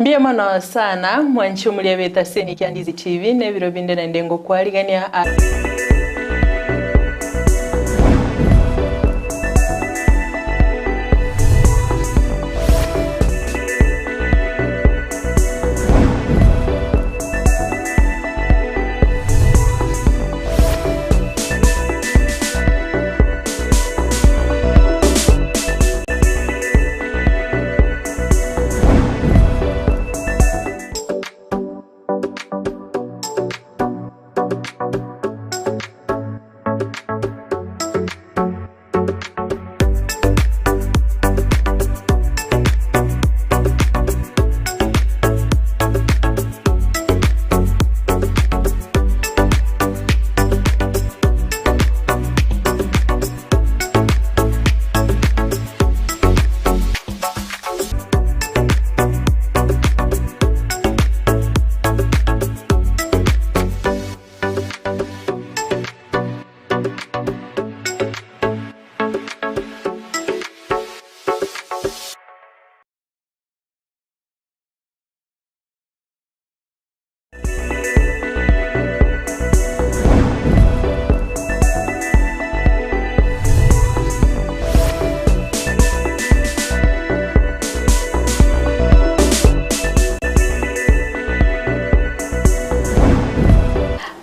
Mbuya mono sana mwanche omoria beta ase Kia Ndizi TV na ebiro binde naende ngokwarigania.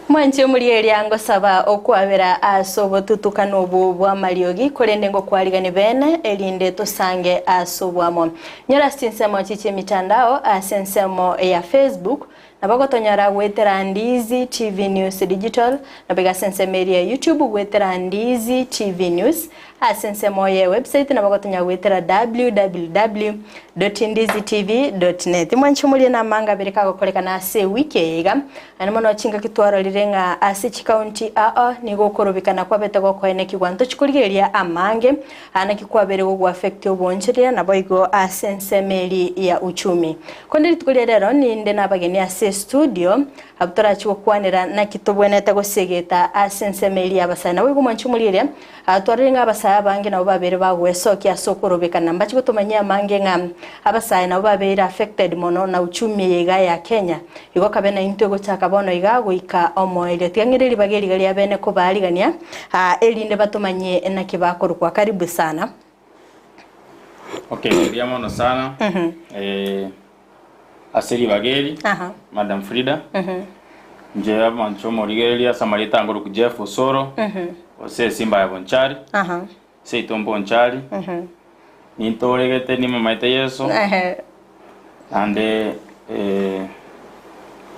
Mwanche omorieria ngosaba okwabera ase obotutukanu obo bw'amariogi, korende ngokwarigani bene, erinde tosange ase obwamo. Nyora ase chinsemo chi chi'emitandao ase ensemo ya Facebook, Nabo gotonyora goetera Ndizi TV News Digital, nabo iga ase ensemo eria ya YouTube goetera Ndizi TV News, ase ensemo ye website nabo gotonyora goetera www.ndizitv.net. Mwanche morie namanga abere kagokorekana ase ewiki eye iga, naende mono chingaki twarorire ng'a ase chikaunti ao nigo okorobekana kwabete gokoenekigwa ntochi korigereria amange Aa naki kwabere gogoaffect oboonchoreria naboigo ase ensemo eria ya uchumi. Konde rituko ria rero ninde nabageni ase estudio abwo torachi gokwanera naki tobwenerete gosegeta ase ensemo eria y'abasae. Naboigo mwanche omorieria aa twarorire ng'a abasae abange nabo babere bagoesokia ase okorobekana. Mbachi gotomanyia amange ng'a abasae nabo babeire affected mono na uchumi eye iga ya Kenya. Igo kabe naintwe gochaka bono iga goika omoerio. Tiga ng'ire ribaga eriga ria bene kobaarigania, erinde batomanyie naki bakorokwa. Karibu sana. Okay, mbuya mono sana eh, ase ribaga eri Aha. Madam Frida inche amanche omorigereria ase amarieta angoroku Jeff Osoro ose esimba ya Bonchari Aha. seito Bonchari Nintoregete nimomanyete Yeso, Ehe. naende eh,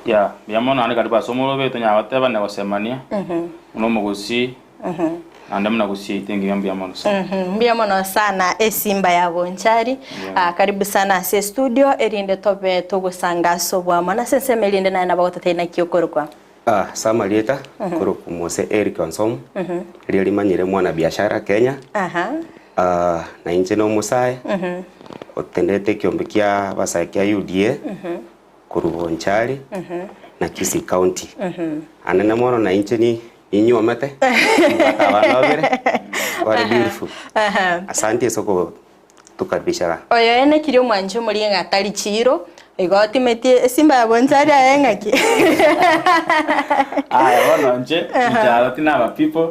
ya mbuya mono naende karibu ase omorobe tonyara goteba na gosemania buna omogusii naende buna gusii yaito engiya mbuya mono sana. Mhm, mbuya mono sana esimba ya bonchari Yeah. Ah, karibu sana ase estudio erinde tobe togosanga ase obwamo na ase ensemo erinde naye nabo gototebia naki okorokwa Ah, ase amarieta korokwa Mose Eric Onsomu, riria rimanyire mwanabiashara Kenya. Aha. Ah, na inche nomosae otenderete ekiombe kia abasae kia UDA korwa Bonchari na Kisii County. Anene mono na inche ni ninywomete nimbwate abana babere bare beautiful. Asante ase okotukaribisha. Oyo ene kiri omwanchi omorie ng'a tari chiiro, igo otimetie esimba ya bonchari aye ng'aki? Aya bono inche incharo tinaba people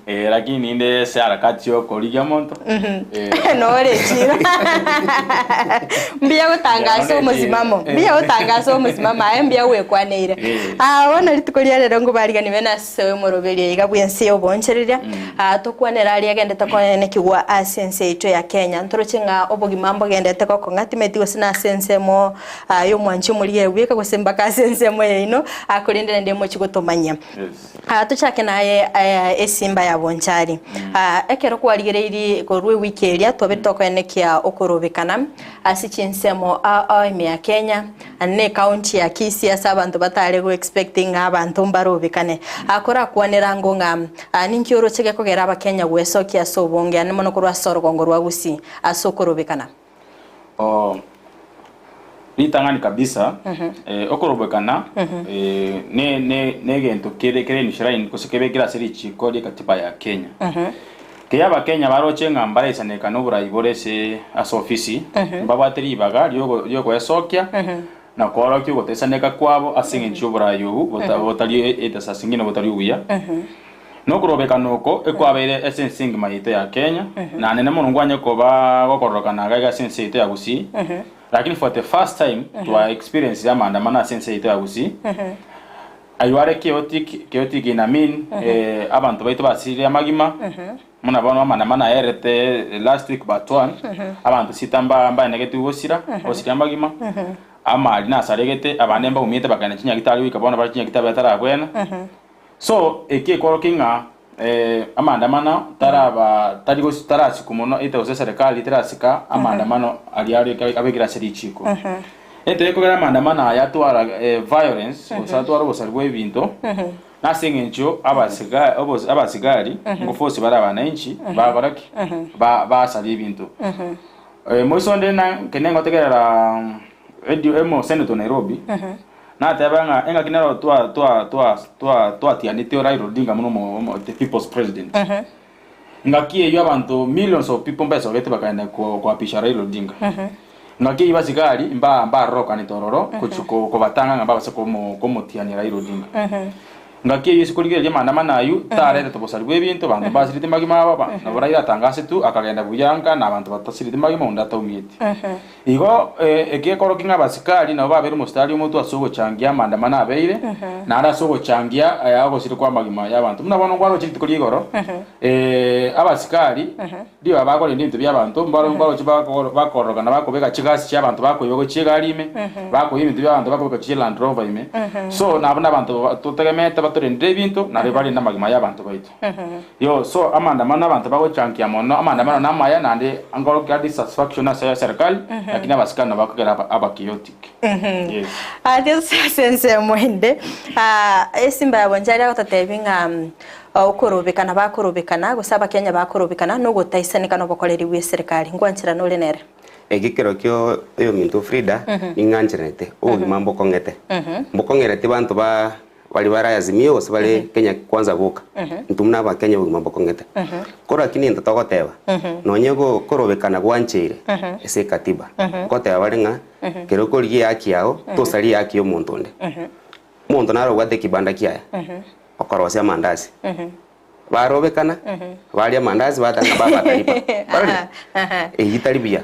eh, lakini ninde ase harakati ya okorigia omonto eh, Nore chiiro. Mbuya gotangasa Nore omosimamo, chiiro. mbuya gotangasa omosimamo aye mbuya gwekwaneire. Eh. Ah, bono rituko ria rero ngobarigani bene ase Ase omoroberio iga bw'ense y'oboonchoreria, tokwanere aria agendete koenekigwa ase ense yaito ya Kenya. Ntoroche ng'a obogima mbogendete gokong'a, timeti gose nase ensemo y'omwanchi omorigia bweka gose mpaka ase ensemo yaino, korende naende mochie gotomanyia. Tochake naye esimba ya bonchari. Ekero kwarigereirie korwa ewiki eria, twabire tokoenekia okorobekana ase chinsemo ao ime ya Kenya, Ande ne county ya Kisii ase abanto batare go expect ng'a abanto mbarobekane. Akorakwanera ango ng'a ninki oroche gekogera abakenya gwesokia ase obonge ande mono korwa ase orogongo rwa Gusii ase okorobekana? Oh, ritang'ani kabisa eh, okorobekana eh, ne ne negento kere kere enshrined gose kebekire ase richiko rie katiba ya Kenya. Kei Abakenya baroche ng'a mbaraisaneka noborai bore ase ase ofisi, mbabwate ribaga riogo riogoesokia na koorokia ogotaisaneka kwabo ase eng'encho y'oborai obu bota botari etesasi ng'ina botari obuya. Nokorobekana oko ekwabeire ase ense engima yaito ya Kenya, na nene mono nkwanye koba gokororokana iga iga ase ense yaito ya Gusii, lakini for the first time twa experience amaandamano ase ense yaito ya Gusii, Ayio are chaotic, chaotic in a mean, eh, abanto baito basirire amagima, buna bono amaandamano aerete last week but one, abanto sita mba mbaenegetigwe gosira, gosiria amagima, amari nasaregete, abande mbaumiete bakagenda chinyagitari goika bono bare chinyagitari batarabwena. So, eki ekorokia ng'a amaandamano taraba tari gos tarasikwa mono either gose eserekari terasika amaandamano aria are abekire ase richiko. Ento ekogera amaandamano aya atwara violence gose atwara obosari bwa ebinto, nase eng'encho abasiga obos abasigari ngoforce bare abananchi bakora ki? Ba basaria ebinto. Moiso onde na ekero nengotegerera radio emo senator Nairobi, Nateba ng'a engaki nero twa twa twa twa twatianete Raila Odinga buna omo omo the people's president. Engaki eyio abanto millions of people mbesogete bakaenda ko koapisha Raila Odinga. Engaki eyio basigari mba mbarorokanete ororo gochi ko kobatanga ng'a mbabase komo komotiania Raila Odinga. Engaki eyio ase korigereria amaandamano ayio taretete obosari bw'ebinto, abanto mbasirete magima abo, ba nabo Raila atangasetwe akagenda buya nka na abanto batasireti magima onde ataumieti. Igo egekorokia ng'a abasikari nabo babeire omositari omotwe ase ogochangia amaandamano abeire, naende ase ogochangia ogosira kw'amagima y'abanto. Buna bono nkwaroche rituko ria igoro, abasikari ribaga bakorenda ebinto bi'abanto, mbaro nkwaroche bakororokana bakobeka chigasi chi'abanto bakoiba gochia egari ime, bakoiba ebinto bi'abanto bakobeka gochia Land Rover ime. So nabo nabanto totegemete batorendere ebinto, nario barende amagima y'abanto baito. Yo, so amaandamano abanto bagochangia mono, amaandamano namaya naende ankorokia dissatisfaction ase eserikali, lakini abasikari nabo bakogera aba aba chaotic. Yes. Aria ase ase ensemo ende, ah, esimba ya Bonchari agototebia ng'a okorobekana bakorobekana gose abakenya bakorobekana na ogotaisaneka na obokoreri bwa eserikari. Nkwancherana ore nere? Eki kero kio oyominto Frida, ning'ancheranete, obogima mbokong'ete. Mbokong'ereti banto ba Baria bare Azimio gose bare Kenya Kwanza boka, intwe buna Abakenya obogima mbokong'ete. Korwa ki nento togoteba, nonye go korobekana gwancheire ase ekatiba, nkoteba bare ng'a kero okorigia ehaki yao, tosaria ehaki ya omonto onde. Omonto nare obwate ekibanda kiaye, okorosia amandasi, barobekana, baria amandasi batanga ng'a baba ataripa. Kwarorire? Eyio tari buya.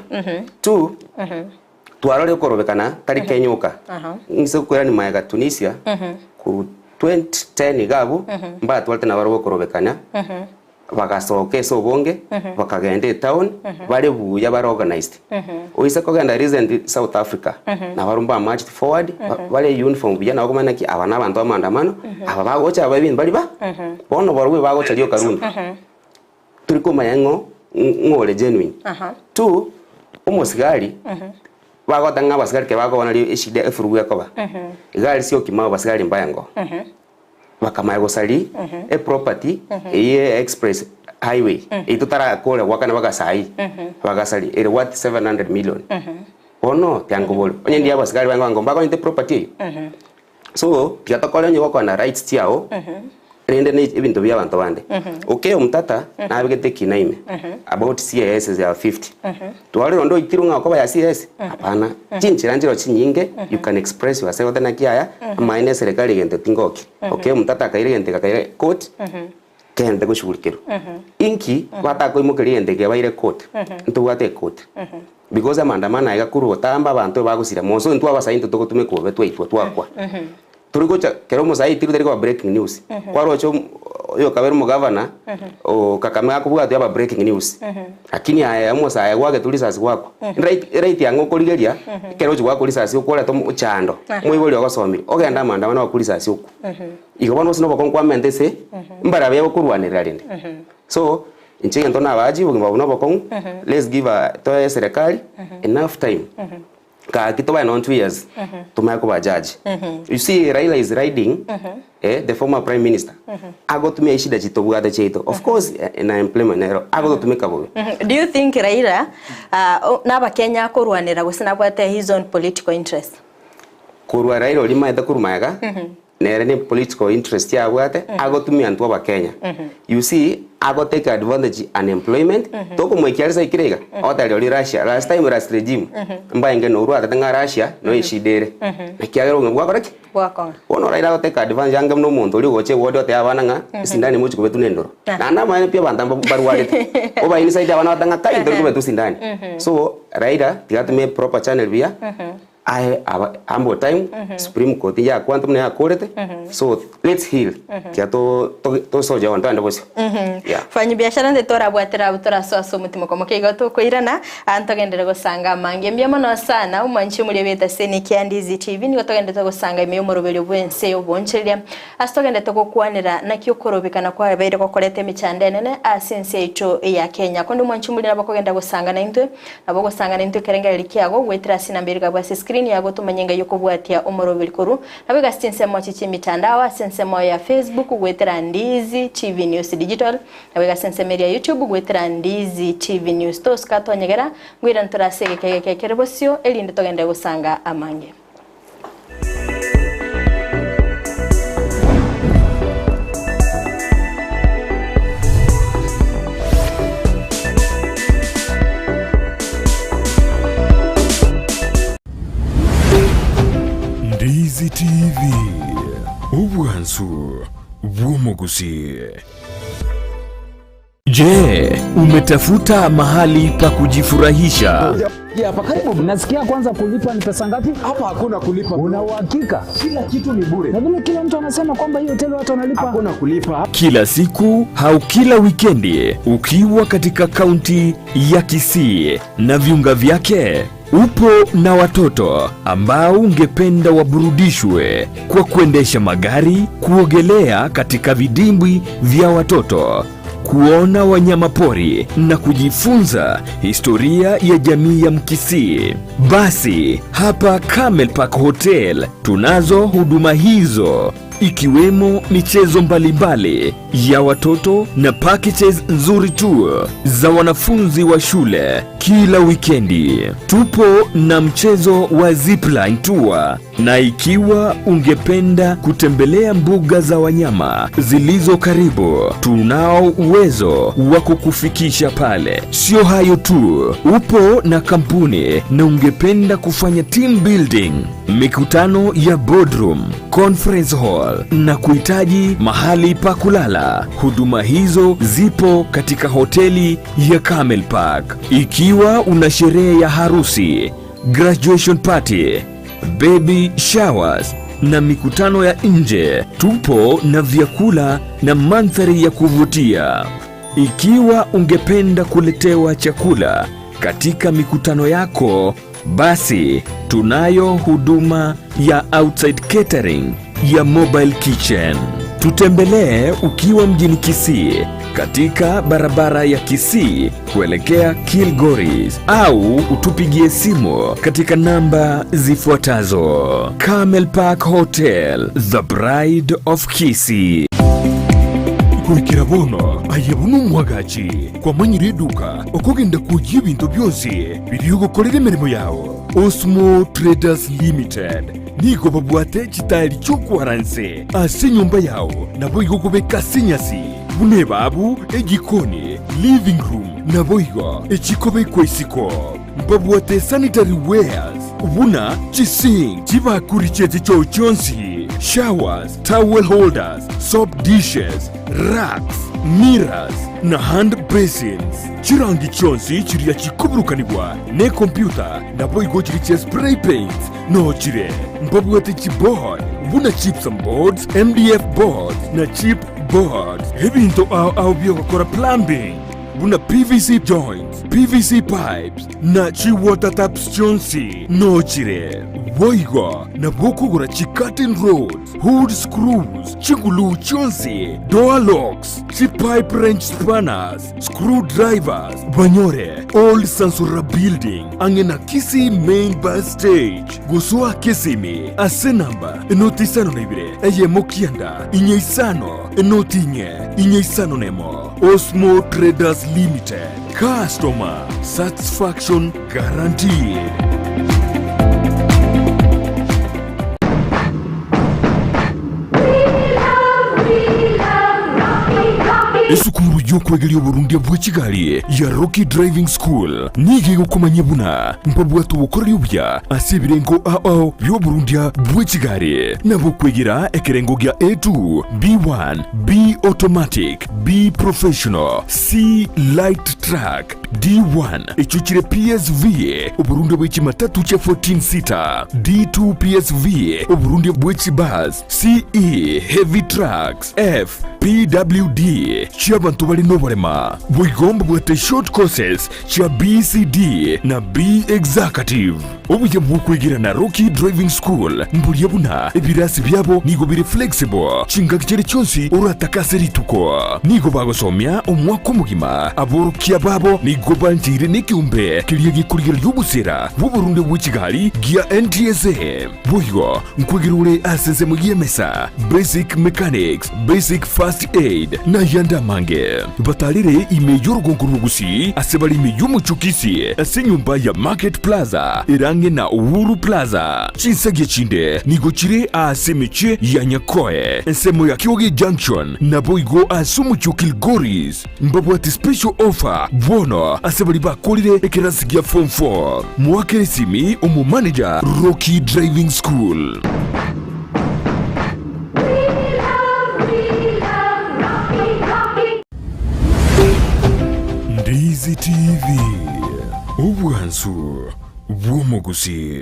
Two, Twarorire okorobekana tari Kenya oka, inse gokoirania magega Tunisia korwa 2010 iga abwo mbatwarete nabarobwo okorobekana bagasoka ase obonge bakagenda etown bare buya bare organised. Oise kogenda recently South Africa nabarobwo mba marched forward bare uniform buya nabo okomanya naki aba nabanto ba maandamano aba bagocha aba ebinto mbari ba bono barobwo bagocha rioka runda. Tori komanya ng'o ng'o ore genuine. Two, omosigari, bagoteba ng'a abasigari ekero bakobona ri eshida efurugu ekoba, iga aria Syokimau abasigari mbaengo. Bakamanya gosaria eproperty eywo ya express highway, eywo totarakora goakana mpaka saii, bagasaria ere worth 700 million. Bono tiankoboria, onye ndiye abasigari baengo ango mbakonyete property eywo? So, tiga tokore onye gokwana rights chiao, rende ne ebinto bia abanto bande. Okiya omotata nabegete ekina ime about CAS ya 50. Twarorire onde oitirwe ng'a okoba ya CAS? Hapana. Chinchera nchireo chinyinge you can express yourself otari naki yaya, amaene eserekari egento tingoki. Okiya omotata akaira egento eke akaira court, kegente goshughulikerwa. Inki batakoimokeria egento eke baire court? Ntobwate ecourt. Because amaandamano aya korwa gotamba abanto bagosira monso intwe abasae intwe togotumeka bobe twaitwa twakwa. Tori gocha kero omosae aitirwe tari koba breaking news. Kwaroche oyokabere omogavana o Kakamega akobwatwa yaba breaking news. Lakini aye omosae gwagetwa risasi gwakwa. Right right yang'o okorigeria ekero ochi goakwa risasi okworete omochando omoibori ogosomire ogende amaandamano oakwe risasi okwe. Igo bono gose nobokong'u kwamenta ase mbarabwo bakorwanerera rende. So, inche egento nabaachie obogima obo nobokong'u, let's give a toe eserekari enough time, gaki tobae nonye 2 years, tomanye koba judge. You see Raila is riding eh, the former prime minister, agotumia eshida chiria tobwate chiaito, of course na employment nero, agototumeka bobe. Do you think Raila nabakenya akorwanera gose nabwate his own political interest? Korwa Raila oria maete korwa magega, nere ne political interest yabwate, agotumia intwe abakenya. You see. Ago take advantage unemployment, tokomoikia are saikire iga, ogoteba rirorio Russia, last time last regime, mbaenge noru atete ng'a Russia noyo eshida ere. Ekiagera obogima bwakora ki? Bwakong'a. Bono oraire ago take advantage ange buna omonto oria ogocha eward otebia abana ng'a esindani mochi kobetwa na endoro. Naende amaene pi abanto aba barwarete, oba inside abana bagoteba ng'a kai ntori kobetwa esindani. So, Raila tiga atume proper channel buya, Aye aba ample time supreme court yakwante buna yakorete so let's heal tiga to to tosoche on togende bosio yeah. Fanyi biashara nde torabwatera abwo torasoa ase omotima komoka igo tokoirana aa ntogenderere gosanga amange. Mbuya mono sana omwanchi omoria bw'etase Kia Ndizi TV nigo togenderete gosanga ime y'omoroberio bw'ense y'oboonchoreria ase togenderete gokwanera naki okorobekana kwabeire gokoreta emechando enene ase ense yaito ya Kenya. Konde omwanchi omoria nabo okogenda gosanga naintwe Nabo ogosangana intwe ekerengererio kiago goetera ase enamba ere gabwo ase screen yago tomanye engai okobwatia omoroberi korwa nabo egasi chinsemo echi chiemitandao ase ensemo ya Facebook goetera Ndizi TV News Digital nabo egasi ensemo eria YouTube goetera Ndizi TV News Tosuka tonyegera ngoirane tore ase egeka egeke ekere bosio erinde togende gosanga amange. Ndizi TV, obwansu bw'omogusii. Je, umetafuta mahali pa kujifurahisha? Hapa karibu. Nasikia kwanza kulipa ni pesa ngapi? Hapa hakuna kulipa. Una uhakika? Kila kitu ni bure. Na vile kila mtu anasema kwamba hiyo hoteli watu wanalipa. Hakuna kulipa. Kila siku au kila wikendi ukiwa katika kaunti ya Kisii na viunga vyake, upo na watoto ambao ungependa waburudishwe kwa kuendesha magari, kuogelea katika vidimbwi vya watoto, kuona wanyama pori na kujifunza historia ya jamii ya Mkisii. Basi hapa Camel Park Hotel tunazo huduma hizo ikiwemo michezo mbalimbali ya watoto na packages nzuri tu za wanafunzi wa shule kila wikendi. Tupo na mchezo wa zipline tour, na ikiwa ungependa kutembelea mbuga za wanyama zilizo karibu, tunao uwezo wa kukufikisha pale. Sio hayo tu, upo na kampuni na ungependa kufanya team building, mikutano ya boardroom, conference hall na kuhitaji mahali pa kulala, huduma hizo zipo katika hoteli ya Camel Park. Ikiwa una sherehe ya harusi, graduation party, baby showers na mikutano ya nje, tupo na vyakula na mandhari ya kuvutia. Ikiwa ungependa kuletewa chakula katika mikutano yako, basi tunayo huduma ya outside catering ya mobile kitchen. Tutembelee ukiwa mjini Kisii katika barabara ya Kisii kuelekea Kilgoris au utupigie simu katika namba zifuatazo. Camel Park Hotel, the bride of Kisii. Goikera bono aye buna omwagachi kwamanyire eduka okogenda kwoyia ebinto bionsi biria ogokorera emeremo yao. Osmo Traders Limited nigo babwate chitairi chi'okwara nse ase enyomba yao, naboigo okobeka ase enyasi buna ebabu, ejikoni, living room, naboigo echikobekwa isiko. Mbabwate sanitary wares buna chisink, chibakuri chie chichoo chionsi, showers, towel holders, soap dishes, racks, mirrors, na hand basins. Chirangi chionsi chiria chikoburukanigwa nekompyuta naboigo chiria chia spray paints noo chire. Mbabwate chiboard buna gypsum boards, MDF boards, na chip boards. Ebinto ao ao biogokora plumbing buna PVC joints, PVC pipes, na chi-water taps chionsi noo chire. Boigo nabo okogora chi-curtain rods, hood screws, chiguluu chionsi, door locks, chi-pipe wrench spanners, screw drivers, banyore Old Sansura Building ang'e na Kisii Main Bus Stage gosoa Kisimi ase namba enoti isano na ibere eyemo kianda inye isano enoti inye inye isano nemo. Osmo Traders Limited, customer satisfaction guaranteed. Esukuru. y'okwegeria oborundia bwe chigari ya Rocky Driving School nigo egokomanyia buna mbabwate obokoreri obuya ase ebirengo ao bi'oborundia bwe chigari, nabo okwegera ekerengo gia A2, B1, B Automatic, B Professional, C Light Truck, D1 echio chire PSV, oborundia bwe chimatatu chia 14 seater, D2 PSV, oborundia bwe chibus, CE, Heavy Trucks, F, PWD, chi'abanto bare noborema. Boigo mbabwate short courses chia BCD na B Executive. Obuya bw'okwegera na Rocky Driving School mboria buna ebirasi biabo nigo bire flexible chingaki chiria chionsi oratake ase rituko. Nigo bagosomia omwaka omogima. Aborokia babo nigo bancheire nekeombe keria gekorigereria obosera bw'oborunde bwe chigari gia NTSA. Boigo nkwegera ore ase ensemo y'emesa, basic mechanics, basic first aid, na ayande amange. Batarere ime y'orogongo rw'Ogusii ase bare ime y'omochie o Kisii ase enyomba ya Market Plaza ere ang'e na Uhuru Plaza. Chinsagia chinde nigo chire aase emechie ya Nyakoe, ensemo ya Kioge Junction, naboigo ase omochie o Kilgoris. Mbabwate special offer bono ase baria bakorire ekerasi gia form 4. Moakere esimi omomanager Rocky Driving School. Ndizi TV, obwansu bw'omogusii.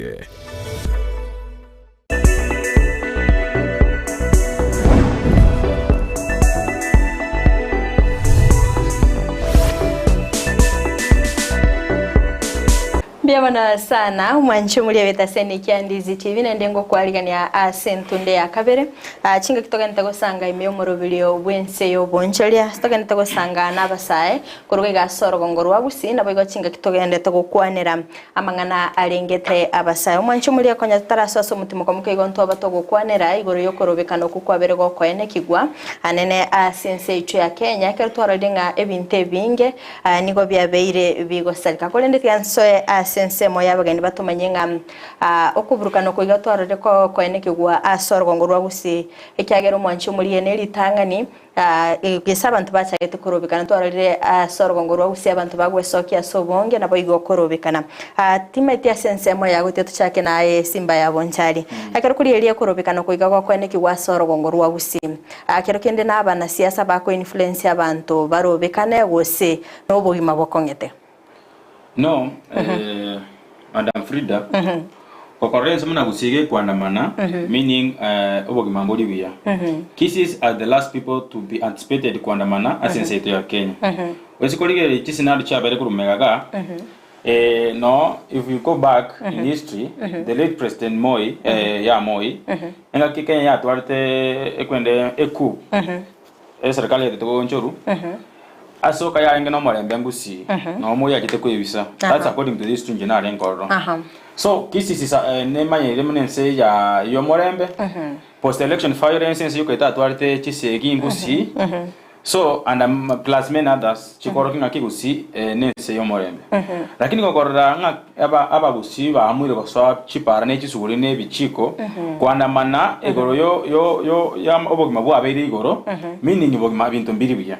Mbuya mono sana omwanchi omoria b'etaseni kia Ndizi TV naende ngokwarigania ase entunde ya kabere. Ah, chingaki togenete gosanga ime y'omoroberio bw'ense y'obonchoria, togenete gosanga n'abasae korwa iga ase orogongo rwa Gusii, naboigo chingaki togenderete gokwanera amang'ana arengete abasae. Omwanchi omoria konya totarasoa ase omotimoko moke igo ntwaba togokwanera igoro y'okorobekana okwo kwabere gokoenekigwa anene ase ense yaito ya Kenya, ekero twarorire ng'a ebinto ebinge nigo biabeire bigosareka. Korende tiga nsoe ase ensemo y'abageni batomanye ng'a okoburukana oko iga twarorire koenekigwa ase orogongo rwa Gusii, ekiagera omwanchi omoria neritang'ani Gese abanto bachagete korobekana, twarorire ase orogongo rwa Gusii abanto bagwesokia ase obonge, naboigo okorobekana. Timaeti ase ensemo ya gotia tochake naye esimba ya Bonchari. Ekero korigereria okorobekana oko iga gokoenekigwa ase orogongo rwa Gusii. Kero kende na abanasiasa bako influence abanto barobekane gose nobogima bokong'ete. No, eh, Madam Frida, gokorora ense buna gusii gekwandamana, meaning eh, obogima mbori buya. Kisses are the last people to be anticipated kwandamana ase ense yaito ya Kenya. Ase korigereria chisinaro chiabeire korwa magega igaa, eh, no if you go back in history, the late President Moi, eh, ya Moi, engaki Kenya yatwarete ekwende ecoup, Eserikari yaitete goonchoru, ase oka yarenge nomorembe ngusii, noo moi achete koebisa. That's according to the history inche narenge ororo. So Kisii is a nemanyeire buna ense ya yomorembe, post election violence ense yoka etatwarete chisegi ngusii, so and plus many others chikorokia ng'aki gusii nense yomorembe. Lakini gokorora ng'a aba abagusii baamuire gosoa chipara ne chisuguri ne ebichiko koandamana igoro yo yo yo ya obogima bwabeire igoro meaning bogima ebinto mbiri buya.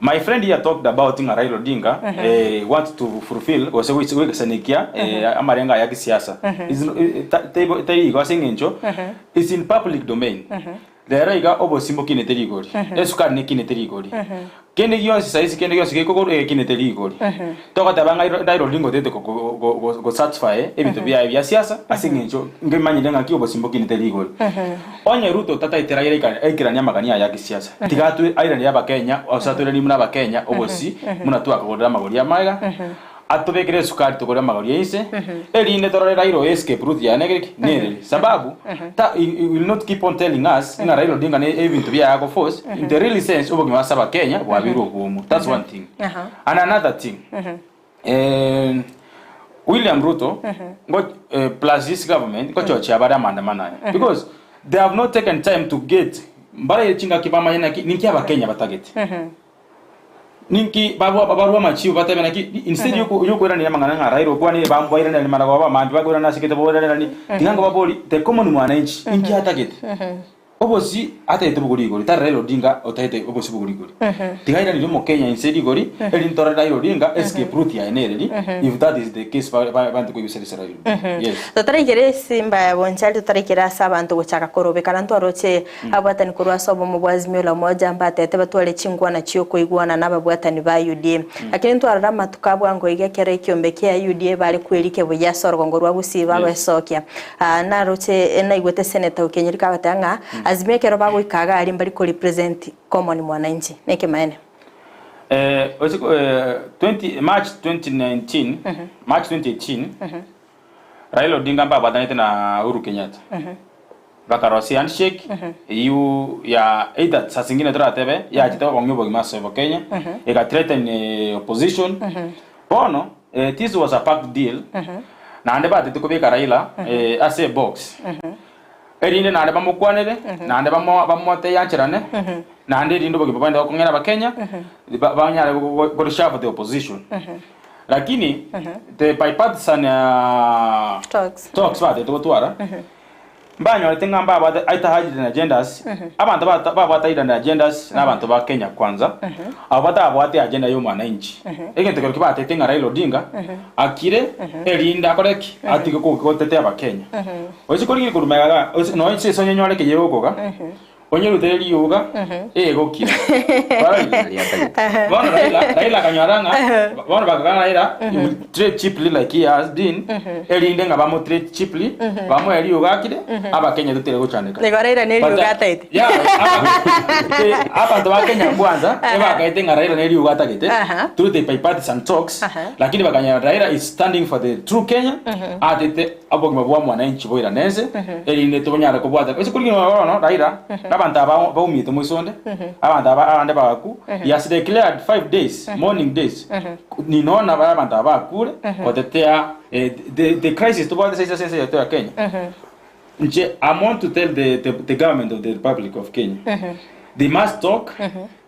My friend here talked about ng'a Raila Odinga eh, want to fulfill gose gois goisanekia eh, amarengo aye ya kisiasa. Is eh, ta taibo tari igo ase eng'encho is in public domain. Rero iga obosie mbokinete rigori, esukari nekinete rigori, kende gionsi saisi kende gionsi gekogorwa egekinete rigori. Togoteba ng'a Raila Odinga otagete go satisfy ebinto biaye bia siasa ase eng'encho ngemanyire ng'aki obosie mbokinete rigori. Onye Ruto tataete Raila aikeranie amagani aye a kisiasa, tiga atwe airanere abakenya gose atoiranie buna abakenya obosie buna twakogorire amagori amaiga. Atobekere esukari togore amagori aise, erinde torore Raila oyo escape route yaye negere ki? Nereri. Sababu, ta, he, he will not keep on telling us ng'a Raila Odinga ne ebinto biaye ago force, in the really sense obogima ase abakenya bwabeire obwomo. That's one thing. And another thing, eh, William Ruto, ngo, eh, plus this government, ngochochia bare amaandamano aya. Because they have not taken time to get, mbare chingaki bamanye naki, ninki abakenya batagete. Ninki barua barua amachibu batebe naki instead yoku yokoiraneria amang'ana ng'a Raila okwanire bamboiraneria maragoba mambia bakoirana ase egete boiranerani tiga nkobabori the common mwananchi inki atagete. Obosi atagete bogori rigori, tari Raila Odinga otagete obosi bogori rigori. Tiga airanire omokenya inse rigori, eri ntore Raila Odinga escape route yaye nereri, if that is the case ba- ba- baante koibuserisia Raila Odinga. Yes. Totaraikera esimba ya bonchari, totaraikera ase abanto gochaka korobekana, ntwaroche ababwatani korwa ase obomo bwa Azimio la Umoja mbatete batware chinkwana chi'okoigwana nababwatani ba UDA. Lakini ntwarora amatuko a bwango iga ekero ekiombe kia UDA bare kwerika buya ase orogongo rwa Gusii bagoesokia. Naroche naigwete Senator Okenyeri kagoteba ng'a Azimio ekero bagoika iga aria mbari ko represent common mwananchi. Nekemanene. Ase 20 March 2019, March 2018, Raila Odinga mbabwatanete na Uhuru Kenyatta. Bakarosia handshake eyio ya either saa zingine toratebe yachete gokong'ia obogima ase Kenya, ega threaten opposition. Bono this was a packed deal naende batete kobeka Raila ase ebox erinde naende bamokwanere naende bamotebie ancherane naende erinde obogima bogende gokong'era abakenya banyare go reshuffle the opposition. Lakini the bipartisan talks batete gotwara Mbanyorete ng'a mbabwate aita hidden agendas, abanto babwate hidden agendas na abanto ba Kenya Kwanza, abwo batabwate agenda ya omwananchi. Egento keria kibatete ng'a Raila Odinga akire erinde akore ki? Atige gotetea abakenya. Oise korigereria korwa magega igaa, oise nonya ase onyore ekeyia okoga, Onyerutere rioga, egokira. Kwarorire? Bono Raila, Raila akanyora ng'a bono bakagana Raila, he will trade cheaply like he has been, erinde ng'a bamo trade cheaply, bamoe rioga akire, abakenya totire gochandeka. Nigo Raila ne But, rioga ataete. yeah, aba- eh, abanto ba Kenya kwanza, ebakaete ng'a Raila ne rioga atagete, through the bipartisan talks, lakini bakanyora Raila is standing for the true Kenya, atete Obogima bwa mwananchi boirane ense, erinde tobonyare kobwatana. Ase korigina bono Raila, na abanto aba baumiete moiso onde, abanto aba abande bagaku, he has declared 5 days, mourning days, ninona bare abanto aba bakure, gotetea the, the crisis tobwate saisi ase ense yaito ya Kenya. Inche I want to tell the, the, the government of the Republic of Kenya, they must talk,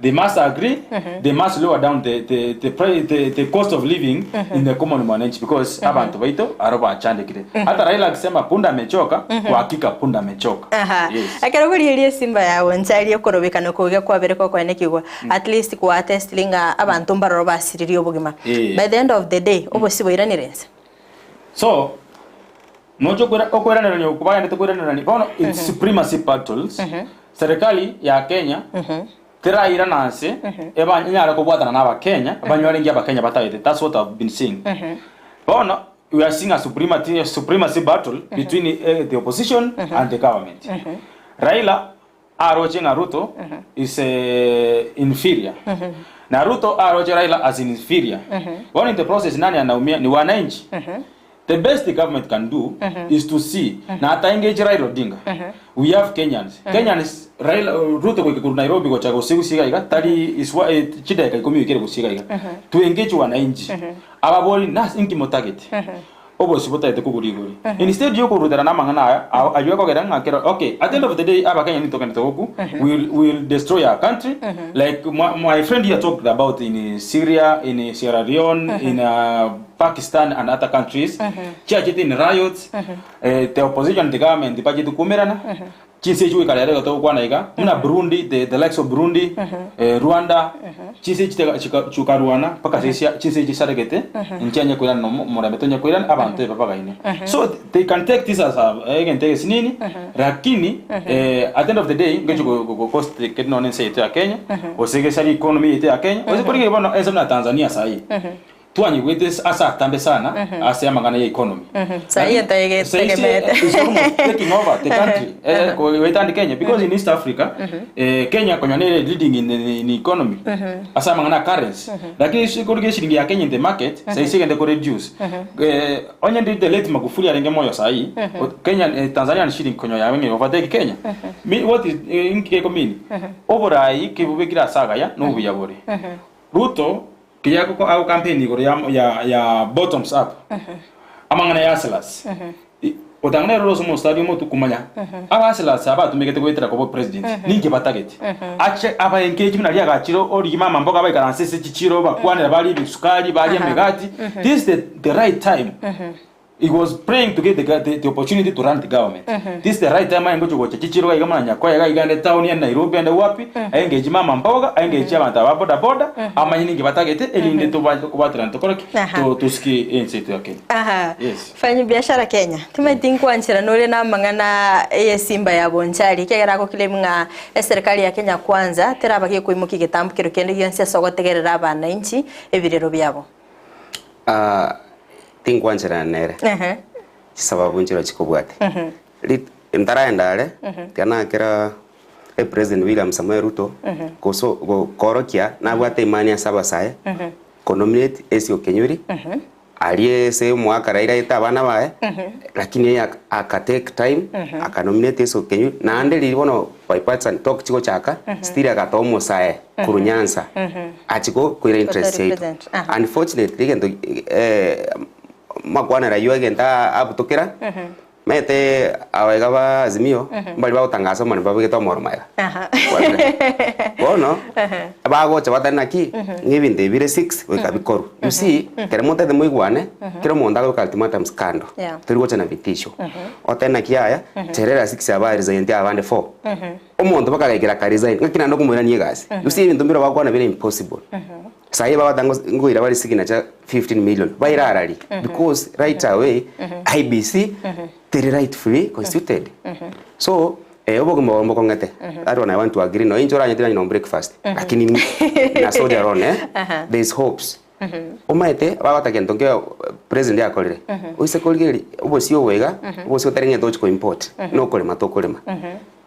they must agree, they must lower down the, the, the, pri- the, the cost of living in the common mwananchi because abantu baito aro bachandekire. Hata Raila akisema punda amechoka, kwa hakika punda amechoka. Aha. Yes. Ekero okorigereria esimba yago nchari okorobekana koiga kwabere gokoenekigwa at least kwa attest ng'a abanto mbaroro basiririe obogima. Eh. By the end of the day obosie boiranire inse. So, Noche okoiranerania okwo bagenderete koiranerania bono it's supremacy battles serikali ya Kenya terairana nse eba enyare kobwatana na abakenya banyore nki abakenya batagete that's what I've been seeing bono we are seeing a supremacy, supremacy battle between eh, the opposition and the government Raila aroche ng'a Ruto is eh, inferior na Ruto aroche Raila as inferior bono in the process nani anaumia ni wananchi The best the government can do is to see na ata engage Raila Odinga. We have Kenyans. Kenyans Raila Ruto goika korwa Nairobi gocha gose gusii iga iga tari is wa eh, chidakika ikomi oikere gusii iga iga. To engage wananchi. Ababori nas inki motagete. Obosi botagete kogora igori. Instead yokorutera na amang'ana aya ao- aywo ekogera ng'a kero okay at the end of the day abakenya nitogenderete goku we will, we will destroy our country like my, my friend here talked about in Syria in Sierra Leone in uh, Pakistan and other countries chiachete in riots eh, the opposition the government bachete kuumerana chinse echi goika rero iga togokwana iga buna Burundi the, the likes of Burundi eh, Rwanda chinse echi tega- chika- chikarwana mpaka ase chinse echi chisaregete nchianye koirana na omo- omorembe tonya koirana abanto eba bagaine so they can take this as a egento egesinini lakini eh, at the end of the day ngechi go- go- go cost keri nonye ense yaito ya Kenya gose gesari economy yaito ya Kenya gose korigereria bono ense buna Tanzania saii Twanyigwete ase atambe sana ase amang'ana ya economy. Sahi Lakini sahi isi- etogetegemete. is almost taking over the country. Eh, goetandi Kenya because in East Africa eh, Kenya konya nere leading in, in economy ase amang'ana ya currency. Lakini isi korigia eshilingi ya Kenya in the market sahi isi egende ko reduce. Eh, onye ndi the late Magufuli arenge moyo sahi Kenya eh, Tanzanian shilling konya yabeng'e overtake Kenya. Mi, what is eh, inki gekomini? Oborai kebubekire ase agaya nobuya bore. Ruto Keria ago campaign igoro ya ya ya bottoms up. Amang'ana ya hustlers. Otang'ana ere ase omostari omotu komanya aba hustlers aba atumegete goetera koba president ninki batagete. Ache aba engage buna riria agachire origie mama mboga baikaranse ase chichiro bakwanera barie ebisukari barie emegati. This is the, the right time. He was praying to get the, the, the opportunity to run the government. This is the right time aye ngocha gocha chichiro iga iga muna Nyakoe iga iga ende town ende Nairobi ende wapi aengage mama mboga aengage abanto aba boda boda amanye ninki batagete erinde toba kobwaterana tokore ki Aha. To- tosike ense yaito ya Kenya. Aha. Yes. Fanyi biashara Kenya. Timaeti nkwanchera nore na amang'ana eyesimba ya Bonchari ekiagera agoclaim ng'a eserikali ya Kenya Kwanza teraba gekoimokia egetambokero kende gionsi ase ogotegerera abananchi ebirero biabo. Ah, tinkwancherana nere. Ehe. Chisababu nchiro chikobwate. Rit- Ntaraenda are, tiga nakera President William Samoei Ruto goso go- korokia nabwate imani ase abasae konominate Essie Okenyuri aria ase omwaka Raila aete abana baye lakini eye aka- aka take time akanominate Essie Okenyuri naende riria bono bipartisan talk chigochaka still agatoa omosae korwa Nyanza achie ko koira interest yaito. represent, aha. Unfortunately egento eh, makwanero aywo egento abutokera Maete abaiga ba Azimio mbari bagotangasa omorembe babegete omoro magega. Aha. Bono bagocha batari naki ng'a ebinto ebi bire six goika bikorwe. You see ekero motagete moigwane kera omonto agoika ultimatums kando Yeah. tori gocha na vitisho. Otebe naki yaya cherera six aba resign abande four. Omonto mpaka agaikera aka resign ng'aki naende okomoirania egasi. You see ebinto mbire bagokwana bire impossible. Saii bagoteba ngo ngoira bare signature 15 million bairarari because right away IEBC teri rightfully constituted. So eh, obogima obo mbokong'ete that one I want to agree nonya inche oranyete nanye no breakfast lakini na soldier on eh, there is hopes. Omaete bagoteba gento nke president akorire oise korigereria obosio obo iga obosio otari ng'a tochi ko import nokorema tokorema.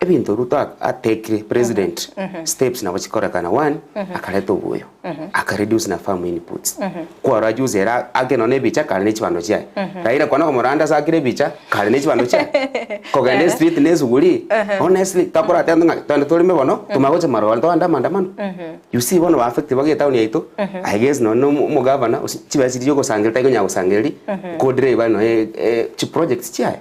Ebinto Ruto atekire president steps nabo chikorekana one akareta obuoyo aka reduce na farm inputs kwarora juzi ere ake nonye ebicha kare ne chibando chiaye Raila kwana komorora ase akire ebicha kare ne chibando chiaye kogenda estreet ne esuguri honestly takorate ng'a twende toreme bono tomanye gocha marogoba togende amaandamano you see bono ba affect bage etown yaito I guess nonye na omogavana chibesa chiria chiogosangereria tari konyara gosangereria ko delay bare nonye chiprojects chiaye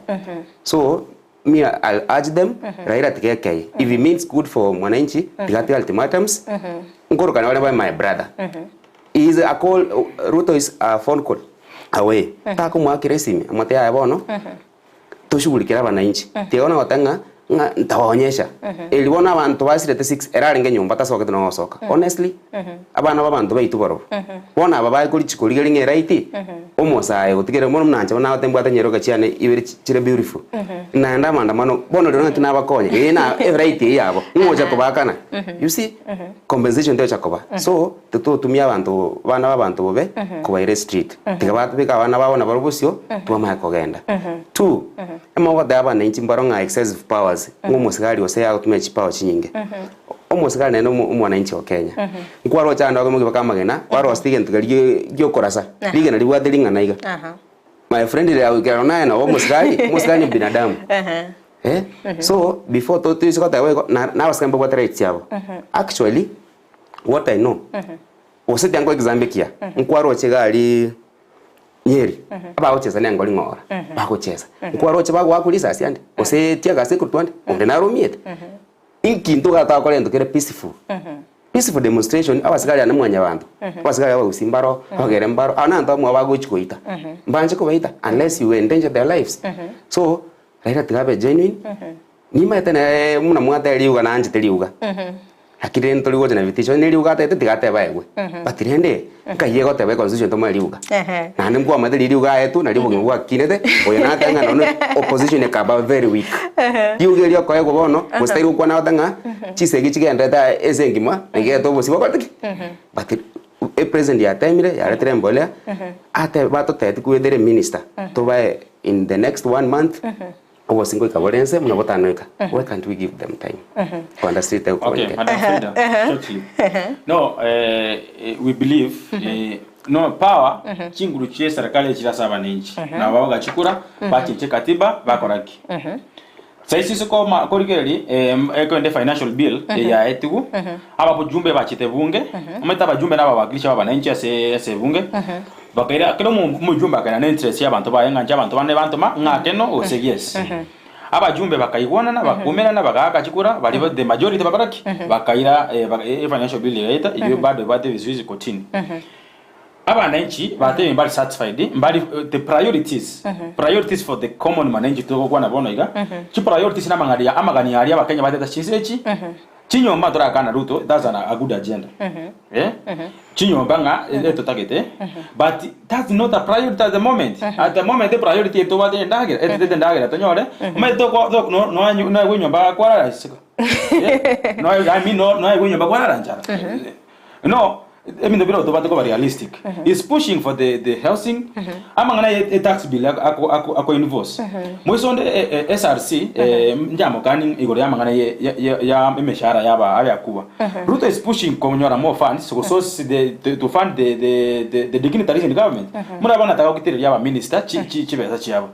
so Me I'll urge them Raila tiga ekeye if he means good for mwananchi tiga atige ultimatums nkorokana baria babe my brother he is a call Ruto is a phone call away takomoakera esimi amote yaya bono toshughulikere abananchi tiga bono goteba ng'a ng'a ntawaonyesha eri bono abanto basirete 6 ere arenge nyomba tasokete nonya gosoka honestly Abana b'abanto baito barobwo. Bono aba baye korichia korigereria ng'a eraiti, omosae gotigera mono buna inche bono nagote mbwate nyeroka chiane ibere chire beautiful. Naende amaandamano, bono rirorio naki nabakonye, eye na eright eye yabo, ng'o ocha kobaakana? You see, compensation tegocha koba. So, titotumia abanto abana ba abanto bobe, kobaira estreet. Tiga batobeke abana babo nabarobwo bosio, twamanye kogenda. Two, emogoteba abananchi mbaro ng'a excessive powers, ng'a omosigari gose agotumia chipower chinyinge. Omosigari naende omo- omwananchi o Kenya. Nkwaroche ande okoimokia mpaka amagena, kwarosia egento keria gie- giokorasa, rigena ribwate ring'ana iga. Aha. My friend riria goikera nonya naye noba omosigari, omosigari ni binadamu. Eh, so before to toise goteba igo, na na abasigari mbabwate rights chiabo. Actually, what I know, gose tiga nkoe example ekiya, nkwaroche iga aria Nyeri, abagochesa nengori ng'ora, bagochesa. Nkwaroche bagoakwa risasi ande, gose teargas ekorutwa ande, onde naromiete. Inki intwe togakora egento kere peaceful? Peaceful demonstration, abasigari aya na mwanyabanto, abasigari abagusii mbaro, abagere mbaro, aba nabanto abamwabo bagochia goita. Mbanche kobaita unless you endanger their lives. So, Raila tiga abe genuine, nimaete nere buna mwateba riuga nanchete riuga, lakini rende tori gocha na vitisho, onye riuga atagete tiga atebe aegwe. But rende, nkai egoteba econstitution tomoe riuga. Naende nkwamaete riria riuga aetwe nario obogima bwakinete, oyo natebe ng'a nonye opposition ekaba very weak. Riuga erio okoegwa bono, gose tari gokwana goteba ng'a chisegi chigenderete aa ense engima, nigo obosio bokorete ki? But epresident yatemire, yaretire embolea, atebe batotebeti kwethere eminister, tobae in the next one month, Obosingo goika bore ense buna botanoika. Why can't we give them time? Kwanda street Okay, egokonyeka. Madam Frida, shortly. No, eh, eh, we believe eh, no power chinguru chie serikali chira ase abananchi nabo bagachikura bachenche katiba bakora ki saisi ase koma korigereria eh, ekende financial bill eyaetiwu abajumbe bachete bunge omanyete abajumbe na abawakilishi ba abananchi ase ase ebunge Bakaira kera omojumbe akaira ne interest y'abanto baye ng'a inche abanto bane bantoma ng'ake no gose yes. Abajumbe bakaigwanana bakaumerana bagaaka chikura baria the majority bakora ki? Bakaira eh, financial bill egaeta eyio bado ebwate ebisuizi kotini. Abananchi batebire mbari satisfied, mbari the priorities, priorities for the common mwananchi togokwana bono iga, chi priorities na amang'ana ya amagani aria abakenya batete chinse echi, chinyomba ntorakana Ruto, that's an a good agenda. Eh, chinyomba ng'a etotagete, but that's not a priority at the moment. At the moment epriority etobwate endagera, etotete endagera tonyore, omanyete toko toko no noe noegwe enyomba kwarara isiko. Eh, noe I mean noegwe enyomba kwarara nchara. No, ebinto bire tobate koba realistic. Is pushing for the the housing amang'ana ye e tax bill ako ako ako ako enforce. Moiso onde e, e, SRC eh, njamokani igoro ya amang'ana ye ye ye- ya emeshahara yaba abakuba. Ruto is pushing konyora more funds go source the, the to fund the the the, the dignitaries in government. Muna bana nataka gokitereria aba minister chi chi chibesa chiabo.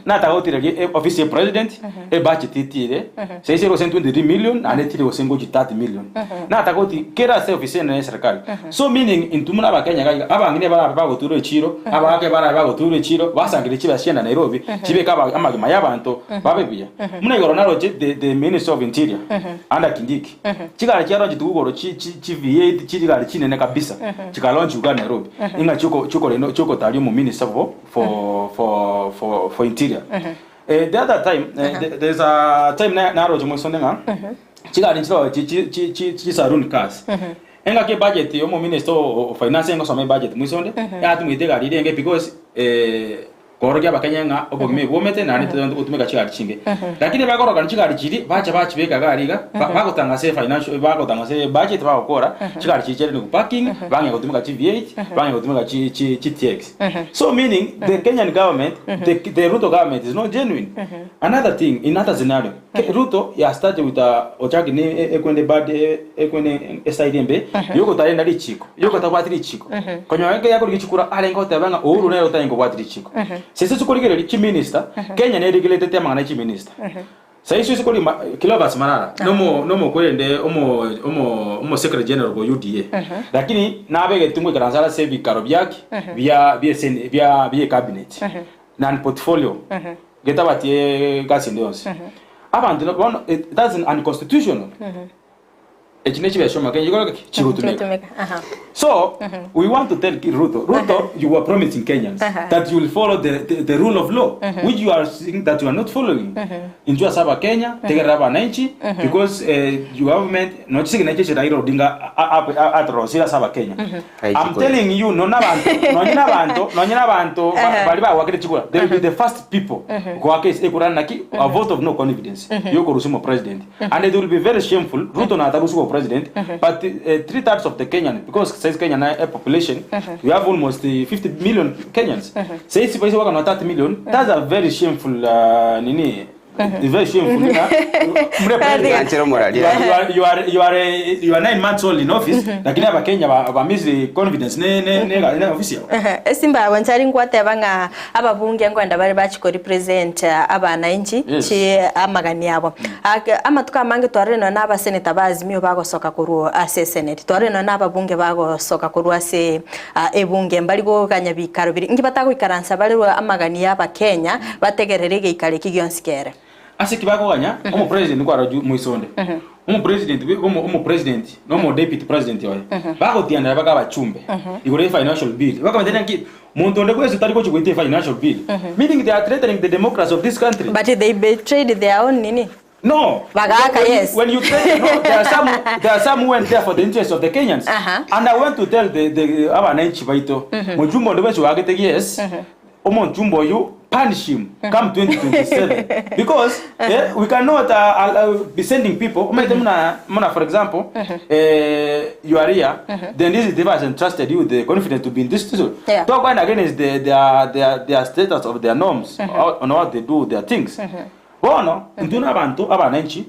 Nataka gotireria e office ya president e budget etire saisi gose 23 million naende etire gose ngochi 30 million. Nataka goti kera ase office ene ya serikali. So meaning intwe buna abakenya iga iga abang'ina barabe bagoturwa echiro, abagaka barabe bagoturwa echiro, basangererie chibesa chienda Nairobi, chibeke aba amagima ya abanto babe buya. Buna igoro naroche the the minister of interior under Kindiki, chigari chiaronchetigwe igoro chi chi chi V8 chigari chinene kabisa, chikalaunchiwa iga Nairobi, ing'a chioko chiokorenda chiokotaria omominister for for for for for interior. Eh, the other time, eh, there's a time na naroche moisonde ng'a chigari nchiro chi chi chi chi chi saloon cars. Engaki ebudget ya omominister o o finance engosoma ebudget moisonde, yatumete egari eria enge because eh, korokia abakenya ng'a obogima ebwomete naende togento gotumeka chigari chinge. Lakini bakorokana chigari chiria, bacha bachibeka iga aria iga, ba bagotangasa efinancial bagotangasa ebudget bagokora, chigari chiria chiarenge parking, bang'ea gotumeka chi V8, bang'ea gotumeka chi chi chi TX. So meaning the Kenyan government, the the Ruto government is not genuine. Another thing, in other scenario, Ke- Ruto ya started with a ochaki ne e- ekwende bad e- ekwende eside embe yogotarenda richiko yogotabwati richiko konyora nke yakorigia chikura arenge goteba ng'a Uhuru nere otarenge kobwati richiko sese chikorigereria chiminister Kenya neregulatete amang'ana ya chiminister Saiso isiko rima Cleophas Malala nomo nomokwerende omo omo omo secretary general bwa UDA lakini nabegete ngoikaransa are ase ebikaro biaki bia bia eseni bia bia ecabinet non portfolio getabati egasi ende yonsi. Abanto na bono that's unconstitutional. Echi ne chibesa chi'omokenye chikore ki? Chigotumeka. Chigotumeka, aha. So, we want to tell Ruto, Ruto, you were promising Kenyans that you will follow the, the, the rule of law, which you are seeing that you are not following. Inchwe ase Abakenya, tegerera abananchi, because eh, your government, nochise nache eche Raila Odinga a- a- a- atorosire ase Abakenya. Right, I'm Chikore. telling you, nonye abanto, nonye nabanto, nonye nabanto ba- bari bagwakire chikura, they will be the first people goaka ekura naki a vote of no confidence yokorusia omopresident. And it will be very shameful Ruto natarusiwa president but 3/3 of the Kenyan because size Kenya na a population we have almost 50 million Kenyans saisi paisa waka na 30 million that's a very shameful nini very shameful na mre president Nyanchera omorari. you are, you are, you are, you are 9 months old in office lakini abakenya ba, ba miss the confidence ne ne ne, ne office yao Esimba abo nchari ngwateba ng'a Ababunge nkoenda bare bachie korepresent abanainchi Yes. chi amagani abo. Ake amatuko amange twarorire nonya na abaseneta ba Azimio bagosoka korwa ase eseneti, twarorire nonya na ababunge bagosoka korwa ase ebunge mbari koganya bikaro biria, inki batagoikaransa barerwe amagani ya abakenya bategerere egeikaro eki gionsi kere. Ase ki bakoganya omopresident nigo arachwe moiso onde. Omopresident bwe omo omopresident na omo deputy president oye bagotianera baka abachumbe igoro ye financial bill bakamanya naki monto onde bwensi otari gochia goita efinancial bill meaning they are threatening the democracy of this country. But they betrayed their own nini? No. Bagaka, When you, yes. when you threaten, no, there are some there are some who went there for the interest of the Kenyans. And I want to tell the the abananchi baito mojumbe onde bwensi oagete yes Omochumba oyio punish him come 2027 because eh, we cannot be sending people omanyete muna muna for example eh, you are here then this is has entrusted you with the confidence to be in this institute Yeah. to going against the, their, their, their status of their norms on how they do their things Bono, intwe nabanto abananchi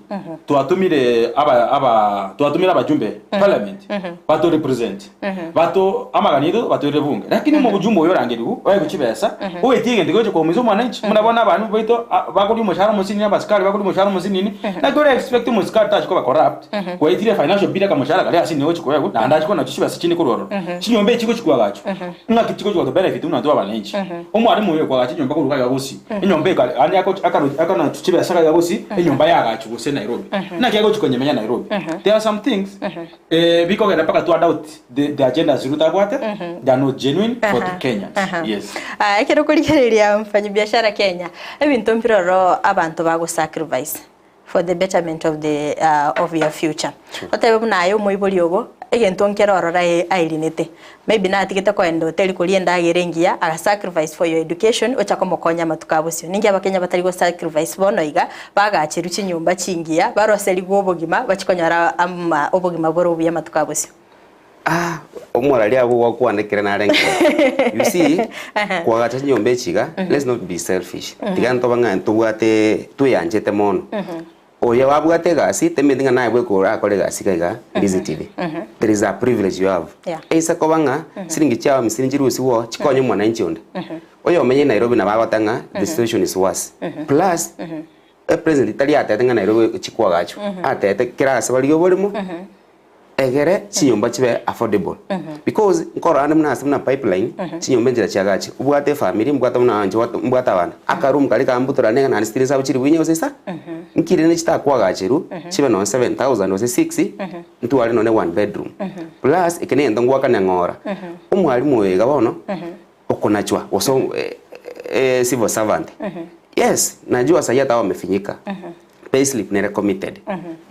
twatomire aba aba twatomire abajumbe parliament bato represent bato amagani aito batoire bunge lakini omojumbe oyo orangerigwe oegwe chibesa oetie egento gegocha koumisa omwananchi buna bono abandu baito bakoria omoshahara omosinini abasikari bakoria omoshahara omosinini naki ore expect omosikari tachi koba corrupt gwaetire financial bill akamoshahara karia asinini ogochi koegwa naende achi kona chibesa chinde korwa ororo chinyomba echi chigochi koagachwa Ng'aki chigochi goto benefit buna intwe abananchi. Omwalimu oyo okoagacha enyomba korwa iga gosii, enyomba ekare yaani akochi akaro akana. chibesa iga gose enyomba yagachwa gose Nairobi. Naki agochi konyemenya Nairobi. There are some things bikogenda mpaka twa doubt the agendas Ruto abwate, they are not genuine for the Kenyans. Yes. Aya, ekero okorigereria mfanyibiashara Kenya, ebinto mbire ororo abanto bago sacrifice for the betterment of the of your future. Otebe buna aye omoibori ogo, egento nkere ororo aye airinete, maybe natigete koenda hoteli koria endagera engiya, aga sacrifice for your education, ocha komokonya amatuko a bosio. Ninki abakenya batari go sacrifice bono iga, bagacherwa chinyomba chingiya, baroserigwe obogima, bachie konyora ama obogima bore obuya amatuko a bosio. Ah, omorari abwo gwakwana ekere narengereria. You see, kwagacha chinyomba echi iga, let's not be selfish. Tiga ntobe ng'a ntobwate tweyanchete mono. Oyo wabwate egasi, temeti ng'a naye bweka orakore egasi iga iga, Ndizi TV. There is a privilege you have. Eise koba ng'a siringi chiao hamsini nchirusigwe oo, chikonye omwananchi onde. Oyo omenye Nairobi nabo agoteba ng'a the situation is worse. Plus, epresident tari atebete ng'a Nairobi chikwagachwa, atebete kera ase barigie oboremo, Egere chinyomba chibe affordable because nkorora ande buna ase buna pipeline chinyomba enchera chiagachi obwate efamiri mbwate buna inche mbwate abana aka room karia kambutorane iga naende chitiri chiabo chiri buya gose isa nki rende chitakwagacherwa chibe nonye 7000 gose six ntware nonye one bedroom plus eke negento ngoakana ng'ora omwalimu oyo iga bono okonachwa gose civil servant yes najua sahi ata wamefinyika payslip nere committed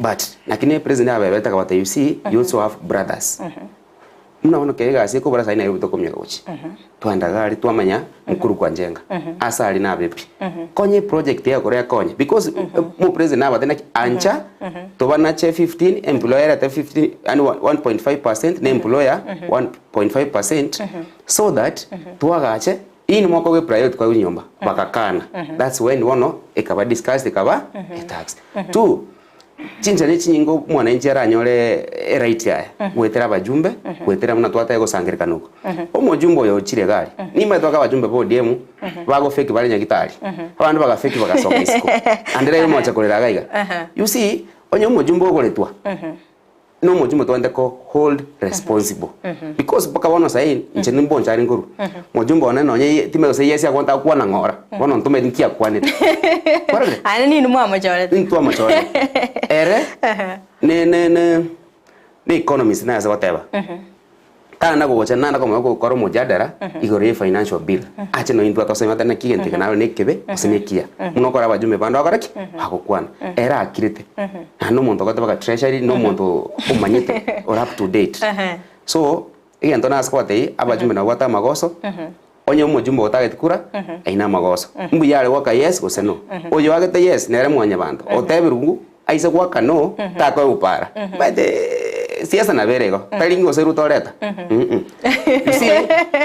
but naki ne president abebete akabatebia you see you also have brothers buna bono kere egasi ekobora sahi Nairobi tokominyoka gochia twaenda iga aria twamanya mukuru kwa Njenga ase aria nabe pi konya eproject egokora ekonye because omo president nabate naki ancha tobanache 15 employer erete 15 yaani 1.5% na employer 1.5% so that twagache Inwe mokoba epriority kwa enyomba bagakana that's when bono ekaba discussed ekaba etax. Two, chinchera chinyinge omwananchi aranyore eright yaye goetera abajumbe goetera buna twataka gosangerekana oko. Omojumbe oyo ochire iga aria nimanyete mpaka abajumbe ba ODM bago fake bare nyagitari abande baga fake bagasoka isiko ande rero mocha korera iga iga. You see onye omojumbe ogoretwa Nomochie motwente ko hold responsible because mpaka bono sahi inche nimbonchare nkorwa mojumbe one nonye timanyeti gose yes agontaka kwana ng'ora bono ntomanyeti nki akwanete kwarorire Aye ninwe mwamochorete. intwe twamochorete ere ne ne ne ne economist nase goteba Tana gocha nana komanya gokora omojadara igoro ye financial bill. Ache nonya intwe atoseme ate naki egento eke naro nekebe gose nekiya. Buna okora abajumbe bande bagokora ki? Bagokwana. Ere akirete. Naende omonto ogote treasury na omonto omanyete ore up to date. So, egento nase kobatebia abajumbe nabo babwate amagoso, onye omojumbe otageti kura, aye namagoso. Mbuya are goaka yes gose no. Oyo oagete yes nere mwanyabanto, otebirwe ng'u Aise goaka no, takoe gopara. Omanyete siasa nabo ere igo, tari ng'a gose Ruto oreta. Mm. You see,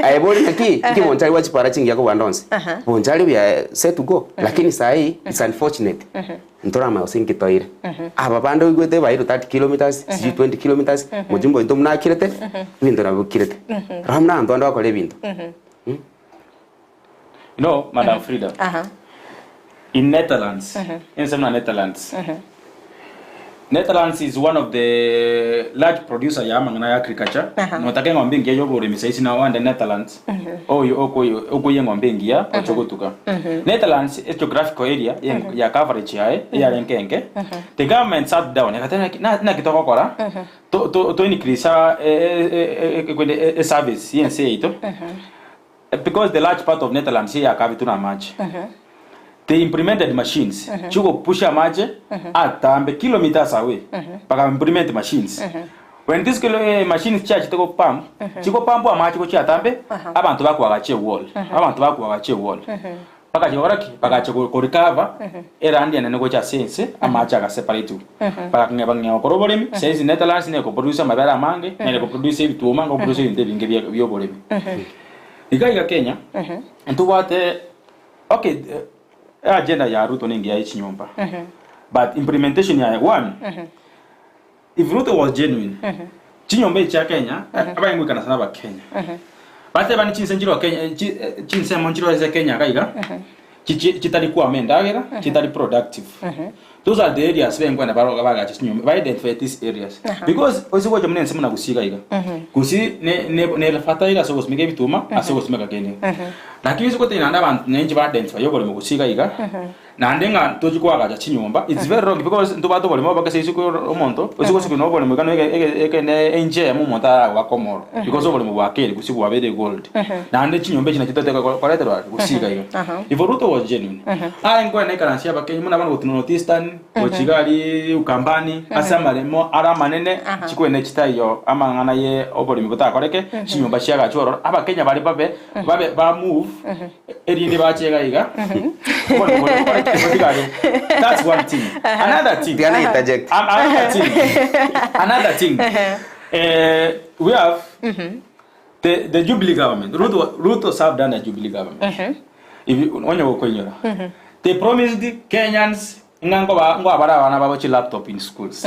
aye bori naki, nki Bonchari gwa chipara chingiya kobua ande onsi. Bonchari we are set to go, lakini sahi it's unfortunate, ntoramanya gose nki toire. Aba bande oigwete bairwe 30 kilometres, sijui 20 kilometres, mojumbe oito buna akirete, ebinto nabio bikirete. Rora buna abanto bande bagokora ebinto. You know, Madam Frida, in Netherlands, ense buna Netherlands, Netherlands is one of the large producer ya amang'ana ya agriculture. Notaka eng'ombe engiya ya oboremi saisi nao oende Netherlands, oyo okoyo okoiya eng'ombe engiya oche gotuga. Netherlands e geographical area ye- ya coverage yaye eyarenge enke, the government sat down egateba naki na- naki togokora to to to increase e service ye ense yaito. Because the large part of Netherlands eyakabetwe na amache, they implemented machines chigopusha amache atambe kilometers away, baka implement machines. When these kilo, eh, machines chiachete go pump, chigopampwa amache gochia atambe, abanto bakoagacha ewall, abanto bakoagacha ewall. Bagacha gokora ki? Bagacha go go recover erandi enene gocha ase ense, amache aga separatiwa. Bagakng'ea bang'ea gokora oboremi, saisi Netherlands nere ekoproduce amabere amange, nere ekoproduce ebituma, ngoproduce ebinto ebinge bia bia oboremi. Iga iga Kenya, ntobwate okay agenda ya Ruto nengiya ya chinyomba, but implementation yaye, one, If Ruto was genuine, chinyomba echi chia Kenya, abaye goikana sana abakenya. Batebani chinse nchiro Kenya, chinsemo nchiro ase Kenya iga iga, chitari kwama endagera, chitari productive. Those are the areas benkwenda baroka bagache chinyomba, ba identify these areas. Because ase gocha buna ense buna Gusii iga iga, Gusii ne ne ne fertile ase ogosimeka ebituma, ase ogosimeka kende. Lakini ase goteba naende abanto nainche ba identify oboremo Gusii iga iga. Naende ng'a tochi koagacha chinyomba, it's very wrong because ntobwate oboremo oboke ase isiko omonto, ase gosiko na oboremo iga ege ege ekene enchera eyemo omonto aragoake omoro, because oboremo bwakeire gose bwabeire gold. Naende chinyomba echi nachio toteba koreterwa are gose iga iga. If Ruto was genuine, aye nkoenda ikaransi y'abakenyi buna bono gotenena North Eastern, gochia iga aria Ukambani, ase amaremo are amanene, chikwene chitaiyo amang'ana ye oboremi botakoreke, chinyomba chiagachwe ororo, abakenya baria babe babe ba move erinde bache iga iga oboremo boria bokoreke botigare. That's one thing. Another thing, Tiga na interject. another thing, another thing, eh, we have the, the Jubilee government. Ruto, Ruto served under Jubilee government. If you, onye gokoinyora. They promised Kenyans ng'a nkoba nkobabare abana babo chilaptop in schools.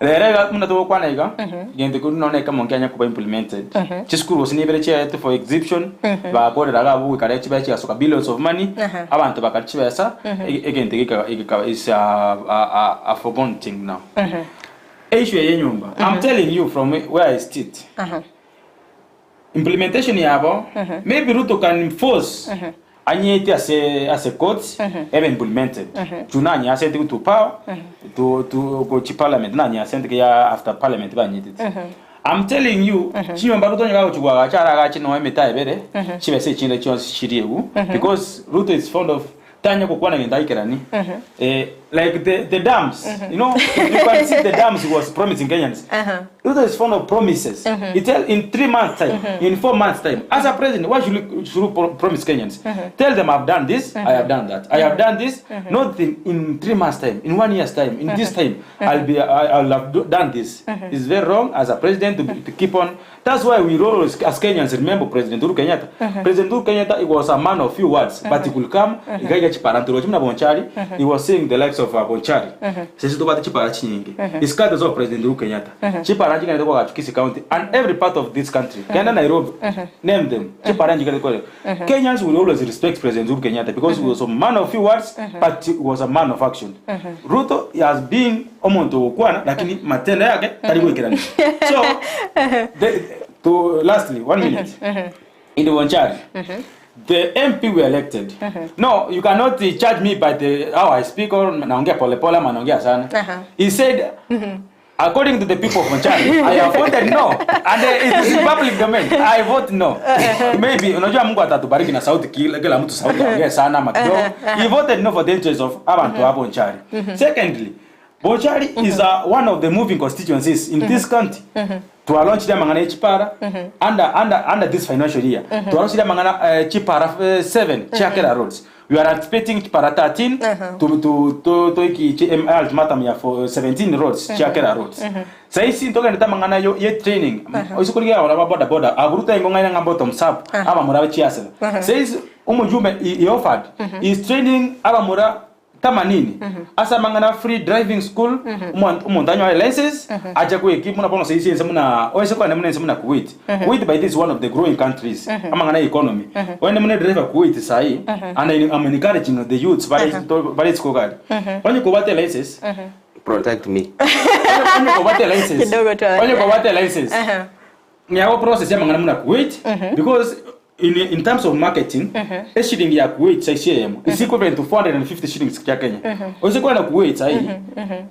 Rero iga buna togokwana iga, gento keria nonya ekemo nkianya koba implemented. Chisukuru gose nibere chiaetwe for exhibition, bakorera iga abwo goika rero chibe chigasoka billions of money, abanto bakaria chibesa, ege- egento geka egekaba is a, a, a, a forgone thing now. Issue eye yenyomba, I'm telling you from where I sit, implementation yabo, maybe Ruto can enforce anyetie ase ase courts ebe implemented. Juu nanyasete to power to to gochi parliament nanyasente ya after parliament banyetete. I'm telling you chinyomba Ruto onye gagochi koagacha aragache nonya emete ebere chibesa echinde chionsi chiriegwe because Ruto is fond of Tanya gokwana gento aikerani eh, like the, the dams you know you can see the dams he was promising Kenyans Ruto is fond of promises he tell in 3 months time in 4 months time as a president why should you, should you pro- promise Kenyans tell them I've done this I have done that I have done this not in, in 3 months time in 1 year's time in this time I'll be I, I'll have do, done this it's very wrong as a president to, be- to keep on That's why we always as Kenyans remember President Uhuru Kenyatta. President Uhuru Kenyatta he was a man of few words but he could come iga iga chipara ntoro chimuna Bonchari he was saying the likes of Bonchari sisi tobate chipara chinyinge It's courtesy of President Uhuru Kenyatta. Chipara nchigenete koagachu Kisii County and every part of this country. Genda Nairobi name them chipara nchigenete koagachu. Kenyans will always respect President Uhuru Kenyatta because he was a man of few words but he was a man of action. Ruto he has been omonto ogokwana lakini matendo yake tari goikerania. So the, to lastly one minute in the Bonchari the MP we elected no you cannot eh, charge me by the how I speak or naongea pole pole ama naongea sana he said According to the people of Bonchari, I have voted no. And uh, it is in public domain. I vote no. Maybe unajua Mungu atatubariki na sauti kila, kila mtu sauti aongee sana ama kidogo. He voted no for the interest of abantu wa Bonchari. Secondly, Bonchari is uh, one of the moving constituencies in this country. Twalaunchire amang'ana ye chipara under, under, under this financial year. Twalaunchire amang'ana eh, chipara 7 chia Kera roads. We are anticipating chipara 13 to to to to iki chi em- ultimatum ya for 17 roads chia Kera roads. Saisi ntogenete amang'ana yo ye training. Oise korigia abana ba boda boda aburuta ingo ng'aina ng'a bottom sub abamura be chiasira. Saisi omojumbe he, he offered he is training abamura Tamanini, ase amang'ana free driving school, omonto omonto anyore license, ache goekia buna bono saisi ense buna oise kogenda buna ense buna Kuwait. Kuwait by the is one of the growing countries, amang'ana ya economy. Ogende buna edriver Kuwait sahi, and I am encouraging the youths bare to bare isiko iga aria. Onye kobwate license, Protect me. onye kobwate license, Kidogo tu. onye kobwate license, Niago process y'amang'ana buna Kuwait because in, in terms of marketing eshilingi ya Kuwait saisi eyemo is equivalent to 450 shillings kia Kenya. Oise kwenda Kuwait sahi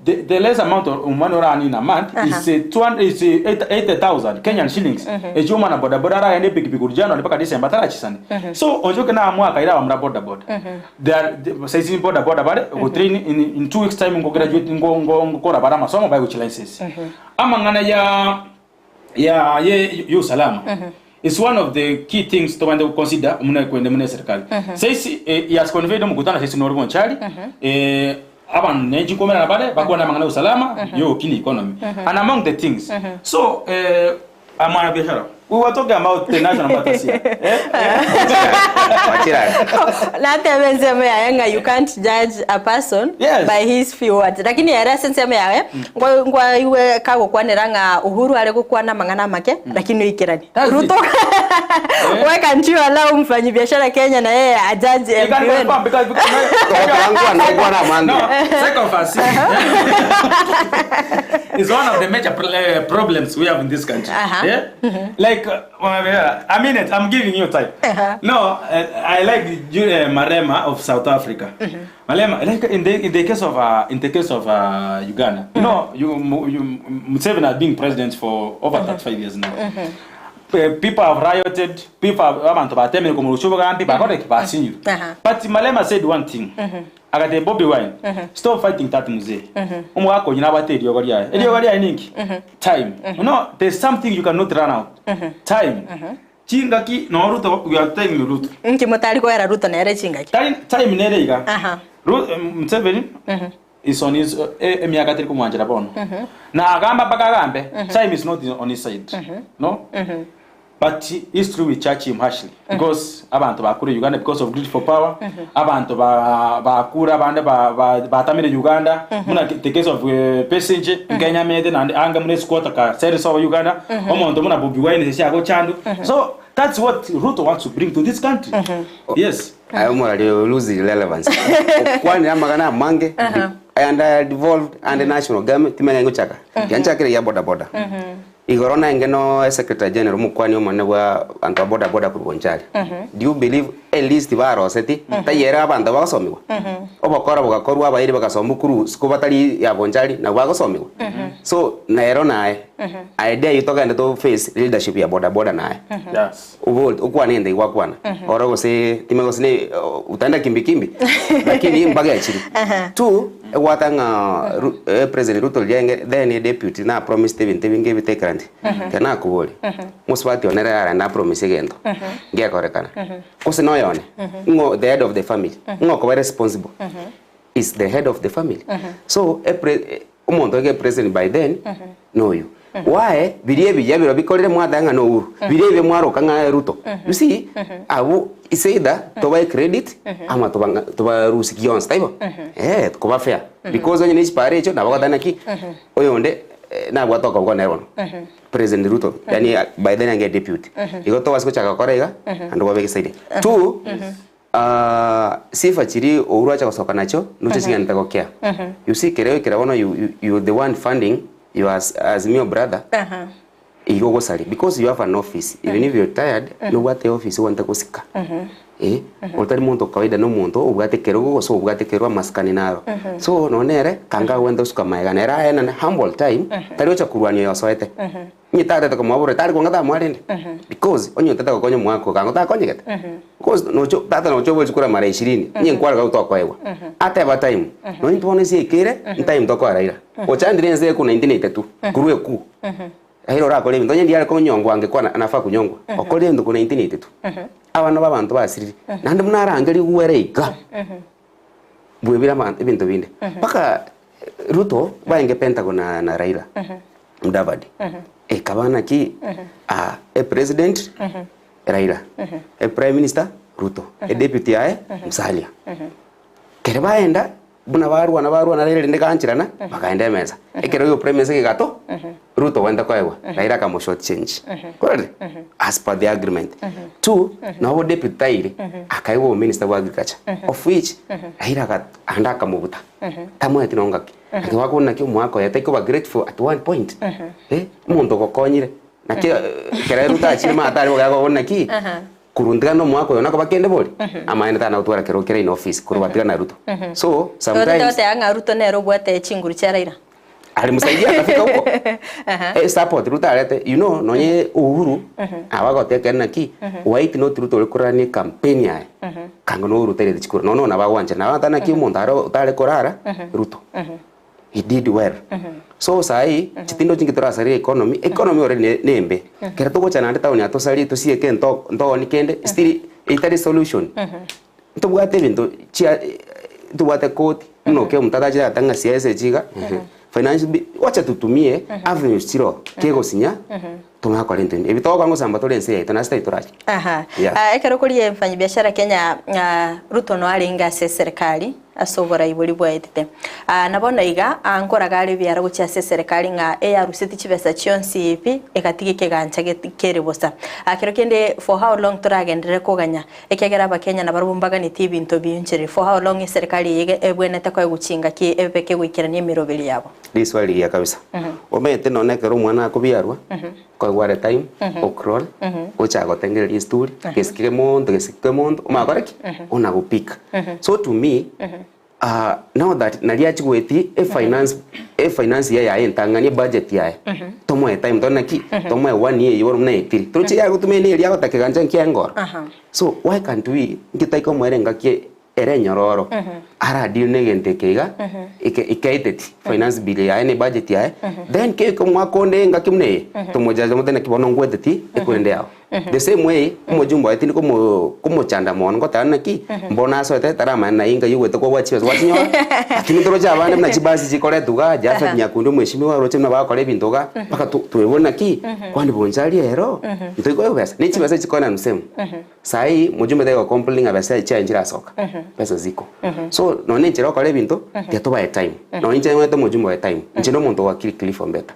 the, the less amount of money orani in a month is 200 is 80,000 Kenyan shillings. Echio omwana boda boda aragende epikipiki korwa January mpaka December tarachisani. So onchoke na mwaka ira abamura boda boda. They are saisi boda boda bare go train in, in 2 weeks time ngo graduate ngo ngo ngokora bare amasomo bae gochi license. Amang'ana ya ya ye y'usalama is one of the key things tobande consider muna kwende muna serikali saisi eh, he has convened omokutano saisi nori bonchari eh, abantu nenchi nkomerana bare bakwana amang'ana ya usalama yo kini economy and among the things so eh, amwana biashara we were talking about the national matters here eh? Wachira. Natebe ensemo yaye ng'a you can't judge a person Yes. by his few words lakini ere ase ensemo yaye ngwa ngwaiwe kagokwanera ng'a Uhuru are gokwana amang'ana amake lakini oikerani That's it. Ruto why can't you allow mfanyi biashara Kenya na yeye ajudge You can MP wenu? confirm because, because Togokora ngwana No, mange. sycophancy is one of the major problems we have in this country. Uh-huh. Yeah? Like Like, uh, a minute, I'm giving you time. No, I like Malema of South Africa. Malema, like in the in the case of in the case of Uganda, you know, you, you Museveni has been president for over 35 years now. People have rioted, people have abanto batemire komorusia obogambi, bakore ki? Basinyirwe. But Malema said one thing. Agatebia Bobi Wine, stop fighting that mzee. Omogaka oyio nabwate eriogo riaye. Eriogo riaye ninki? Time. You know, there's something you cannot run out. Time. Chingaki no Ruto, we are telling Ruto. Inki motari koera Ruto nere chingaki? Tari time nere iga. Aha. Ru, Museveni is on his eh, emiaka teri komwanchera bono. Na agamba mpaka agambe, time is not on his side. No? But history will judge him harshly because abanto bakure Uganda because of greed for power, abanto ba bakure abande ba ba batamire Uganda, buna the case of Besigye, nkenyamete naende ange buna esquatter ka sere sobo Uganda, omonto buna Bobi Wine ase agochandwa. So that's what Ruto wants to bring to this country. Yes. Aye omorari oyo lose relevance. Okwanire amagana amange and I devolved and national government timanya ngochaka. Tianchakire ya boda boda. Igoro naenge no Secretary General omokwani omonene bwa abanto ba boda boda korwa Bonchari. Do you believe a list baroseti taiyo ere abanto bagosomigwa? Obokora bogakorwa abairi bagasomwa korwa isiko batari ya Bonchari nabwo bagosomigwa? So nero naye idea eywo togende to face leadership ya boda boda naye. Yes. Obo okwane ende gwakwana oro gose time gose ne utaenda kimbi kimbi lakini mbagechiri. Two Egwata ng'a Ru- eh, President Ruto riria enge then e deputy na promised ebinto ebinge ebitekeraneti. Ekero nakoboria, mosubati one ere arende apromise egento, ngekorekana. Gose noyo one, ng'o the head of the family, ng'o okoba responsible is the head of the family. So epre eh, omonto oige president by then noyo. Why biria ebiya biro bikorire mwateba ng'a no Uhuru, biria ebiya mwaroka ng'a Ruto. You see, abwo it's either tobae credit ama toba tobarusie gionsi taibo? Eh, koba fair. Because onye ne chipara echio nabo ogoteba naki, oyonde nabwate okoboko nere bono. President Ruto, yaani by then ange deputy. Igo tobasa gochaka gokora iga, naende obabe egesaidia. Two, Sifa chiria Uhuru acha gosoka nachio noche chigenderete gokea. You see kere ekero bono you, you, you the one funding your Azimio brother igo ogosaria because you have an office even if you're tired nobwate office ogwente gosika eh otari monto kawaida na omonto obwate ekerogo gose obwate ekerwa amasikani naro. So nonye nere kanga agwente gosuka magega nere aenane humble time tari gocha korwania oyo osoete. Onye tatete komoa bororo tari kong'a tamoa rende because onye otete gokonya omwaka oka ang'o takonyegete because nocho tata nocho obochi kura mara ishirini onye nkwarega gose tokoegwa ateba time nonye intwe bono ense ekere time tokoa Raila ochandire ense eku 1982 korwa eku Raila orakore ebinto onye ndiare konyongwa angekwana anafaa kunyongwa okorire ebinto korwa 1982 abana ba abanto basirire naende buna arange rigwere iga bwebire abanto ebinto binde mpaka Ruto baenge Pentagon na, na Raila Mudavadi ekaba naki ah, e president Raila e prime minister Ruto e deputy yaye Musalia kere baenda buna barwana barwana Raila rende gancherana bakaenda emesa ekero oyo prime minister gegato Ruto gwenta koegwa Raila akamo short change korende as per the agreement Two nabo deputy tairi akaegwa obominister bwa agriculture of which Raila aga ande akamobuta Tamoeti nonye ngaki. Naki gwakobuna naki omwaka oye taikoba grateful at one point. Eh, omonto ogokonyire. Naki ekero Ruto achire maate aria boka akobuna naki, korwa ntigane omwaka oyo nakoba kende bori, amaene tana gotwara kero kere in office korwa batigana na Ruto. So, sometimes. Toteba ng'a Ruto nere obwate chinguru chia Raila. Alimsaidia akafika huko. Eh, support Ruto arete, you know, nonye Uhuru abagoteba ekero naki, white not Ruto ore korania ecampaign yaye, kanga na Uhuru tareti chikura, nonya nabo agwanchera, nabo agoteba naki omonto are otare korara, Ruto. He did well. So sahi, chitindo chinki torasarie economy, economy already ne nembe. Ekero togocha naende town aya tosarie tosieke nto ntooni kende, still etari solution. Ntobwate ebinto chia ntobwate koti, buna okia omonto atachire agoteba ng'a siasa echi iga, ehe. Finance bill, wacha tutumie avenues chiroo, kegosinya, tomanye gokora ebinto binde. Ebi togokora ngosamba tore ense yaito nase tari torache. Aha. Yeah. Ah, ekero koria mfanyibiashara Kenya ah, Ruto no arenge ase eserekari. ase oborai boria bwaetete. Aa, na bono iga, aa, nkoraga are ebiara gochia ase eserekari ng'a eyaruseti chibesa chionsi pi, egatiga ekegancha get kere bosa. Aa, kero kende for how long toragenderere koganya, ekiagera abakenya nabarobwo mbaganeti ebinto bionchereri, for how long eserekari eye ege ebwenerete koegwa chingaki ebeke goikerania emeroberi yabo? Riswali rigiya kabisa. Omanyete nonye ekero omwana akobiarwa, Koigwa are time, ocrawl, gocha gotengereria esturi, gesikire monto, gesikire monto, omanye gokora ki? Ona gopika. So to me, ah, now that nari achigweti efinance, efinance yaye yaye entang'ani, ebudget yaye, tomoe time tore naki? Tomoe one year eywo bono buna etiri. Toroche yagotumia ene eria agotaka kegancha nkiaye nkoro. So why can't we, inki totaikomoera engaki ere enyororo, ara deal negento eke iga, eke ekaeteti finance bill yaye na ebudget yaye, then kebeke omwaka onde engaki buna eye, tomojaje tomotebi naki bono ngweteti ekorende yao. The same way, omojumbe oye tindi komo komochanda mono ngoteba naki, mbono asoete taramanya naye ngai ogwete kobua chibesa gwachinyora, lakini toroche abande buna chibasi chikoretwa igaa, Japhet Nyakundi omweshimiwa oroche buna bagokora ebinto igaa, mpaka to toebori naki, kwani bonchari ero, ntoikoe besa, ne chibesa chikona same. Saii mojumbe tari gocomplain ng'a besa chiaye nchirasoka, besa ziko. So nonye enchera okora ebinto, tiga tobae time. Nonye inche ng'wete omojumbe oye time, inche nomonto o akili Cliff Ombeta.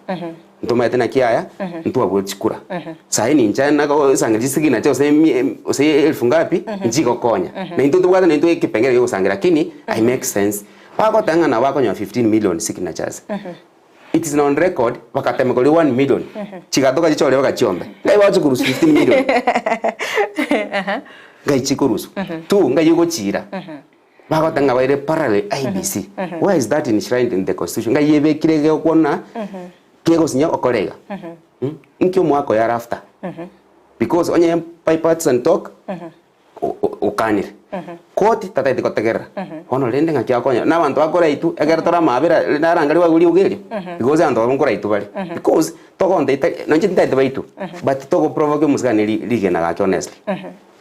Ntomaete naki yaya, ntwabue chikura. Saii ninche nagosangereria chisigina gose emia gose elfu ngapi, nchigokonya. Na intwe ntobwate naintwe ekepengere kiogosangereria lakini I make sense. Bagoteba ng'a nabo bakonyora 15 million signatures. It is on record bagatema koria 1 million chigatoka chichore bagachiombe ngai bagochi korusia 15 million ngai chikorusiwa two ngai ogochiira bagoteba ng'a baire parallel IEBC where is that enshrined in the constitution ngai ebekire gegokwana kegosinya okore iga Inki omwaka oyo are after because onye bipartisan talk okanire. Koti tataeti gotegerera. Bono rende ng'aki akonya na abanto bakoraitwe ekero tore amabera rende arangari baigwe riogo erio because abanto abwo nkoraitwe bare because togonta ita nonye tintagete baitwe but togoprovoke omosigani ri rigena gaki honestly.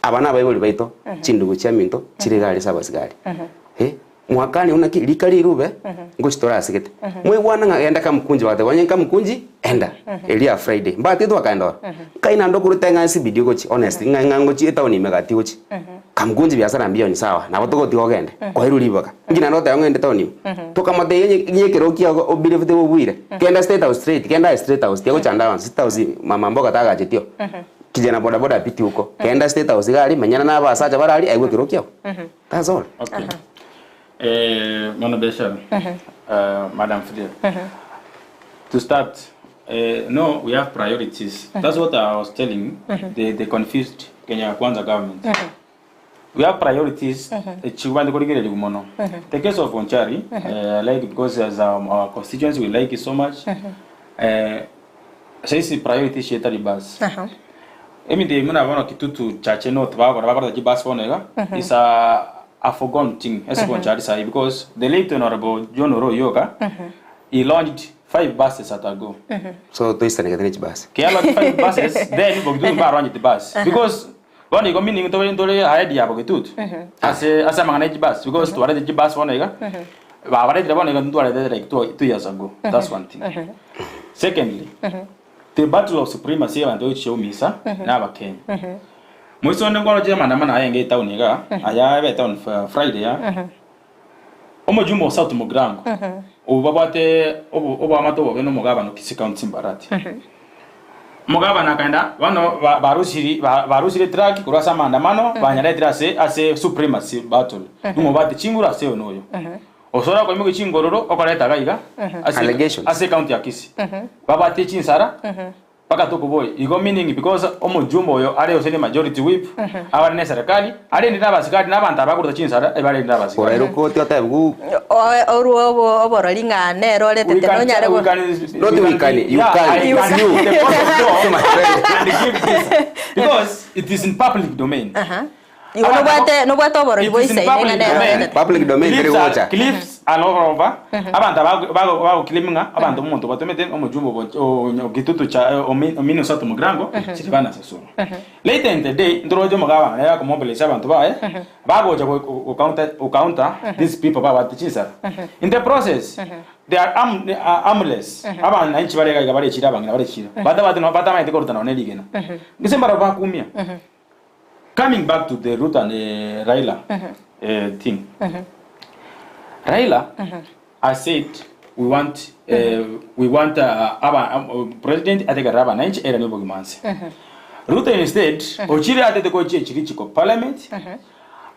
Aba na abaibori baito chindugu chiaminto chire iga aria ase abasigari eh. Mwakani buna ki rika rirube ngochi torasegete. Mwaigwana ng'a genda Kamukunji bagateba onye Kamukunji enda eria ya Friday. Mbati twakaenda oro. Nkai naende okorute ng'a CBD ogochi honestly ng'a ng'a ngochi etown ime gati gochi. Kamukunji biasara mbiyo ni sawa nabo togotiga ogende kwairwe ribaga. Inki naende ogoteba ng'ende town ime. Tokamotebia onye onye ekero kiago obelievete obuire genda state house straight genda aye state house tiga gochanda abanto state house mama mboga tagachetio. Kijana bodaboda apiti huko. Genda state house iga aria menyana na abasacha bare aria aigwe ekero kiago. That's all. Okay. Eh, Mwanabiashara, Madam Fidel. To start, no, we have priorities. That's what I was telling the, the confused Kenya Kwanza government. We have priorities, chibande korigereria mono. The case of Onchari, I like it because as our constituency, we like it so much. Saisi priority chietari bus. Emito eye buna bono Kitutu Chache North bagokora bakoreta chibus bono iga is a a forgone thing ase Bonchari sahi because the late Honourable John Oroo Oyoka he launched five buses at a go. So toisanegete ne chibasi. Ki launch five buses then Bogitutu mbarwancheti bus because bono igo meaning tore ntore ahead ya Bogitutu ase ase amang'ana ya chibus because twarete chibus bono iga babaretire bono iga ntwarete like 2 years ago that's one thing. Secondly The battle of supremacy y'abanto gochia omisa na abakenya. Moise onde nkwaroche amaandamano aya enge etown igaa, aya ebe etown Friday ya. Omojumbe o South Mugirango, obo babwate obo oboamate obobe na omogabana o Kisii County Simba Arati. Omogabana akaenda bono ba barusiri ba barusire truck korwa ase amaandamano banyaretire ase ase supremacy battle. Ning'o obwate chinguru ase oyo na oyo. Osore okoimokia chingororo okoreta iga iga ase Allegations. ase ecounty ya Kisii. Babwatie chinsara mpaka tokoboria. Igo meaning because omojumbe oyo are gose ne majority whip abare ne serikali arende na abasikari na abanto aba bakoruta chinsara ebarende na abasikari. Oraire okoti otebiwe O- Orwo obo- oborori ng'a nere We oretete can, nonyare we go- can, Not we can, you yeah, can. I It's can you. the court of law My friend. and give this because it is in public domain. Aha. Igo nobwate nobwate oborori It is in bwa isaine ng'a public nere domain. oretete. Public domain teri Cliffs are, gocha. cliffs are all over. Abanto abago bago bagoclaim ng'a abanto omonto batomete omojumbe obo o Kitutu cha Omino South Mugirango Silvanus Sosuro. Later in the day ntoroche omogabana nere akomobilize abanto baye bagocha go go counter go counter these people babwate chinsara. In the process they are arm armless abananchi bare iga iga bare echiro abang'ina bare echiro batabwati no batamaeti koruta nonye rigena. Gese mbarabwo bakumia. Coming back to the Ruto and Raila thing. Raila has said we want we want aba president ategerere abananchi airanie obogima nse. Ruto instead ochire atete gochia echirichiko parliament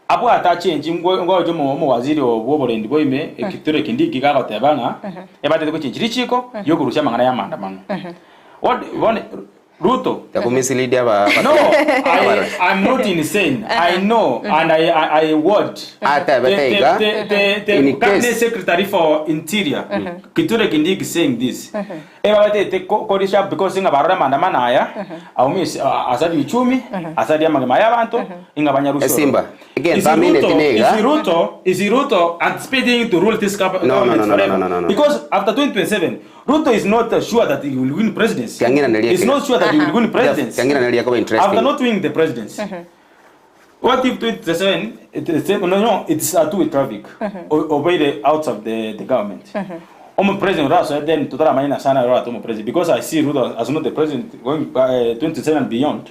abwate achengi ngoche omowaziri bwa oborendi bwa ime Kithure Kindiki gagoteba ng'a ebatete gochengi richiko riokorusia amang'ana ya maandamano. What bono Ruto. Takumislead aba No, I, I'm not insane. I know and I, I, I watched. Atebete The, iga, the, the, the, in the cabinet case- secretary for interior, Kithure Kindiki saying this. Ebabatete korisha because inga barora maandamano aya, aumis asari uchumi, asari amagima ya abantu, inga banyarushoro. Esimba, again, Is pamine Ruto, tinega. is Ruto, is Ruto anticipating to rule this No, no, government no, no, forever? no, no, no, no. Because after 2027, Ruto is not sure that he will win presidency. Kiang'ina nelie He's not sure that he will win presidency. Kiang'ina nelie koba interesting. After not winning the presidency. What if 2027, it is, no, no, it's a two-way traffic. Obey the out of the government. Omo president Ruto then tutara manina sana Ruto omo president because I see Ruto as not the president going 27 and beyond.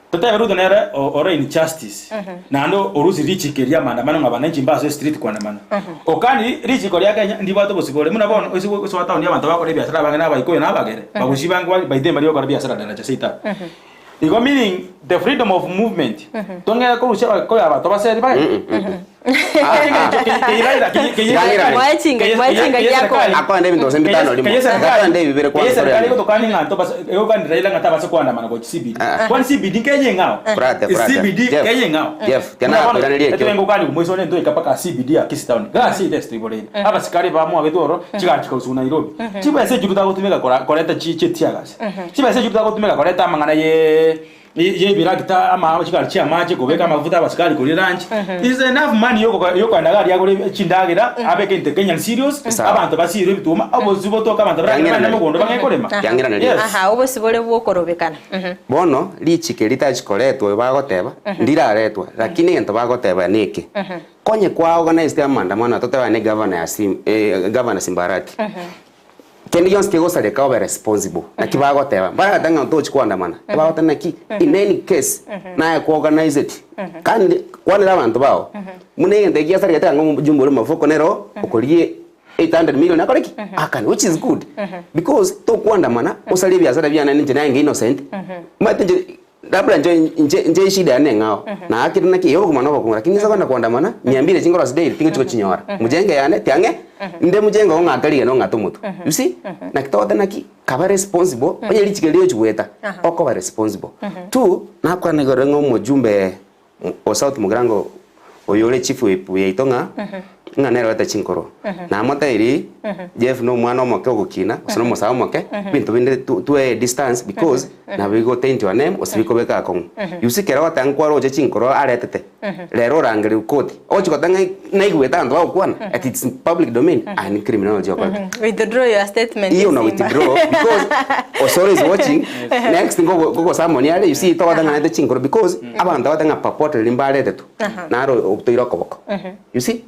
Tata Ruto nere ore injustice. Na ndo orusi richike ria maandamano nga bananchi mbaso street kuandamana. Okani richiko ria Kenya ndibwate obosibore muna bono ase ase town abantu bakora ebiasara abange na abaikoyo na abagere. Bagusi bange bari by them bari bakora biasara daraja seita. Igo meaning the freedom of movement. Tongera korusia abaikoyo abato baseri bae. Mwachinga gyako. Akwande ebinto gose mbitano rimo. Akwande ebibere kwanza serikali tore. gotokani ng'anto egokani raila ng'ata base kuandamana gochi CBD. Kwani CBD kenye ng'ao? Brother, brother. CBD Jeff, kenye ng'ao? Jeff, tena akwiranerie ekio. Etwengo kani kumwiso ne ntoika paka CBD ya Kisii town. Gasi test iborere. Abasikari bamwa getoro chigachi kausu Nairobi. Chibese chiruta gotumeka koreta chi tear gas. Chibese chiruta gotumeka koreta amang'ana ye ye birakita ama chigari chia amache kobeka amafuta abasikari kori lunch. Is enough money yoko yoko andagari yagore chindagera abeke inte Kenyan serious Sawa. abantu basire ebituma obosi botoka abantu Yang'ina baragenda nari. mogondo bangekorema. Yang'ina nari. Yes. Aha, obosibore bwokorobekana. Bono richike ritachikoretwa bagoteba ndiraretwa lakini egento bagoteba neke konye kwa organized maandamano toteba ne governor ya Sim, governor Simbarati kende gionsi kegosareka obe responsible naki bagoteba baratanga ntochi kuandamana bagoteba naki in any case naye ku organize it kandi kwanera abantu bao muna egento egiasaregete anga omojumbe ore mafuko nero okorie 800 million akoreki akani which is good because tokuandamana osarie ebiasara biane ninche naye innocent mate nje labda nje nje nje shida yane ngao na akiri naki yobo kumana bokunga lakini sasa kwenda kuandamana niambire chingoro sidei tingo chiko chinyora mujenge yane tiange nde mujenge ong'akariga no ng'ato mutu you see na kitote naki kaba responsible onye lichike lio chweta okoba responsible two nakwana igoro ng'o mujumbe o South Mugirango oyore chief whip yaito ng'a ng'a nero ete chinkoro namoteiri Jeff no omwana omoke ogokina gose na omosae omoke ebinto binde twe distance because nabo igotaint your name gose bikobeka akong'u. You see kero ogoteba nkwaroche chinkoro aretete rero orangereria koti ogochi goteba ng'a naigwete abanto bagokwana at its public domain aye ni criminology okorete. Withdraw your statement. Iyo na Simba. withdraw because Osoro is watching next ngogo gogo summon yare you see togoteba ng'a naete chinkoro because abanto bagoteba ng'a purportedly mbaretetwe naro otoire okoboko you see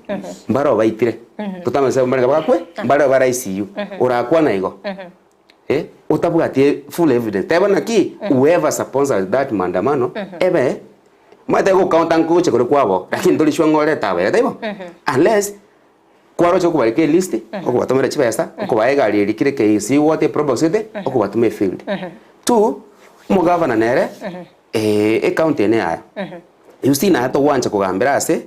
mbaro baitire totamanyete mbare bagakwe mbare bare ICU orakwana igo otabwati full evidence teba naki whoever sponsors that maandamano ebe mwete gocounta nkoche kore kwabo lakini torishwa ng'oreta abere taibo unless kwaroche okubareka elist okubatomera chibesa okubaha egari eri kere KC wote probox ete okubatuma efield two omogavana nere ecounty ene yaye you see naye togwancha kogambera ase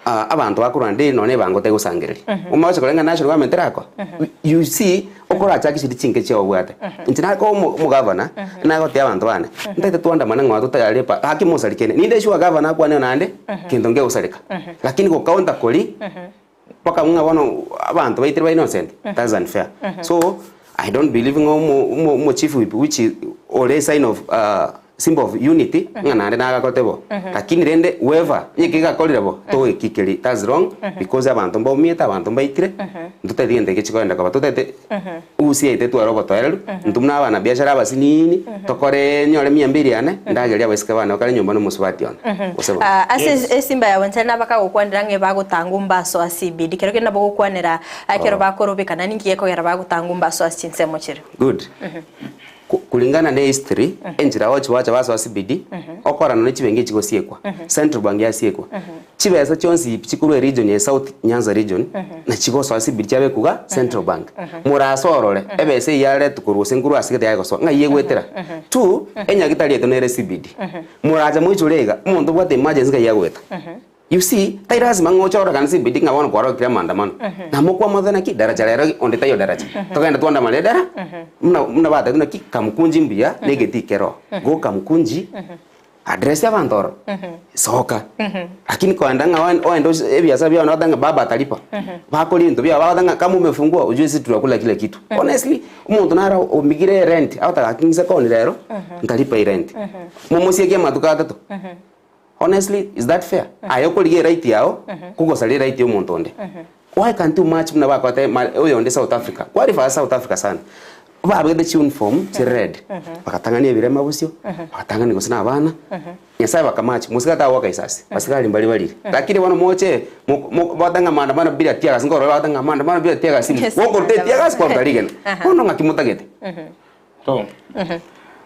abanto bakorwa nde nonye ebango tegosangereria omache korenga national government erakora you see okorachake chiri chinke chiaobwate inche nako omogavana nagotea abanto bane ntaete twandamana ng'a totayaripa haki mosarikene ninde sure gavana akwane naende kento nkegosareka lakini gocounta kori mpaka ng'a bono abanto baitire ba innocent that's unfair so I don't believe ng'a omo omo chief whip which is ore sign of symbol of unity ng'a naende nagakote bo lakini rende whoever onye kegakorire bo togekikeri that's wrong because abanto mbaumiete abanto mbaitire ntotari gento eke chikoenda koba totete usi yaito etware obotoereru intwe buna abana biashara abasinini tokore nyore mia mbili yane ndageria abaiseke bane bakare nyomba na omosubati one gose bo. Ase esimba yago nchare nabakagokwanera ng'a ebagotanga ombaso ase CBD kero kende nabo ogokwanera ekero bakorobekana ninki gekogera bagotanga ombaso ase chinsemo chiria. Good. Kulingana ne history, enchera gochi gwacha basoa CBD, okorana ne chibenki chigosiekwa, Central Bank yasiekwa. Chibesa chionsi pi chikorwa eregion ya South Nyanza region, na chigosoa CBD chiabekwa iga Central Bank. Morase orore, ebesa eyio yaretwa korwa gose nkorwa ase gete yaye gosoa, ng'ai egwetera? Two, enyagitari yaito nere CBD. Morache moichore iga, omonto obwate emergency ng'ai agoeta? You see, tai lasima ng'a oche ororekane CBD ng'a bono kwarokire amaandamano. Na mokwamotha naki daraja rero onde taiyo daraja. Togende twandamane edara, buna buna batebete naki Kamukunji mbuya na egetii kero. Go Kamukunji, address abanto ororo, soka. Lakini koenda ng'a oen oende ase ebiasara biao notebe ng'a baba atalipa, bakoria ebinto biao bagoteba ng'a kama umefungua ujue sisi tunakula kila kitu. Honestly, omonto naro omigire erent, agoteba gaki ng'ise koni rero, ntalipa erent. Momosieke amatuko atato. Honestly, is that fair? Aye okorigia eright yao, kogosaria eright ya omonto onde. Why can't you match buna bakorete ma oyonde South Africa? Kwarifa South Africa sana. Babegete chiuniform chi red, bagatang'ania ebirema bosio, bagatang'ania gose na abana, Nyasaye bakamatch, mosike tagoaka isasi, basigari mbari barire. Lakini bono moche, mo- mo bagoteba ng'a maandamano bila teargas, nkorora bagoteba ng'a maandamano bila teargas, gokoruta eteargas kwaruta rigena. Bono ng'aki motagete? So,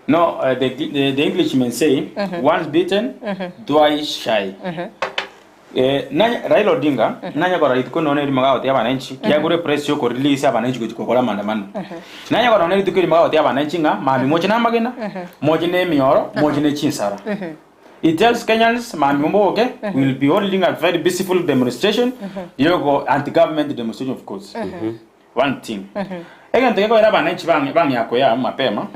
no, the, the, the Englishmen say, once bitten, twice shy. Eh, nanya, Raila Odinga, nanya kora rituko none erimo gagotebi abananchi, kiagure press yo korelease abananchi gochi gokora maandamano. Nanya kora none rituko erimo gagotebi abananchi ng'a mambia moche na amagena, moche na emioro, moche na chinsara. He tells Kenyans mambia moboke, we will be holding a very peaceful demonstration, yogo anti-government demonstration of course. One thing. Egento gekoera abananchi bang'e bang'ea koya mapema.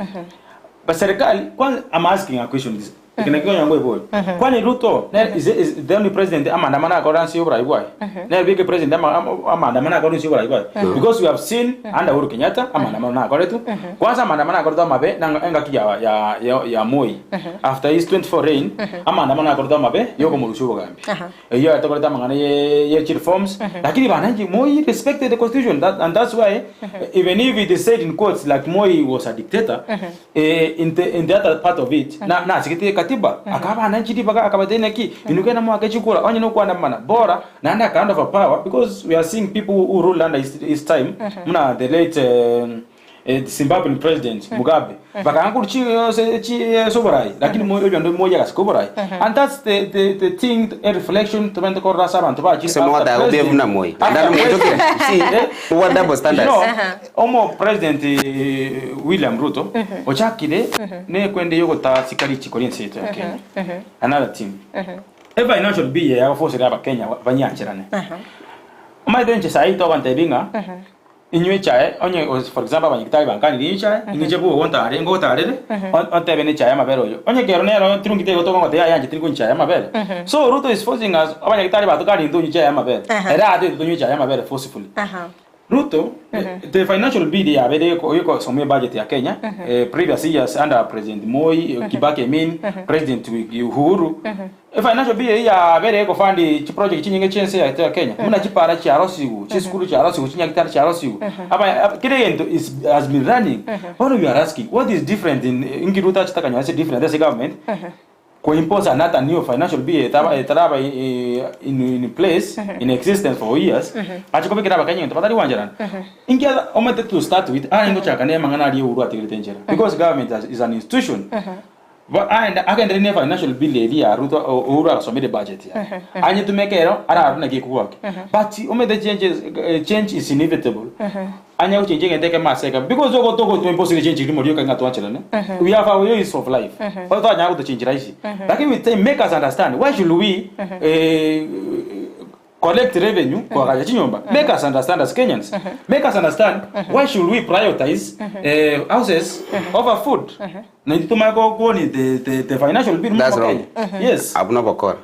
Ba serikali kwanza I'm asking a question this. Eke nakio konya ngoiboria. Kwani Ruto ne is, is the only president amaandamano akora nse y'oborai bwaye. Nere bweka president ama- ama- amaandamano akora nse y'oborai bwaye. Because we have seen under Uhuru Kenyatta amaandamano nakoretwe. Kwanza amaandamano akoretwe amabe nanga engaki ya ya ya, ya Moi. After his 24 reign amaandamano akoretwe amabe yokomorusia obogambi. Eyio yatokorete amang'ana ye ye chireforms, lakini bananchi Moi respected the constitution that, and that's why even if it is said in quotes like Moi was a dictator eh, in the, in the other part of it na nasigete katiba akaba bananchi ribaga akabatebia naki inwe genda moake chikura onye nokwana bora naende aka hand over power because we are seeing people who ruled under his, his time muna the late eh, eh, Zimbabwean president Mugabe bakanga korwa chi ase chi ase oborai lakini moi oyonde moi agasika oborai and that's the, the, the thing a reflection tobwenerete korora ase abanto bachire Ase mwataka kobia buna moi. after Naende mochokire. president- See, Eh? obwa double You standards. know, omo president eh, William Ruto ochakire nekwende yogotasika richiko ria ense yaito ya Kenya another thing e financial bill eye yagofosire abakenya banyancherane omanyete inche sahi togontebia ng'a Inywe echae, onye for example abanyagitari bankanirie inywe echae, ing'iche bwogo ntare ngotarere, ontebe nechae y'amabere oyo. Onye ekero nero tirungite igo tokongotebi yaya inche tindi konywa echae y'amabere. So Ruto is forcing us, abanyagitari batokanirie ntonywe echae y'amabere. Ere atete tonywe echae y'amabere forcefully. Ruto, the financial bill yabeire ego egosomwa ebudget ya Kenya, previous years under President Moi, Kibaki I mean, President Uhuru, Efinancial bill eyio yabeire egofund chiproject chinyinge chi'ense yaito ya Kenya, buna chipara chiarosigwe, chisukuru chiarosigwe, chinyagitari chiarosigwe, aba aba kera egento is has been running. Bono we are asking, what is different in inki Ruto achete akanyora ase different ase government koimpose another new financial bill etaba etaraba in in place in existence for years, ache kobekera abakenya egento batari gwancherana. Inki asa omanyete to start with, arenge gochaka na amang'ana aria Uhuru atigerete enchera because government is an institution. Bo aende agenderere ne financial bill eria ya Ruto Uhuru agasomire budget yaye. Anyetumeke ero ararore naki ekogwake. But omanyete change is change is inevitable. Anya gochenjia egento ekemo ase ekemo because ogo togo impose change rimo rioka ng'a twancherane. We have our ways of life. Bono twanyara gotochenji rahisi. Lakini with time make us understand why should we collect revenue koagacha chinyomba make us understand as Kenyans make us understand why should we prioritize eh, houses over food na intwe tomanye gokuoni the, the, the financial bill That's mwa wrong. Kenya yes Abwo nobokora.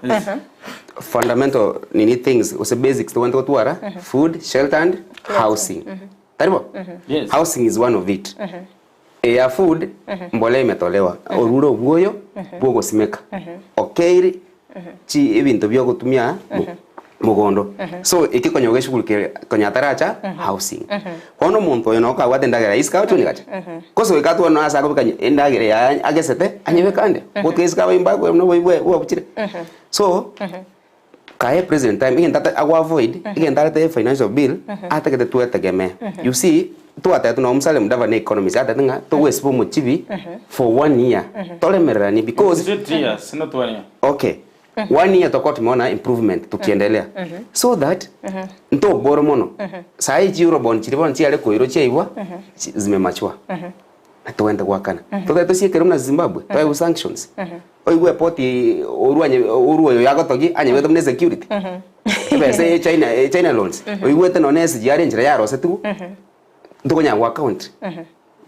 Fundamental nini things gose basics tobwenerete gotwara food, shelter and housing. Tari bo? Yes. Housing is one of it. Eya food mbolea imetolewa orure obwoyo bwogosimeka okeire chi ebinto biogotumia mogondo so eki konya ogeshughulikia konya ataracha housing bono omonto oyo nabo kabwate endagera isiko agochia gacha gose goika atware ase akobeka endagera yaye agesete anyebeke ande goika isiko abaimba buna bwabuchire so Kae present time egento ata ago avoid egento arete financial bill atagete twetegemee you see. Twatebete nonya Musalia Mudavadi na economist atebete ng'a togwesiba omochibi for one year toremereranie because Is it 3 years, not one year? Okay, one year tokwa tumeona improvement tukiendelea so that ntobore mono. Sahi chi eurobond chiri bono chiare koirwa chiaibwa zimemachua na togende goakana totari tosiekere buna Zimbabwe toegwe sanctions oigwe epoti orwa anye orwa oyo yagotogia anyebete buna esecurity ebesa ya China China loans oigwete nonye SGR enchera yarosetigwe ntokonyara goa country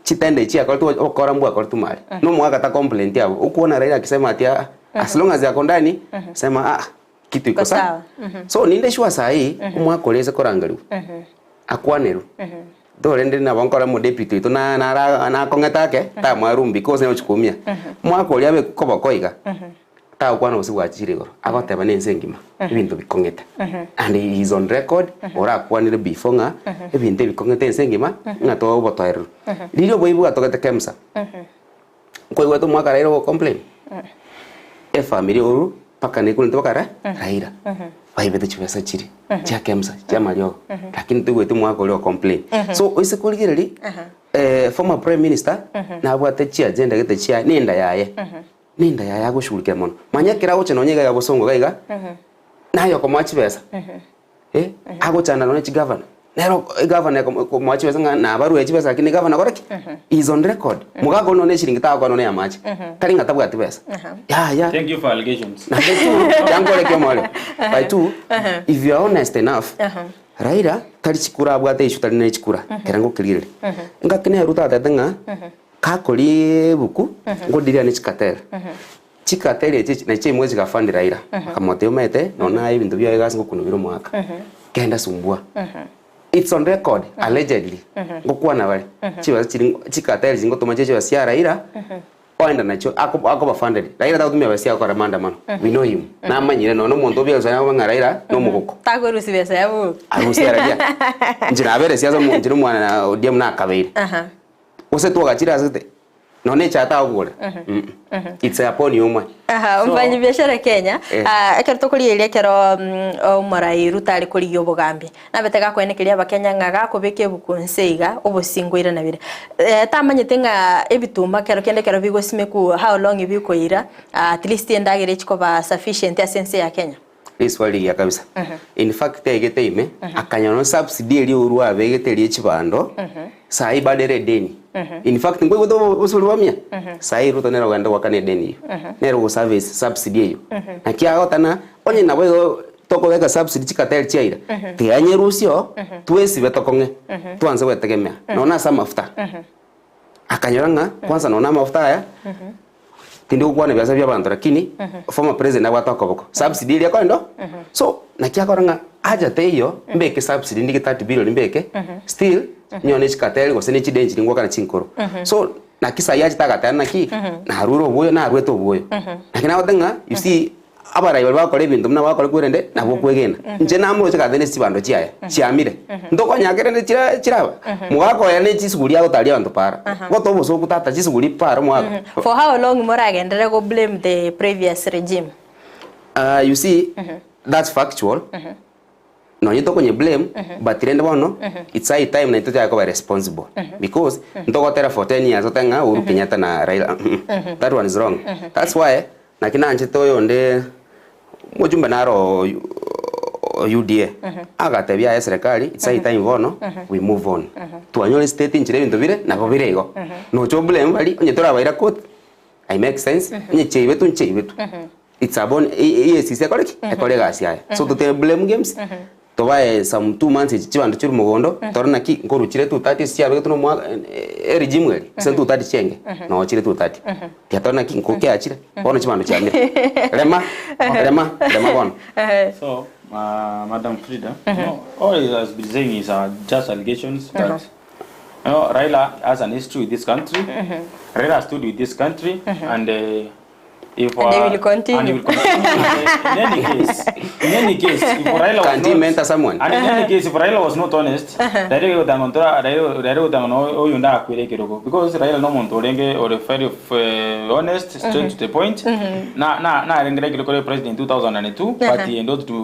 chitende echi chiakoretwe okora mbwakoretwe mare na omogaka ta complaint abwo okwana Raila akisema ati aa as long as ako ndani sema aa kitu iko Iko sawa sawa. so ninde sure sahi omwaka oria ase korangeriwa akwanerwe torende nabo nkore omodeputy oito na nara nakong'ete ake tamwarumbi because nere ochikumia omwaka oria abe koboko iga tagokwana gose bwachire igoro agoteba na ense engima ebinto bikong'ete and he is on record orakwanire before ng'a ebinto ebikong'ete ense engima ng'a tobe obotoereru riria oboibi bwatogete KEMSA nkoigwete omwaka Raila ogocomplain efamiri oru mpaka nekunete mpaka ra Raila baibete chibesa chiria chia KEMSA chia amariogo lakini toigweti omwaka oria ocomplain so oise korigereria former prime minister nabwate chiagenda gete chiaye na enda yaye na enda yaye agoshughulikia mono manya ekero agocha nonye iga ya bosongo iga iga naye okomoa chibesa eh agochanda nonye chigavana nero egavana ekomoa chibesa ng'a nabarue chibesa lakini egavana akore ki? Is on record mogaka oria nonye eshiringi tagokora nonye amache tari ng'a tabwati besa yaya. Thank you for allegations. Naende two, yankore ki omorero? By two, if you are honest enough, Raila tari chikura abwate issue tari ne chikura, ekero ngokerigereria. Engaki nere Ruto atebete ng'a kakoria ebuku, ngodiria ne chikatera. Chikatera echi nachi chiaimokia chigafund Raila, akamotebia omanyete nonye naye ebinto biaye iga ase ngokunubera omwaka, genda sumbua. It's on record allegedly, ngokwana bare, chibesa chiri chikatera echi ngotoma chiria chibesa chia Raila, oenda nachio ako akoba funded. Raila tagotumia besa chiaye gokora maandamano, we know him, namanyire nonye omonto obiarusia naye ng'a Raila na omogoko. Takorusia besa ya boka. Arusia raria. Inche nabere siasa omo inche na omwana na ODM nakabeire. Gose twagachire ase gete, nonye echae tagokogorera It's upon you omwe. Aha, omfanyi biashara Kenya, Eh. ah, ekero tokorigereria ekero omorai Ruto are korigia obogambi, nabete gakoenekeria abakenya ng'a gakobeka ebuku nse iga, obosingo oiranabire. Eh, tamanyete ng'a ebituma kero kende ekero bigosimekwa how long bikoira, at least endagera echi koba sufficient ase ense ya Kenya. Riswali rigiya kabisa. In fact aigete ime, akanyora subsidy eria orwa abegete eria echibando, sahi bado ere edeni. In fact nkoigwete obosori bwa mia, sahi Ruto nere ogenda goakana edeni eyio. Nere ogoservice subsidy eyio. Naki agotana, onye nabo igo tokobeka subsidy chikateri chiaira, tianyerusia oo, twesibe tokong'e, twanse gwetegemea, nonya ase amafuta. Akanyora ng'a kwanza nonya amafuta aya, tindi gokwana ebiasara bia abanto lakini former president abwate okoboko, subsidy eria ekogenda oo. So naki akora ng'a haja teiyo mbeke subsidy ndike 30 billion mbeke, still nyore ne chikateri gose ne chideni chiria ngwakana chinkoro. So naki sahi achete agateba naki, narure oboyo narwete oboyo. Naki nagote ng'a you see Abarai baria bagokora ebinto buna bagokora kwerende nabo okwegena. Inche namoroche gati ne chibando chiaye chiamire. Ntokonya kerende chira chiraba. Mogaka oye ne chisuguri agotaria abanto para. Gotoa obosoku tata chisuguri para omogaka. For how long moragenderere go blame the previous regime? You see that's factual. Nonye tokonye blame but rende bono it's high time naintwe tochake koba responsible because ntogotera for 10 years otebe ng'a Uhuru Kenyatta na Raila that one is wrong. That's why naki nanchete oyonde omojumbe naro o UDA agatebia aye serikali it's high time bono we move on. Twanyora estate inchera ebinto bire nabo bire igo. Nocha oblame baria onye torabaira court I make sense onye chiaibetwe nchiaibetwe. It's upon EACC ekore ki? Ekore egasi yaye. So totebe blame games, tobae some 2 months echi chibanto chire mogondo, tore naki nkorwa chire 2:30 ase chiabegetwe na omwaka eregimu eri, ase 2:30 chienge, noo chire 2:30. Tiga tore naki nkokeachire, bono chibando chiamire. Rema, rema, rema bono. So, Madam Frida, no, all he has been saying is just allegations that you know, Raila has an history with this country. Raila stood with this country, and if And they will continue. And he will continue. And in any case, if Raila was Can't he not, mentor someone? And in any case, if Raila was not honest, Raila gotangontora Raila gotangono oyo ndakwire kiroko because Raila no muntu orenge ore very honest, straight to the point. Na na na arengere kiroko president 2002, but he endorsed to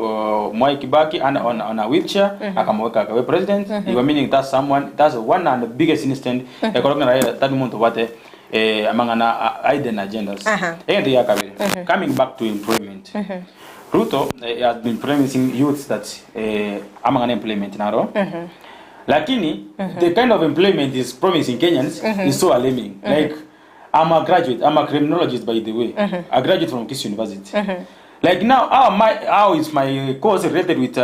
Mwai Kibaki on, on, on a wheelchair akamoweka akabe president. Igo meaning that's someone that's one and the biggest instant ekoro ng'a Raila tari monto obwate eh, amang'ana a- hidden agendas. Egento gia kabere, coming back to employment. Ruto eh, has been promising youths that eh, amang'ana employment naro. Lakini the kind of employment is promising Kenyans is so alarming. Like I'm a graduate, I'm a criminologist by the way. A graduate from Kisii University. Like now how am I, how is my course related with uh,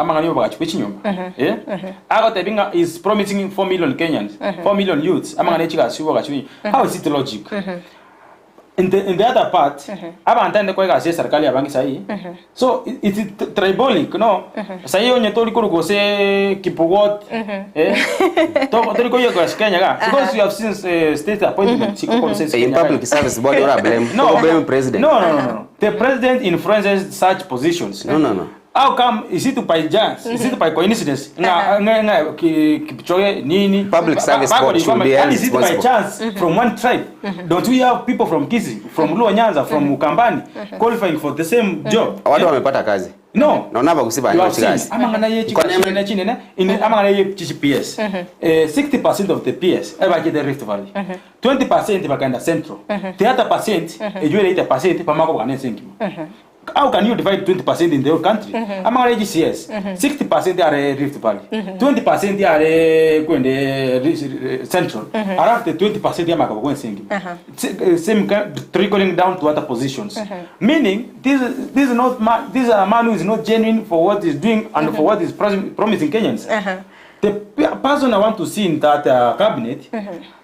amang'ana y'obagachi bwe chinyomba? Eh? Agotebi ng'a is promising 4 million Kenyans, 4 million youths amang'ana y'echigasi y'obagachi bwe chinyomba. How is it logic? In the, in the other part, abanto ande koa egasi y'eserikali abange sahi, so it, it's tribolic, no? Sahi onye tori korwa gose Kipugot, eh, to- tori koyia egasi Kenya iga, because you have seen eh, state appointment chikokorwa ase In Kenya iga. public service board ora blame. No, Toko blame president. No, no, no, no. The president influences such positions. No, no, no. How come is it by chance? Is it by coincidence? Nga nga nga ki- Kipchoge nini? Public service Ba- board should be How held is it by responsible. chance from one tribe? Don't we have people from Kisii, from Luo Nyanza, from Ukambani qualifying for the same job? Watu wamepata kazi. No. Naona hapa kusiba You have seen. kazi. Amang'ana ye Kwa nini- chikashine chinene in amang'ana ye GPS. Eh 60% of the PS ebachete Rift Valley. 20% bakaenda Central. The other percent ejwere 80% pamako bakane sengima. How can you divide 20% in the whole country? Amang'ana ye GCS 60% are Rift Valley. 20% are kwende Central. Alafu the 20% yamaka bakwen sengima. Same kind, trickling down to other positions. Meaning this this is not ma, this is a man who is not genuine for what he's doing and for what he's promising Kenyans. The person I want to see in that cabinet,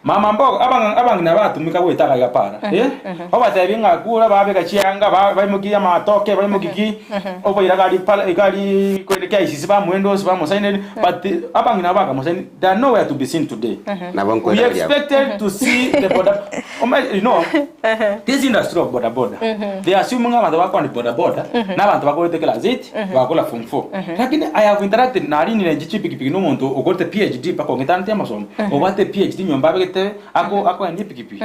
mama mbogo abang abang'ina batumika gwetaka iga para eh obatebi ng'a kura babeka chianga baimokia amatoke baimokia ki oboira gari pala egari kwende KICC bamuendosi bamosaineri but abang'ina bakamosaini they are nowhere to be seen today. Nabo We nkwera riabo. expected to see the boda you know this industry of boda boda they assume ng'a abanto bakoani boda boda na abanto bakorete class 8 bakora form 4 lakini I have interacted narinire inche chipikipiki na omonto okorete PhD mpaka ong'etanete amasomo obwate PhD nyomba abegete ako akoendia epikipiki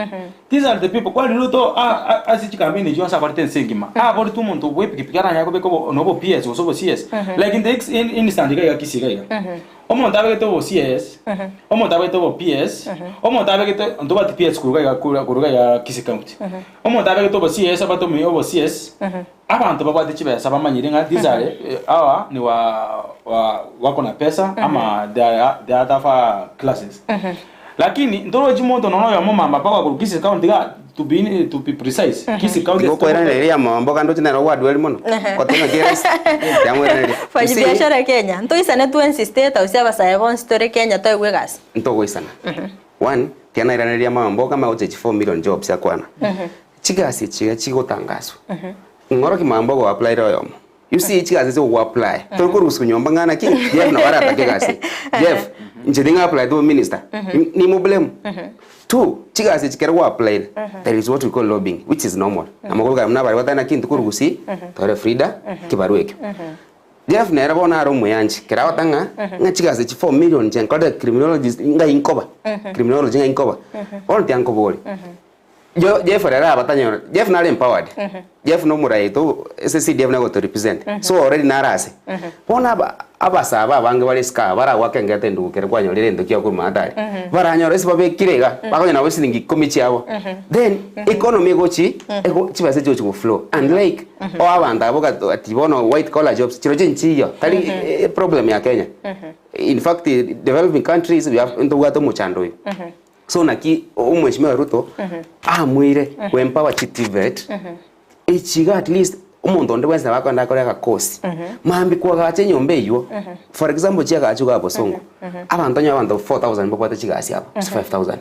these are the people kwani Ruto a- a- ase chikampeni echio ase akorete ense engima aborete omonto bwa epikipiki aranyare kobeka obo nobo PS gose obo CS like in the ex in instant iga iga Kisii iga iga Omonto abegete obo CS, omonto abegete obo PS, omonto abegete ntobwati PS korwa iga korwa korwa iga Kisii County. Omonto abegete obo CS abwate omo obo CS, abanto babwate chibesa bamanyire ng'a these are eh, hawa ni wa wa wako na pesa ama they are they are other classes. Lakini ntorochi monto nonya oyomo mama mpaka korwa Kisii County iga to be in, to be precise Kisii County Igo okoiraneria eria mamboga ndoche nere ogwadweri mono. Goteba ng'aki erahisi. Tiamoiraneria. Fanyi You see, biashara Kenya. Ntoisane twensi State House abasae bonsi tore Kenya toegwe egasi. Ntogoisana. One, tianairaneria mamboga magocha 4 million jobs akwana. Chigasi echi iga chigotangaswa. Ng'oroki mamboga o applyre oyomo. You see chigasi ase ogo apply. Tori korusia nyomba ng'a naki Jeff nabo aratake egasi. Jeff, inche ting'a apply to minister. Nimo blame. Two, chigasi echi kero gwa applyre, there is what we call lobbying, which is normal. Amagoro kare buna abare batari naki intwe korwa gusii, tore Frida, kibarua ekio. Jeff nere bono are omoyanchi, kero agoteba ng'a, ng'a chigasi echi 4 million inche nkorete criminologist ng'ai nkoba, criminology ng'ai nkoba. Bono tiga nkoborie. Jo Jeff rero abatanyora Jeff nare empowered Jeff no omorai oito ase CDF nigo agoto represent so already nare ase bono aba abasaaba abange bare isiko aa baragoake engete endugu kere kwanyorire egento kiago korwa maate aria baranyore ase babekire iga bakonya nabo siringi ikomi chiabo then economy egochi ego chibesa chigochi go flow unlike o abanto abwo gat ati bono white collar jobs chirochio nchiyo tari problem ya Kenya in fact developing countries we have ntobwate omochando oyo. So naki omweshimiwa Ruto amoire go empower chi TVET echi iga at least omonto onde bwensi nabo akogenda akore agakosi mambia koagacha enyomba eywo for example chiagachu iga Bosongo abanto onye abanto 4000 mbabwate chigasi abo gose 5000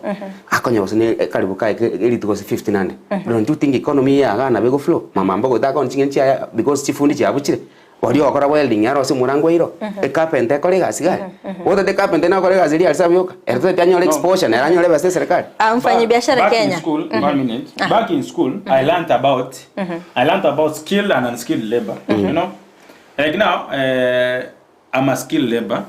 akonya gose ne karibu kaye erituko gose 1500 don't you think economy ya igaa nabo ego flow mama mbogo goeta ching'eni chiaye because chifundi chiabuchire. Oria ogokora welding aro ase omorango oiro, ecarpenter ekore egasi iga aria. Otagete ecarpenter nagokora egasi eria aria yoka, ere totagete anyore exposure nere anyore ebesa eserekari. Ah, mfanyi biashara Back in Kenya. school, one minute. Back in school, I learned about I learned about skilled and unskilled labor. You know, like now, I'm a skilled labor.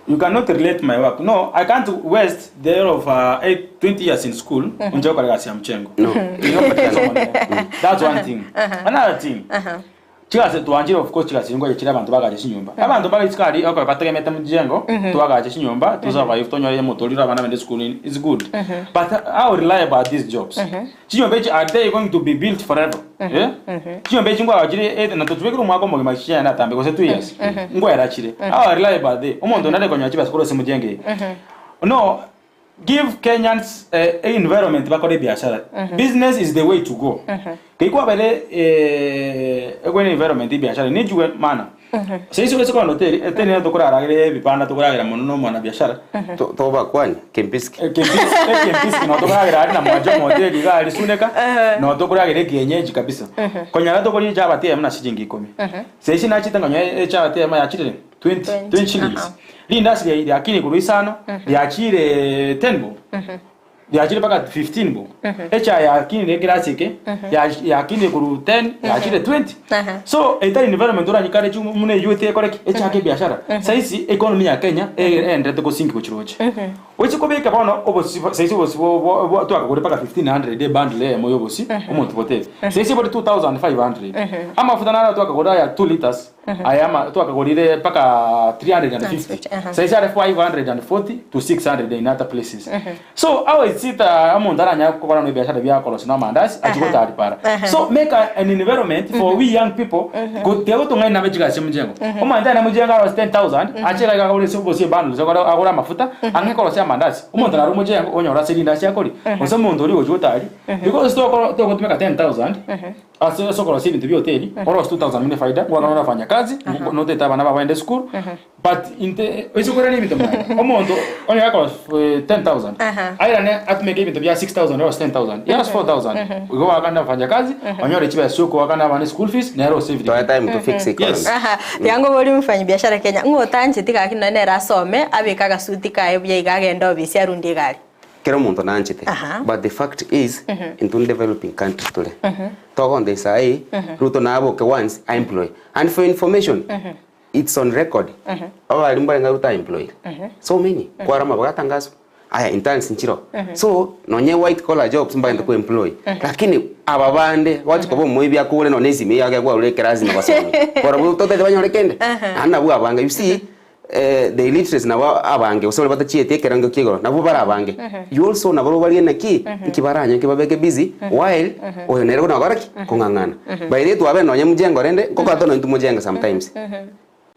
You cannot relate my work. No, I can't waste the year of eight, 20 years in school mm -hmm. egasi ya mchengo. No. That's one thing. Another thing. Chigasi twanchire of course chigasi ngocha chire abanto bagache chinyomba. Abanto mbare isiko aria okore bategemete mjengo, twagache chinyomba, to survive tonyore omotoriro abana bagende esukuru nini, it's good. But how reliable are these jobs? Chinyomba echi are they going to be built forever? Eh? Chinyomba echi nkoagachire either na tochibekire omwaka omogima chiaye natambe gose 2 years, nkoera chire. How reliable are they? Omonto onde are konyora chibesa korwa ase mjengo eye. No, Give Kenyans a environment bakore ebiashara. Business is the way to go. Kei kwabere egwene environment ebiashara nichwe mana. Saisi ore kogenda hoteli, hoteli nero tokoraragera ebibanda tokoragera mono na omwana biashara. Tobakwania Kempiski. Kempiski no tokoragera aria na mwacha hoteli iga aria Suneka no tokoragera ekienyeji kabisa. Konyora tokoria echabati eyemo na shilingi ikomi. Saisi nachete nkanyora echabati eyemo yachire 20, 20 shillings. Rindasi ria riakire igoro isano, riachire 10 bob. Riachire mpaka 15 bob. Echae yakinire ekerasi eke, ya- yakinire korwa 10, yachire 20. So etari environment oranyikare chi muna eywo etekore ki? Echake ebiashara. Saisi economy ya Kenya egendererete gosinki gochia roche. Oche kobeka bono obosi saisi obosi bo bo bo twakagora mpaka 1500 ebundle eyemo ya obosi omonto botebe. Saisi bore 2500. Amafuta naro twakagora aya 2 litres Aya ama twakagorire mpaka 350 saisi are 540 to 600 in other places so how is it omonto aranyare gokora na ebiashara bia korosia na amandasi achie gotari para so make an environment for we young people tiga gotong'aina nabe chigasi chia mjengo omonto aye na mjengo arosie 10000 ache iga agore ase obosie ebundles agore agore amafuta ang'e korosia amandasi omonto naro omojengo onyore ase rindasi akoria gose omonto oria ogochia gotari because tokoro togotumeka 10000 Ase ase okorosia ebinto bia hoteli, orosie 2000 buna efaida, ngoakana ore wafanyakazi, notete abana bao baende esukuru, but inte oise koirania ebinto magega, omonto onye gakorosia 10000, airane atumeke ebinto bia 6000 orosie 10000, iga ase 4000, igo oakane wafanyakazi, onyore chibesa chia okoakana abana eschool fees, nere ose Toa everything. time to fix economy. Yes. Aha, tiga ngoborie omofanyibiashara Kenya, ng'o otancheti gaki nonye nere asome, abeke agasuti kaye buya iga agende obisi arundie egari. Kera omonto nanchete but the fact is intwe developing country tore togonta isai Ruto naboke once a employ and for information it's on record abarimu barenge Ruto a employed so many kwara amabogo atangaswa aya interns nchiroo so nonye white collar jobs mbagende ko employ lakini aba bande gochi koba omoibi akobore nonye esimi eyio akegwarure ekerasi na basomi barobwo totagete banyore kende naende nabwo abange you see The illiterates nabo abange, gose baria batachieti ekerengo kia igoro, nabwo bare abange. You also nabarobwo baria naki, nki baranye nki babeke busy, while oyo nere buna gokora ki? Kong'ang'ana. By the way twabeire nonye mjengo rende, nkokora tore nonye timojenge sometimes.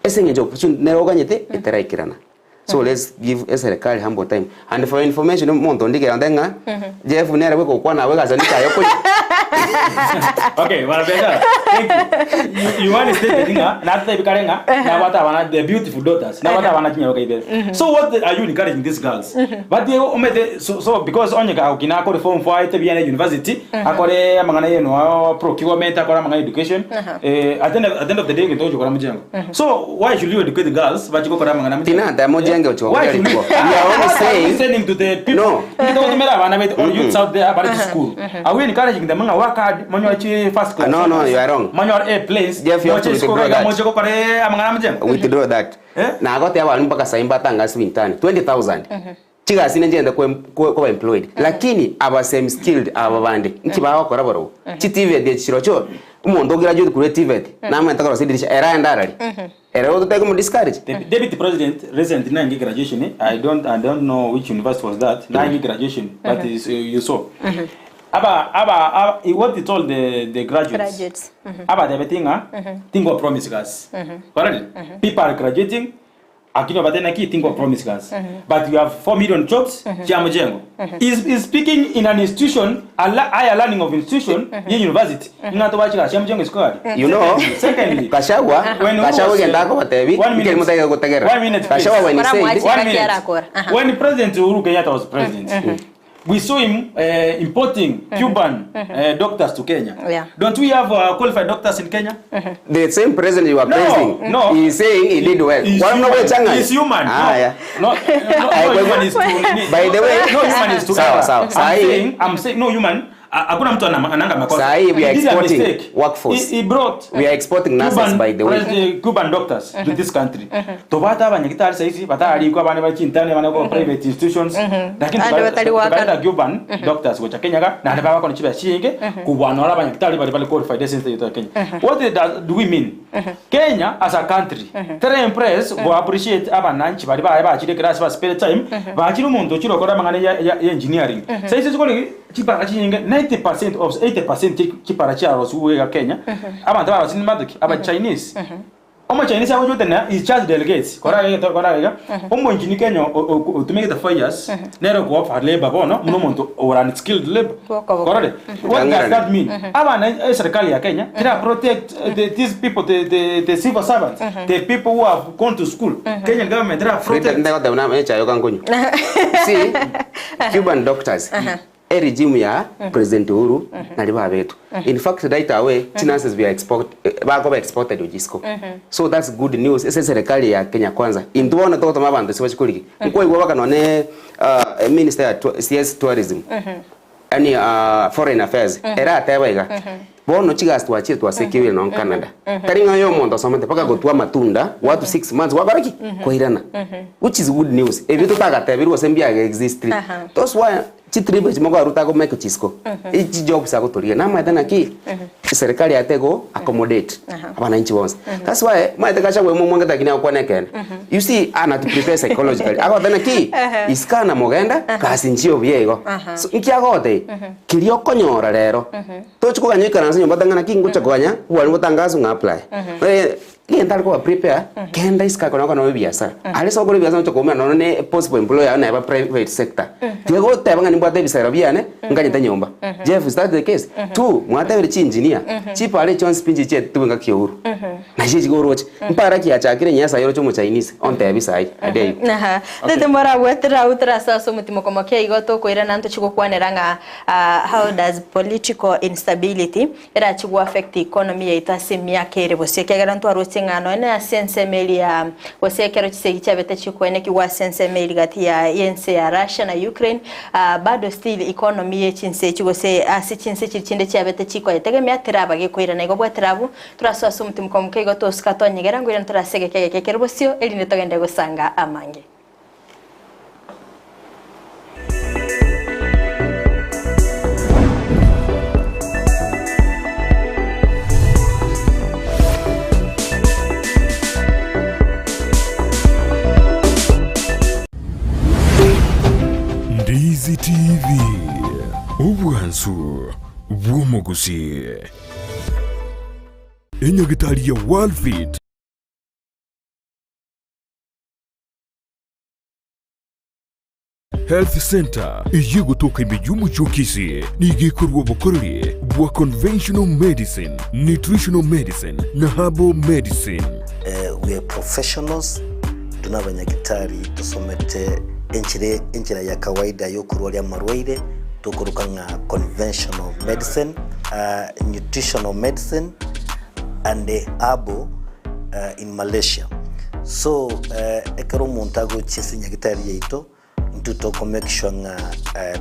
Ase eng'encho opportunity nere oganyete, eteraikerana. So let's give eserekari humble time. And for your information, omonto onde iga onde ng'a, Jeff nere bweka gokwana abwo egasi ande chaye okonywa. Okay, bwana biashara. Thank you. You, you want to state ng'a natete kare ng'a nabwate abana the beautiful daughters. Nabwate abana chinyaroka ibere. So what are you encouraging these girls? But they omete so, so because onye gakina akore form 4 aete biane university akore amang'ana yenu procurement akore amang'ana education eh, at the end of, at the end of the day gento ochokora mujengo. So why should you educate girls bachi gokora amang'ana mujengo? Tinateba mojenge ochi Why gokora should rituko. we- We are only What are we saying sending to the people? No. Nitogotumera abana betu or youths out there abari to school. Are we encouraging them nga work hard manyore chi first class? No, no, you are wrong. Manyore A place. Jeff, you have to Moche school withdraw ga that. moche gokore amang'ana mujengo. withdraw that. Eh? Nagote abana mpaka sahi mbatangasi intern 20000 chigasi ninchigende koba employed lakini aba semi skilled aba bande nki bagokora barobwo chi TVET echi chirochio omonto o graduate korwa eTVET namanyete korosia edirisha ere aende arari ere ototebe komo discourage. The deputy president recently nainge graduation I don't know which university was that nainge graduation but is, you saw aba aba aba what he told the graduates Graduates. abatebeti ng'a tingo promise gasi Alright? People are graduating Lakini obate naki tingo promise gasi. But you have 4 million jobs chia mujengo. Is speaking in an institution a higher learning of institution ye university. Ing'a tobache gasi chia mujengo isiko gari. You know, Secondly, Gachagua, when who Gachagua was, egento akobatebi, one minute. nkeri motagete gotegerera. One minute, please. Gachagua when he Kora said, mwache. One Kaki minute. arakora. Aha. When President Uhuru Kenyatta was president, we saw him importing Cuban doctors to Kenya. Yeah. Don't we have qualified doctors in Kenya? The same president you are No, praising, no. he is saying he did well. He's Kwa nini human. unawechanganya? He's human. Ah, no. yeah. No, no, no human is to, By the way, no human is to sawa, error. sawa. I'm Sahi. saying, I'm saying no human. Hakuna mtu ananga makosa. Saa hii we are He did a exporting mistake. workforce. He brought We are exporting nurses, Cuban, by the way. Cuban doctors to this country. Tobata abanyagitari saizi batarikwa abane ba chintani abane ba private institutions. Lakini Ande batari wakana. tukaleta Cuban doctors gocha Kenya ga na baba kono chiba chinge kubwana wala abanyagitari bali bali qualified since the Kenya. What do we mean? Kenya as a country tera impress go appreciate abananchi bali baye bachire class ba spare time bachire omonto ochire okora amang'ana ya engineering. Saizi chikore chipara chinyinge 90% of 80% chipara chiarosiwe iga Kenya abanto barosire nimatoki aba Chinese. Omo Chinese agochete na is charge delegates kora iga kora iga omo engineer Kenya otumegete 4 years nere go offer labor bono muno omonto or unskilled labor. Bwokoboko. Korore what does that mean? Abana serikali ya Kenya tira protect these people the civil servants the people who have gone to school. Kenyan government tira protect. Ndagoteba na echayo kankonyo. See, Cuban doctors e regime ya President Uhuru nari babetu. In fact right away chinurses we are export bakoba exported ojisco. So that's good news. Ese serikali ya Kenya kwanza. Intubona togotoma abanto sibachikoriki. Nkoigwa bakanone minister ya CS tourism. Yani foreign affairs. Era ateba iga. Bono chigasi twachire twasekiwire no Canada. Tari ng'a yo omonto asomete paka gotwa amatunda 1 to 6 months wakoraki koirana. Which is good news. Ebio totagateberwa gose mbiaga exist. That's why chitribe chimoko aruta go make chisco. Echi jobs agotoria. Namaete naki serikali yatego accommodate abananchi bonsi. That's why maete kasha we mumwe ngata kina okwane kene. You see ana to prepare psychologically. Agote naki iskana mogenda kasi nchio biego. So nkiagote kirio konyora rero. Tochikoganya ikaransa nyomba tangana ki ngocha koganya wali gotangazo nga apply. Genda ko prepare kenda iska kona kona biasara. Ale so kore biasara choko no ne possible employer na ba private sector. Tiego teba ngani mbwate bisara biane nganyete nyomba. Jeff is that the case? Two mwatebere chi engineer. Chi pale John Spinji che tubenga kiuru. Na chi chigoroche. Mpara kiachakire nyasa yoro chomo Chinese on tebi sai adei. Aha. Tete mora gwetera utera sasa mutimo komokia igo tokoira nanto chigokwanera ng'a how does political instability era chigo affect economy yaito ase emiaka ere gose ekiagera ntwarotse ng'a nonya ase ensemo eria ya gose ekero chisegi chiabete chikoenekigwa ase ensemo eri gati ya ense ya Russia na Ukraine bado still economy ye chinse echi gose ase chinse chiri chinde chiabete chikoyetegemea teraba gekoirana igo bwatera abwo torasoa ase omotimo komokia igo tosika twanyegera ngoirana torasegeke egeke ekero bosio erinde togende gosanga amange. Ndizi TV, obwansu bw'omogusi. Enyagitari ya Worldfit Health Center eyegotoka ime y'omochie o Kisii nigo ekorwa obokoreri bwa conventional medicine, nutritional medicine na herbal medicine. We are professionals intwe nabanyagitari tosomete enchera enchera ya kawaida yokorwaria amarwaire tokoroka ng'a conventional medicine, nutritional medicine and herbal in Malaysia. So ekero omonto agochia ase enyagitari yaito intwe toko make sure ng'a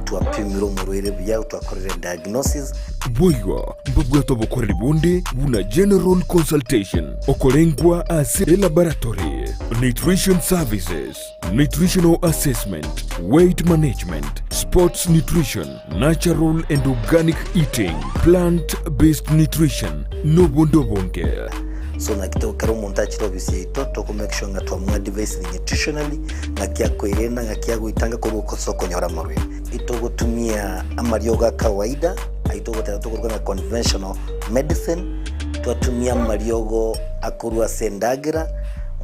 twapimire omorwaire buya, twakorire diagnosis. Boigo mbabwate obokoreri bonde buna general consultation, okorengwa ase elaboratory, nutrition services, nutritional assessment, weight management, sports nutrition, natural and organic eating, plant based nutrition, nobonde obonge. So naki ekero omonto achire ofisi yaito toko make sure ng'a twamoadvisire nutritionally ng'aki akoirena ng'aki agoitanga korwa ase okonyora amarwaire. Itogotumia amariogo a kawaida ayio togoteba tokoruga ng'a conventional medicine, twatumia amariogo akorwa ase endagera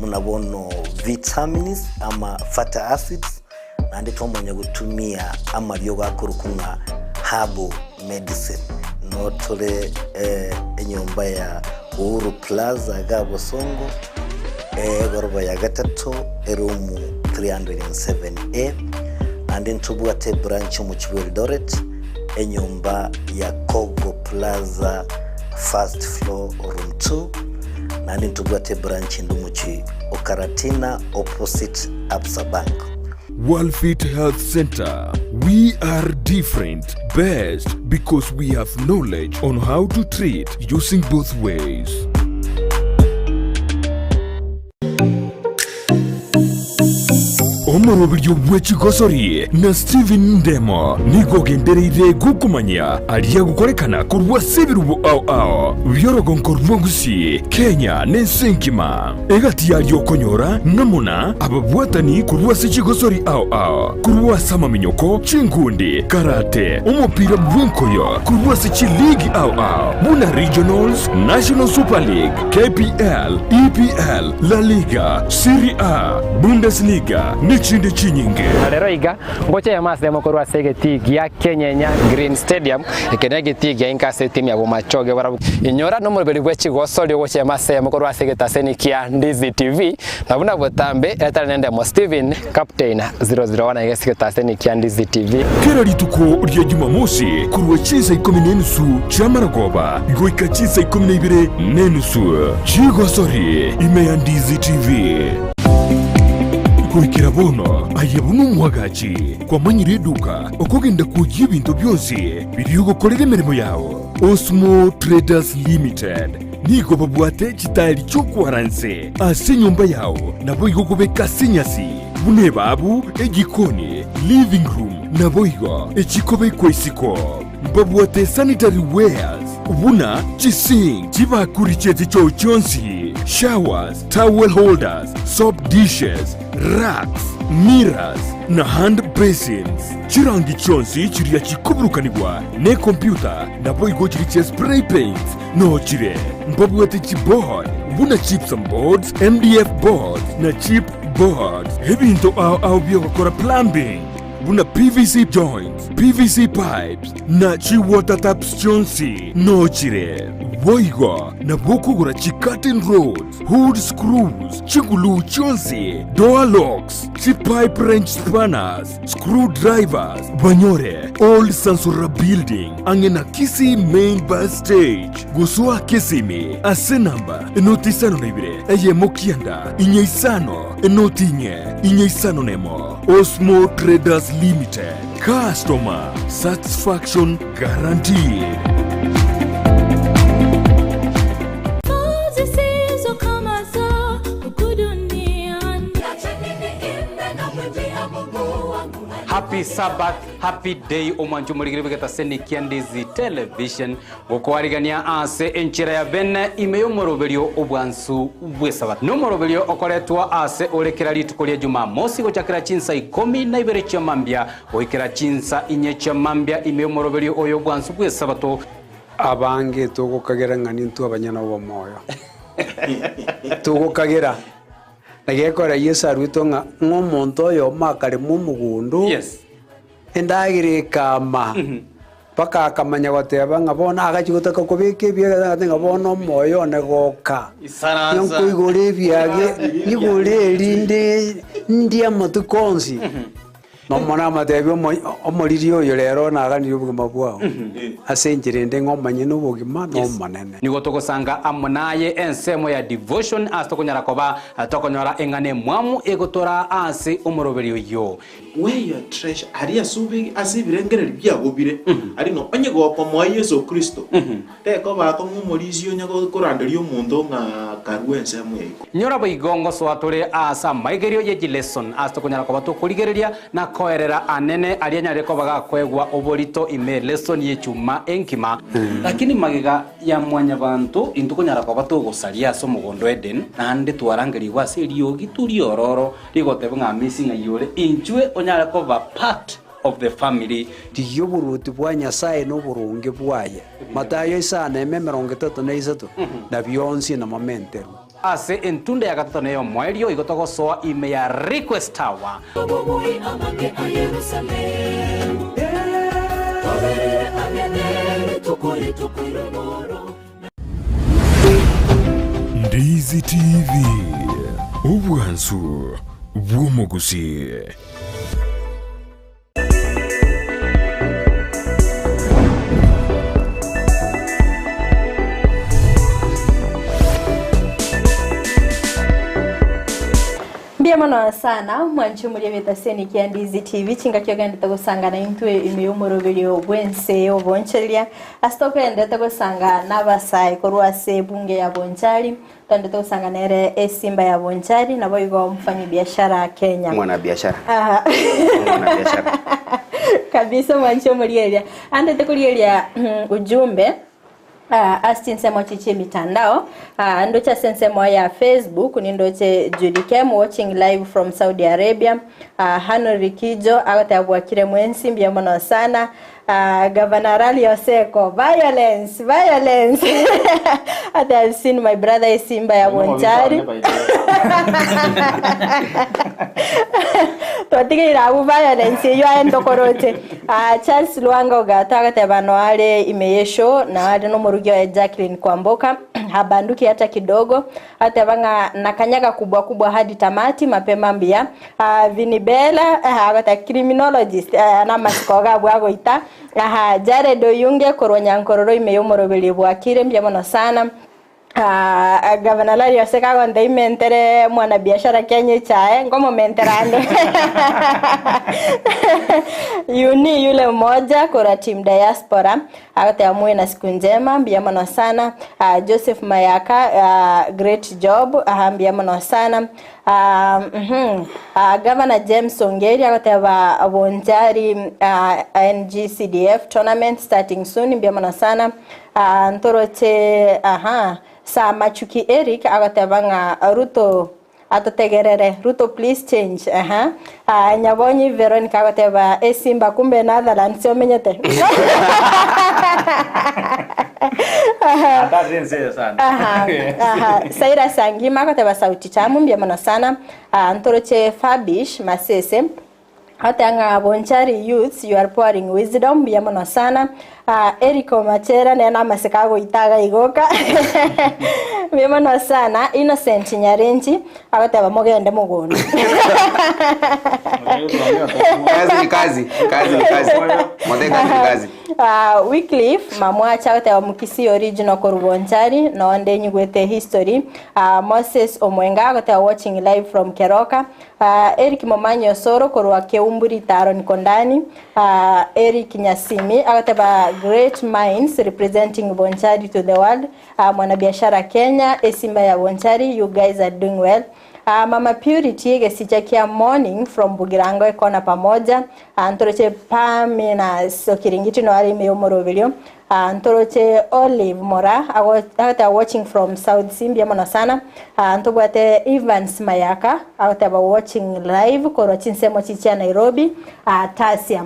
buna bono vitamins ama fatty acids, naende twamanya gotumia amariogo akorokwa ng'a herbal medicine. Notore enyomba ya Uhuru Plaza iga Bosongo, egoroba ya gatato, eroom 307A, naende ntobwate ebranch omochie bwa Eldoret, enyomba ya Kogo Plaza first floor room 2, naende ntobwate ebranch ende omochie o Karatina opposite Absa Bank. Worldfit Health Center, we are different, best because we have knowledge on how to treat using both ways. Omoroberio bwe chigosori na Stephen Ndemo nigo ogendereire gokomanyia aria agokorekana korwa ase ebirubo ao ao bi'orogonko rwa Gusii, Kenya na ense engima. Egati yaria okonyora ng'amo na ababwatani korwa ase chigosori ao ao, korwa ase amaminyoko, chinkundi, karate, omopira bw'enkoyo, korwa ase chiligi ao ao buna Regionals, National Super League, KPL, EPL, La Liga, Serie A, Bundesliga, nechinde chinyinge. Na rero iga, ngocha eyemo ase eyemo korwa ase egetii gia Kenyenya Green Stadium, eke negetii gia inka ase etimu ya Bomachoge barabwo. Inyora nomoroberi bwe chigosori ogocha eyemo ase eyemo korwa ase egetaseni kia Ndizi TV, na buna botambe etari nendemo Steven Captain 001 iga ase egetaseni kia Ndizi TV. Kera rituko ria Jumamosi korwa chinsa ikomi na enusu chi'amarogoba goika chinsa ikomi na ibere na enusu chigosori ime ya Ndizi TV. Goikera bono aye buna omwagachi kwamanyire eduka okogenda kwoyia ebinto bionsi biria ogokorera emeremo yao. Osmo Traders Limited nigo babwate chitaeri chi'okwara nse ase enyomba yao naboigo kobeka ase enyasi buna ebabu, ejikoni, living room naboigo echikobekwa isiko. Mbabwate sanitary wares buna chisink, chibakuri chie chichoo chionsi, showers, towel holders, soap dishes, racks, mirrors na hand basins. Chirangi chionsi chiria chikoburukanigwa nekompyuta naboigo chiria chia spray paints noo chire. Mbabwate chiboard buna gypsum boards, MDF boards na chip boards. Ebinto ao ao biogokora plumbing buna PVC joints, PVC pipes na chi water taps chionsi noo chire. Boigo nabo okogora chi curtain rods, hood screws, chiguluu chionsi, door locks, chi pipe wrench spanners, screw drivers, banyore Old Sansora Building ang'e na Kisii Main Bus Stage. Gosoa Kisimi ase namba enoti isano na ibere eyemo kianda inye isano enoti inye inye isano nemo. Osmo Traders Limited, customer satisfaction guaranteed. Happy Sabbath, happy day omwancho omorigire bw'egetaseni kia Ndizi Television gokoarigania ase enchera ya bene ime y'omoroberio obwansu bw'esabato. Nomoroberio okoretwa ase ore kera rituko ria Jumamosi gochakera chinsa ikomi na ibere chia mambia goikera chinsa inye chia mambia ime y'omoroberio oyo obwansu bw'esabato. Abange togokagera ng'a nintwe abanyene obomoyo. Togokagera. Na gekora Yeso aruetwe ng'a ng'a omonto oyomo akarema omogondo, endagera ekama, mpaka akamanya goteba ng'a bono agachia gotaka kobeka ebiage agateba ng'a bono omoyo one goka, Isaransa. nkoigora ebiage, nyigore erinde ndie amatuko onsi. Nomonene amatebie omoriri oyo rero naganirie obogima bwao, ase enchera ende ng'a omonyene obogima n'Omonene. Nigo togosanga amo naye ensemo ya devotion ase tokonyara koba tokonyora eng'ana emwamu egotoraa ase omoroberio oyio. Where your treasure, aria ase obe ase ebirengererio biago bire, aria ng'a onye gokomoa Yeso Kristo, tekoba akong'u omorisia onye koranderia omonto ng'a karue ensemo ya igoro. Nyora boigo ngosoa tore aase amaigerio ye chileson ase tokonyara koba tokorigereria na koerera anene aria anyarire koba gakoegwa oborito ime elesson y'echuma enkima. Lakini magega ya mwanyabanto intwe konyara koba togosaria ase omogondo o Eden, naende twarangerigwe ase eriogi riororo rigoteba ng'a Amisi ng'ai ore, inchwe onyare koba part of the family. Rigia oboruoti bwa Nyasae na oboronge bwaye, Matayo isano eme 33, na bionsi namomenterwe. Ase entunda ya gatato na ey'omoerio igo togosoa ime ya Request Tower. Ndizi TV, obwansu bw'omogusii. Mbuya. mono sana mwanche omoria egetaseni kia Ndizi TV chingaki ogendete gosangana intwe ime y'omoroberio bw'ense y'obonchereria ase togendete gosanga n'abasae korwa ase ebunge ya Bonchari togendete gosanga nere esimba ya Bonchari naboigo mfanyi biashara Kenya. Mwanabiashara. Aha. Mwanabiashara. Kabisa mwanche omorieria andete korieria ujumbe Ase chinsemo chi chi'emitandao, ndoche ase ensemo ya Facebook, nindoche Judy Kem watching live from Saudi Arabia, Hanori Kijo agoteba bwakire mwensi mbuya mono sana, Governor Rally Oseko violence violence ati I've seen my brother esimba ya Bonchari twatigeire abwo violence eywo aye ntokoroche. Charles Lwanga Ogato agateba noa are ime y'eshow nao are nomorugi oye Jacqueline Kwamboka habanduki hata kidogo ateba ng'a nakanyaga kubwa kubwa hadi tamati mapema mbuya Vinny Bella agoteba criminologist namasiko iga abwo agoita Jared Oyunge korwa Nyankororo ime y'omoroberio bwakire mbuya mono sana Gavana Larry Oseka agontebia imentere mwanabiashara Kenya echae, nkomomentera ande. Yuni yule mmoja korwa team diaspora agoteba mowe na siku njema mbuya mono sana. Joseph Mayaka great job aha mbuya mono sana. Gavana James Ongeri agoteba Bonchari NGCDF tournament starting soon mbuya mono sana. Ntoroche aha Sir Machuki Eric agoteba ng'a Ruto atotegerere Ruto please change aha Nyabonyi Veronica agoteba esimba kumbe Netherlands omenyete Hatari nzee sana. Aha, aha. Saira Sangima agoteba sauti tamu mbuya mono sana. Ntoroche Fabish Masese Agoteeba ng'a Bonchari youths you are pouring wisdom mbuya mono sana. Eric Omachera nere namaseko agoita iga igoka mbuya mono sana. Innocent Nyarenchi agoteba mogende mogondo. Kazi ni kazi, kazi ni kazi. Mothe kazi ni kazi. Wycliffe Mamwacha agoteba Mukisii original korwa Bonchari nonde nyigwete history. Moses Omwenga agoteba watching live from Keroka. Eric Momanyi Osoro korwa Keumbu Ritaro Nikondani, Eric Nyasimi agoteba great minds representing Bonchari to the world, Mwanabiashara Kenya, Esimba ya Bonchari, you guys are doing well. Mama Purity egesicha kia morning from Bugirango ekona pamoja, ntoroche Pamina Okiringiti no are ime yomoroberio, Ntoroche Olive Mora agoteba watching from South Sea mbuya mono sana. Ntobwate Evans Mayaka agoteba watching live korwa chinsemo chichia Nairobi. Tasia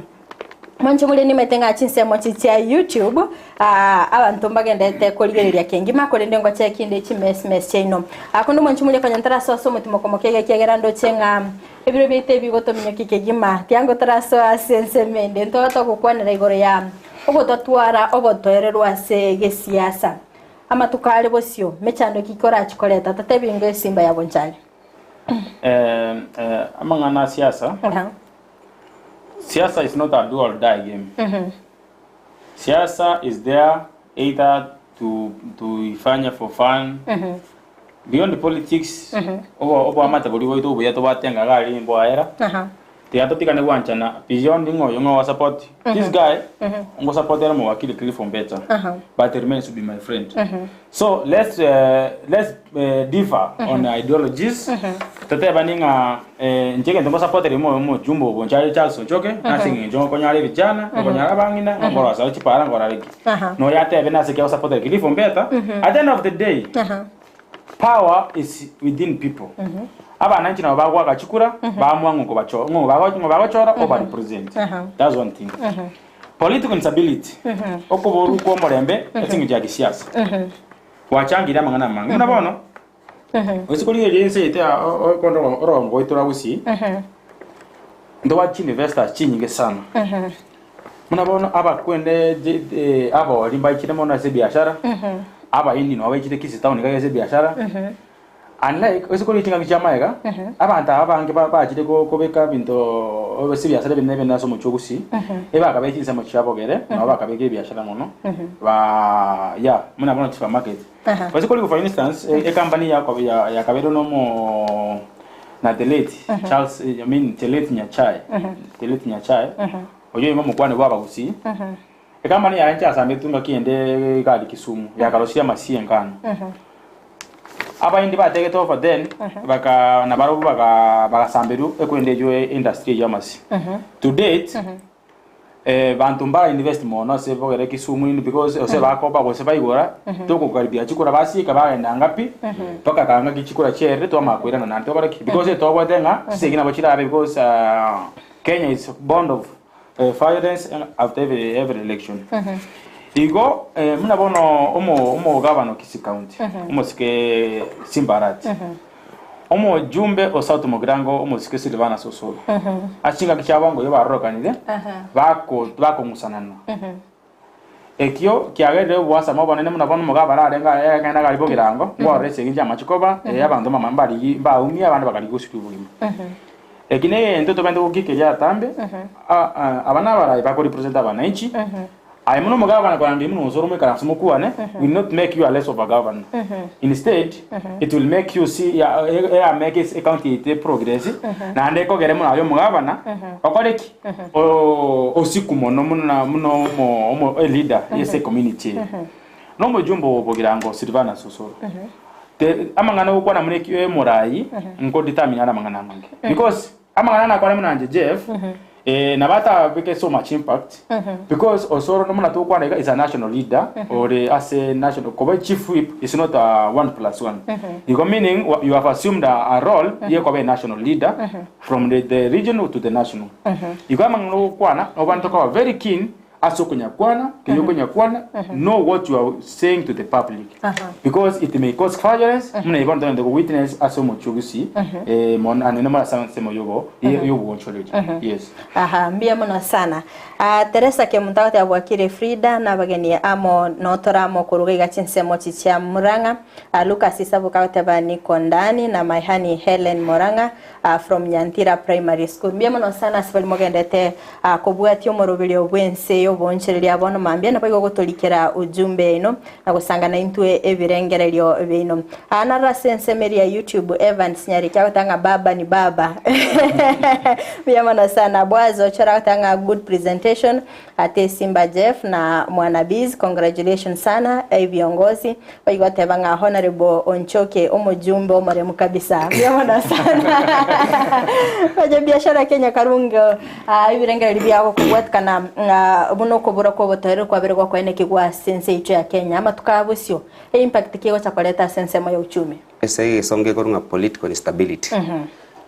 Mwanche more nimete ng'a chinsemo chichia YouTube abanto mbagenderete korigereria kengima korende ngochee kinde chimesmes chiaino. Konde mwanche more konya ntarasoa ase omotimoko moke ekiagera ndoche ng'a Ebiro biaito ebi gotominyokia kegima, tiango torasoe ase ensemo ende, ntobe togokwanera igoro ya ogotatwara obotoereru ase gesiasa. Amatuko are bosio, mechando ki korachi koreta, totebi ingo esimba ya bonchari. Amang'ana a siasa, siasa is not a do or die game. Siasa is there either to to ifanye for fun, beyond politics, obo oboamate boria bwaito obuya tobwate ng'a iga aria mboaera, tiga totigane gwanchana beyond ng'a oyo ng'a osupport this guy, ngo support ere omowakili Cliff Ombeta, but he remains to be my friend. So let's let's differ on ideologies, totebani ng'a inche egento ngosapoteria omo omojumbe obo inche are Charles Onchoke, nase eng'encho ngokonyara ebijana, ngokonyara abang'ina, ngokorosa chipara nkorara ki. Noyo atebe nase ki agosapoteria Cliff Ombeta, at the end of the day, power is within people. Abananchi nabo bagoaka chikura, baamua ng'o okobacho ng'o bago ng'o bagochora obarepresent. That's one thing. Political instability, okoborwa kwa omorembe ase eng'encho ya kisiasa, gwachangire amang'ana amange. Buna bono, gose korigereria ense yaito ya okonde orongo oito rwa Gusii, ntobwate chiinvestors chinyinge sana. Buna bono abakwende abori mbaichire mono ase ebiashara, Abahindi nabo baichire Kisii town iga ase ebiashara, Unlike ase korigia chingaki chia magega, abanto aba abange bachire kobeka ebinto ase ebiasara ebinene ebinene ase omochie o Gusii, ebakabeka chinsemo chia bogere, nabo bakabeka ebiasara mono, ba yeah, buna bono chisupermarket. Ase korigia for instance, ecompany ya yakabeirwe na omo. Na the late Charles, I mean the late Nyachae, the late Nyachae, oyio oime omokwani bwa abagusii, Ekamani yaye nchiasambetwe ngaki ende igari Kisumu, yakarosirie amasie engano. Abaindi bategete over then, baka nabarobwo baka bagasamberwa ekwenda eywo industry eywo y'amasie. To date, banto mbara invest mono ase bogere Kisumu inde because gose bakoba gose baigora, togokaribia chikura basieka bagenda anga pi, mpaka kanga ngaki chikura chiaerire twamanya koirana naende tokore ki? Because etobwate ng'a chisegi nabo chirabe because Kenya is bond of Violence after every, every election. Igo buna bono omo omogabana o Kisii County omosike Simba Arati omojumbe o South Mugirango omosike Silvanus Osoro ase chingaki chia bwango igo barorokanire bako bakong'usanana ekio kiagerire oboasama obonene buna bono omogabana arenge aye agende agari bogirango ngwarora esegi chiamache koba abanto mama mbarigi mbaumia abande bakarigi gosibwa obogima. Eki negento tobwenerete gokikeria atambe, aba nabarai bakorepresent abananchi, aye buna omogavana korende buna osoro moikaranse mokwane, will not make you a less of a governor. Instead, it will make you see ya eyameke ase ecounty yaito eprogress, naende ekogere buna aye omogavana, okore ki? Osiku mono buna buna omo omo eleader ase ecommunity eye. Na omojumbe o Bogirango Silvanus Osoro, te amang'ana ogokwana buna eki omorai nko determine are amang'ana amange. Because amang'ana nakwane buna inche Jeff, nabo atabeke so much impact, because Osoro buna togokwana iga is a national leader ore ase national koba chief whip is not a one plus one. Igo meaning you have assumed a role ye koba a national leader from the regional to the national. Igo amang'ana ogokwana obande tokoba very keen Ase okonyakwana, kenya okonyakwana, know what you are saying to the public because it may cause violence buna igo ntogende ko witness ase omochie o Gusii mono ande namo ase ensemo yobo yoboonchoreria yes. Aha, mbuya mono sana. Ah, Teresa Kemunto agoteba bwakire Frida na abageni amo notore amo koruga iga chinsemo chi chia Murang'a. Ah, Lucas Isabuka agoteba niko ndani na my honey Hellen Murang'a. From Nyantira Primary School. Mbuya mono sana ase baria mogendete kobwatia omoroberio bw'ense y'oboonchoreria bono mambia naboigo gotorikera ujumbe yaino na gosangana intwe ebirengererio biaino. Aa naroro ase ensemo eria ya YouTube Evans Nyariki agoteba ng'a baba ni baba. Mbuya mono sana. Boaz Ochora agoteba ng'a good presentation. Ate Simba Jeff na Mwana Biz congratulations sana ebiongozi boigo goteba ng'a Honourable Onchoke omojumbe omoremu kabisa mbuya mono sana Fanya biashara Kenya Karungo ah, ebirengererio biago kobwatikana ng'a buna okobura kwa obotoereru kwabere gokoenekigwa ase ense yaito ya Kenya amatuko aya bosio eimpact ki egocha koreta ase ensemo ya uchumi? Ase egesongo ekorwa ng'a political instability.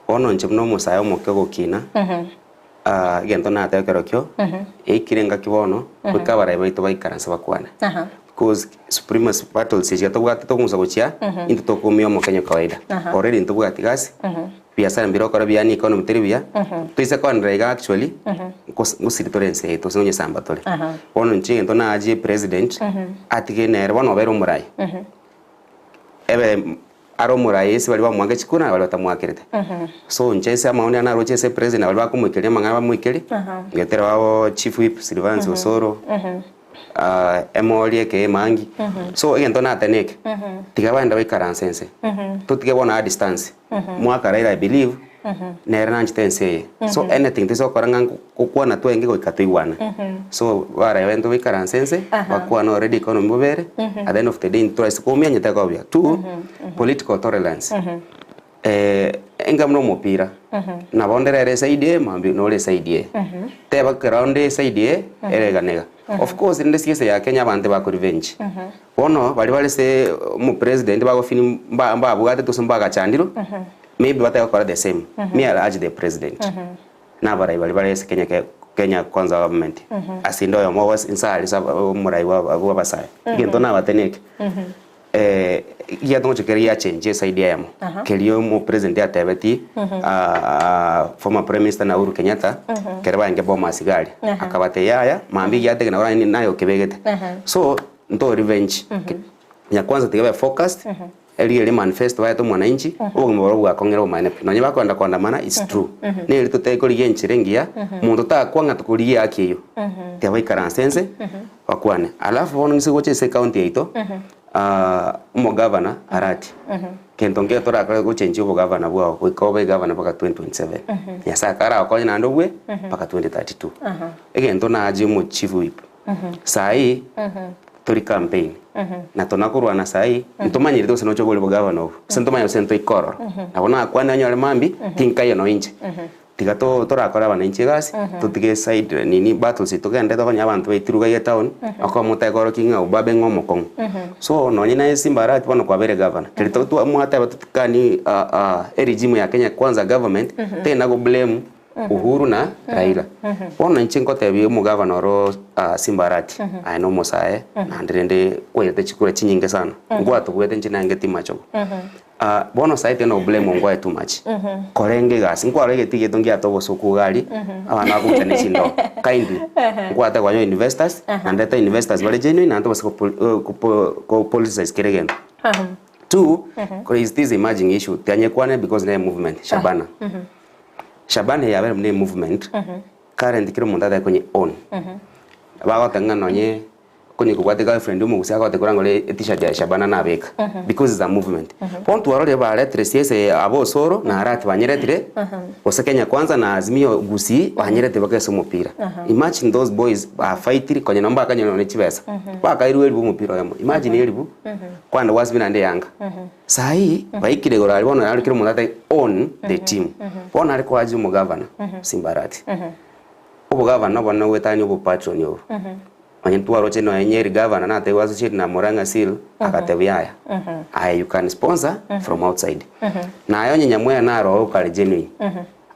Bono inche buna omosae omoke ogokina, Egento natebe kerokio, yaikire engaki bono, goika abarai baito baikaranse bakwane. Because supremacy battles echi tobwate tokong'usa gochia, intwe tokoumia omokenya kawaida. Already ntobwati gasi, biasara mbire okora buya na economy teri buya, toise koenderera iga actually, nkos ngosiri tore ense yaito gose ngonyesamba tore. Bono inche egento naachie president, atige nere bono obeire omorai, ebe Are omoraai ase baria bamoakire chikura na baria batamoakerete. So inche ase amaoni ane naroche ase president na baria bakomoikeria amang'ana bamoikerie, ngetera babo chief whip Silvanus Osoro, emoria eke emangi. So egento natene eke, tiga bagende baikaranse inse, totige bono a distance, mwaka Raila I believe, nere nanchete ense eye. So anything toise gokora ng'a gokwana twenge goika toigwane. So barabe abanto baikaranse inse, bakwane already economy mbobere, at the end of the day ntoraise koumia onye tekoba buya. Two, political tolerance, enga buna omopira, nabo onde rero eside eye mambia nore eside eye. Teba ekero onde eside eye, ere iga na iga. Of course rende siasa ya Kenya abanto bako revenge. Bono baria bare ase omopresident bagofeel mba mbabwatete gose mbagachandirwe, maybe batake gokora the same. Me I urge the president, na abarai baria bare ase Kenya ke Kenya Kwanza government, ase inde oyomo obo inse aria ase omorai bwa bwa abasae. Egento nabatebie neke, egiato ngocha keria giachenchia eside eyemo, keria omopresident atebetie former prime minister na Uhuru Kenyatta, ekero barenge Bomas iga aria, akabatebia yaya, mambia egiatege nabo naye okebegete. So, nto revenge, ya kwanza tiga babe focused, Erio eria manifesto baete omwananchi, obogima boria bwakong'ire obomaene pi. Nonye bakoenda koandamana it's true. Neri totari korigia enchera engiya, monto takwa ng'a tokorigia ehaki eyio. Tiga baikaranse ense, bakwane. Alafu bono inse gocha ase ecounty yaito, omogavana Arati. Kento nkeiyo torakore gochenchia obogavana bwao goika obe egavana mpaka 2027. Nyasae akaragokonye naende obwe mpaka 2032. Egento naachie omochief whip, saii tori campaign na tonakorwana saii ntomanyereti gose noche obori bogavana obo, gose ntomanye gose ntoike ororo. Nabo nakwane onyore mambia tinkaiyo nonye inche. Tiga to torakore abananchi egasi, totige eside nini battles togende tokonye abanto baito iga etown, okoba motae korokia ng'a obabe ng'a omokong'u. So nonye naye Simba Arati bono kwabeire gavana, keri to twa mwateba totikani eregime ya Kenya Kwanza government, tena go blame Uhuru na Raila. Bono inche ngotebia omogavana oro Simba Arati, aye na omosae, naende rende kwairete chikura chinyinge sana, ngwatobwete inche naye timachogo. Ah, bono saii tena oblame ongwae too much. Korenge egasi, nkwaro egeti gieto ngiate obosoku iga aria, abana bakobucha ne chindoo. Kindly, nkwate konya investors, naende ndete investors bare genuine naende tobase ko politicize kera egento. Two, there is this emerging issue, tianyekwane because nere movement, Shabana. Shabana eye yabere buna emovement, current kera omonto atake konye own. Bagoteba ng'a nonye. Konye kobwate girlfriend omogusii agote korangore e-t-shirt ya Shabana nabeka because it's a movement. Bono twarorire baretire siasa eye aba Osoro na Arati banyeretire gose Kenya Kwanza na Azimio Gusii banyeretire mpaka ase omopira. Imagine those boys bafightire konye nabo mbakanyora nonye chibesa bakairwa eribu omopira oyomo imagine eribu kwanda gwasibia naende eyanga. Saii baikire igoro aria bono naro kera omonto atari own the team. Bono are koaji omogavana Simba Arati. Obogavana obonene goetania obopatroni obo. Onye ntwaroche nonya Nyeri gavana natebiwa associate na Murang'a Seal agatebia yaya aye you can sponsor from outside. Naye onye Nyamweya naro okare genuine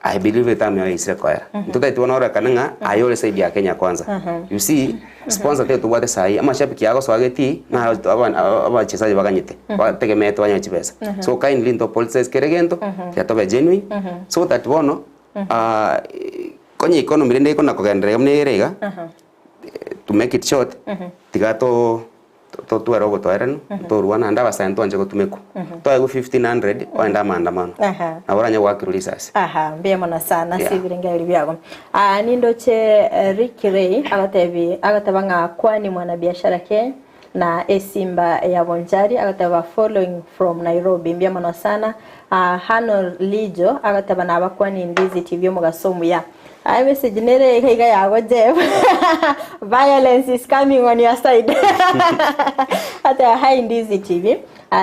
I believe eterm yaye yaisire koera. Ntotaeti bono ororekane ng'a aye ore side ya Kenya Kwanza. You see sponsor tetobwate sahi amashabiki agosoa getii na abachesaji baganyete bategemeete banyore chibesa. So kindly nto politicize kera egento tiga tobe genuine so that bono konye economy rende ekona kogenderera buna ere iga. To make it short, tiga to totware obotoeranu, ntorwa naende abasae ntwanche gotumekwa. Toegwe 1500 oende amaandamano, nabo oranye goakirwa risasi. Aha, mbuya mono sana ase Yeah. ebirengererio biago. Ah, nindoche eh, Rick Ray agotebi agoteba ng'a kwani mwanabiashara ke na esimba ya Bonchari agoteba following from Nairobi mbuya mono sana. Ah, Hano Lijo agoteba nabakwani Ndizi TV omogaso omuya. Aye message nere iga iga yago Jeff. Violence is coming on your side. Ata hi Ndizi TV.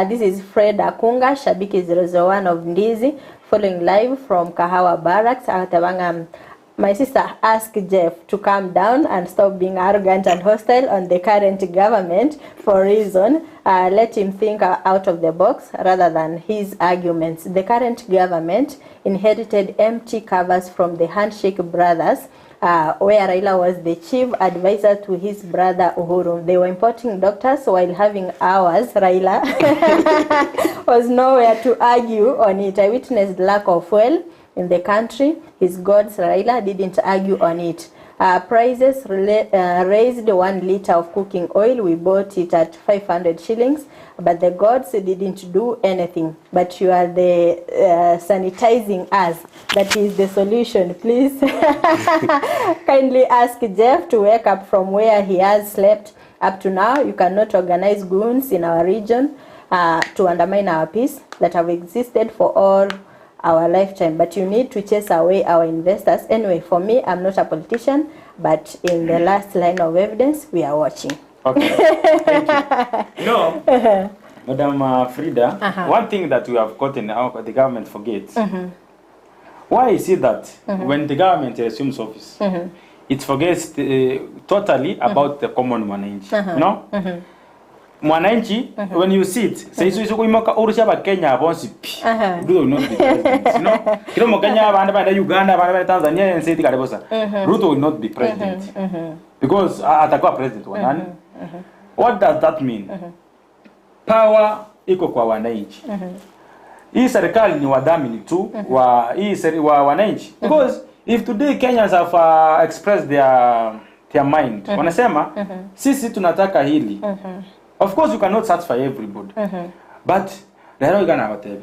This is Fred Akunga, Shabiki 001 of Ndizi, following live from Kahawa Barracks. Agateba ng'a my sister ask Jeff to calm down and stop being arrogant and hostile on the current government for reason. Let him think out of the box rather than his arguments. The current government inherited empty covers from the handshake brothers where Raila was the chief advisor to his brother Uhuru. They were importing doctors while having ours, Raila, was nowhere to argue on it. I witnessed lack of fuel in the country. His gods, Raila, didn't argue on it. Prices raised 1 liter of cooking oil. We bought it at 500 shillings, but the gods didn't do anything. But you are the sanitizing us. That is the solution. Please kindly ask Jeff to wake up from where he has slept up to now. You cannot organize goons in our region to undermine our peace that have existed for all our lifetime, but you need to chase away our investors. Anyway, for me, I'm not a politician, but in the last line of evidence, we are watching. Okay, thank you. No, Madam Frida, one thing that we have gotten, the government forgets. Why is it that when the government assumes office, it forgets totally about the common mwananchi, you know? Mwananchi, when you sit, say so so imoka urusha ba Kenya bonsi pi. Ruto will not be president, you know? Kila mo Kenya abana ba Uganda, abana ba Tanzania and say tikaribosa. Ruto will not be president. Because atakuwa president wa nani? What does that mean? Power iko kwa wananchi. Hii serikali ni wadhamini tu wa hii seri, wa wananchi. Because if today Kenyans have expressed their mind, wanasema sisi tunataka hili. Of course you cannot satisfy everybody. But lero igana hotel.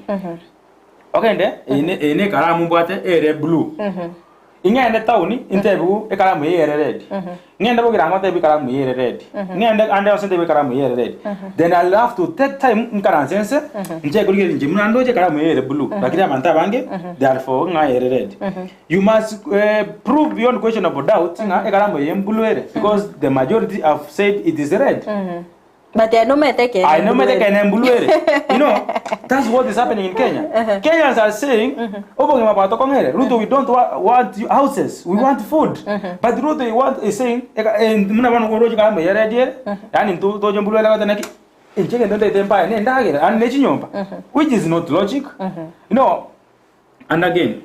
Okay nde ene ene karamu mbwate ere blue. Ing'ende town intebiwu ekaramu eye ere red. Ng'ende bogirango ntebiwu ekaramu eye ere red. Ng'ende ande onsi ntebiwu ekaramu eye ere red. Then I'll have to take time nkaranse nse nche korigereria inche buna ndoche ekaramu eye ere blue. Lakini abanto abange they are for ng'a ere red. You must prove beyond questionable doubt ng'a ekaramu eye mblue ere because the majority have said it is red. But I no mete kene. I no mete kene mbulwere. You know, that's what is happening in Kenya. Kenyans are saying, obogima bwatokong'ere, Ruto we don't wa want you houses, we want food. But Ruto he want is saying, eka eh, muna bono oroche kama yerediere, yani ntu toche mbulwere gote naki inche gento ntaete mpaye ne endagera, yani ne chinyomba, which is not logic. You know, And again,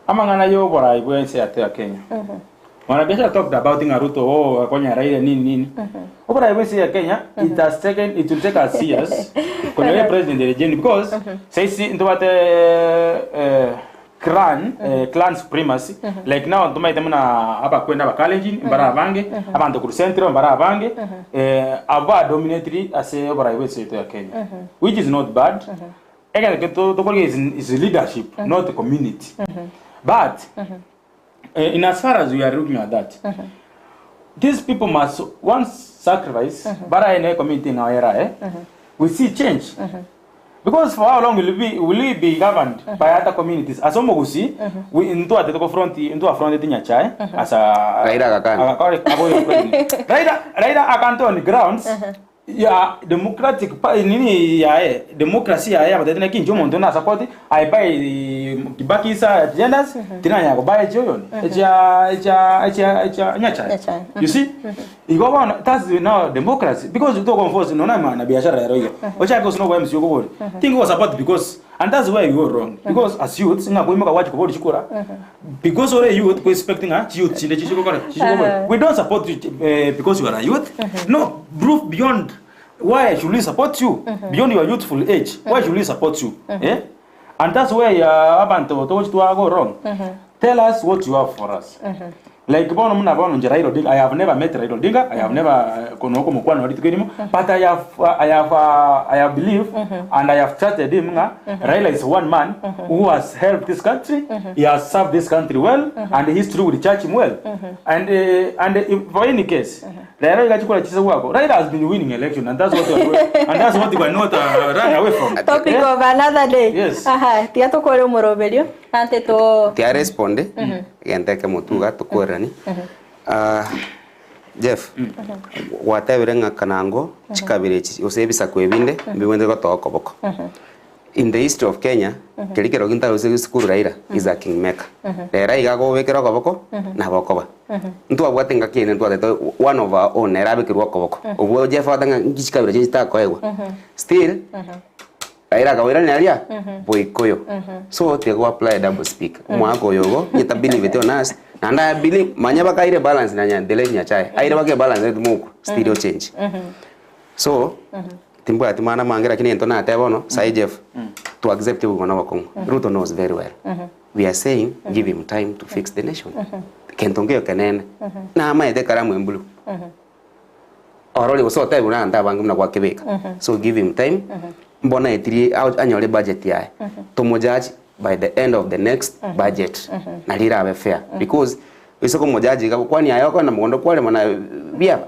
amang'ana y'oborai bw'ense yaito ya Kenya. Mwanabiashara talked about ng'a Ruto oh akonyaraire nini nini. Oborai bw'ense ya Kenya it has taken it will take us years konyora president ere genuine because saisi ntobate eh, clan eh, clan supremacy like now ntomaete muna abakwenda abakalenjin mbara abange abanto korwa central mbara abange eh, abo badominatiri ase oborai bw'ense yaito ya Kenya which is not bad Egento ekio to- tokorigia is, is leadership not community but eh, in as far as we are looking at that these people must once sacrifice barae ne community ng'ao erae we see change because for how long will we be, will we be governed by other communities ase omogusi we ntwate tokofront ntwafronteti nyachae as a Raila agakana. agakore aboyo president Raila Raila akante on grounds ya democratic pa nini yaye democracy yaye abatete naki inche omonto na support I buy Kibaki's agendas tinanya kobuy echio yoni echia echia echia echia Nyachae Nyachae. you see igo bono that's now democracy because tokonforce nona mwana biashara ero iga ochake gose nobo MC okobori tingo support because and that's where you go wrong because as youths ng'a koimoka gwachi kobori chikura Because ore youth ko expect ng'a chiyouth chinde chichigokora chichigokora. We don't support you eh, because you are a youth. No, prove beyond why should we support you beyond your youthful age. Why should we support you? Eh? And that's where uh, abanto togochi twago wrong. Tell us what you have for us. Like bono muna bono nje Raila Odinga. I have never met Raila Odinga. I have never uh, kono ko mkwano rituko erimo. But I have uh, I have uh, I have believed and I have trusted him ng'a Raila is one man who has helped this country. He has served this country well and history will judge him well. And uh, and if, for any case Raila igachikora chise gwako. Raila has been winning election and that's what we are, and that's what we cannot uh, run away from. Topic of another day. Yes. Aha, tiga tokore omoroberio ante to Tiaresponde egento ekemo tu iga tokwererani. Ah, Jeff, gwatebire ng'a kanango chikabira echi gose ebisaku ebinde mbibwenerete gotoa okoboko. In the history of Kenya, keria kerogo ntaruseti esukuru Raila is a king maker. Rero iga agobekera okoboko, nabo okoba. Ntwabwate engaki ende ntwatete one of our own nere abekerwe okoboko. Obwo Jeff agoteba ng'a nki chikabira chiria chitakoegwa. Still, Raila akaboiraneria aria, Boikoyo. So tiga go apply double speak. Omwaka oyo igo, onye tabelieveti on us, naende I believe, manya bakaire balance na nya the late Nyachae, aire baka ebalance rende mokwa, still o change. So, timbwati mana mange lakini egento natebe bono, sahi Jeff, to accept obogima na obokong'u. Ruto knows very well. We are saying, give him time to fix the nation. Kento nkeiyo kenene, namaete ekaramu embulu. Orore gose otebe buna abanto abange buna gwakebeka. So give him time, mbono aetirie anyore budget yaye. Tomojudge by the end of the next budget. Nari erabe fair. Because oise komojudge iga kwani aye okogenda mogondo kwarema na biaba.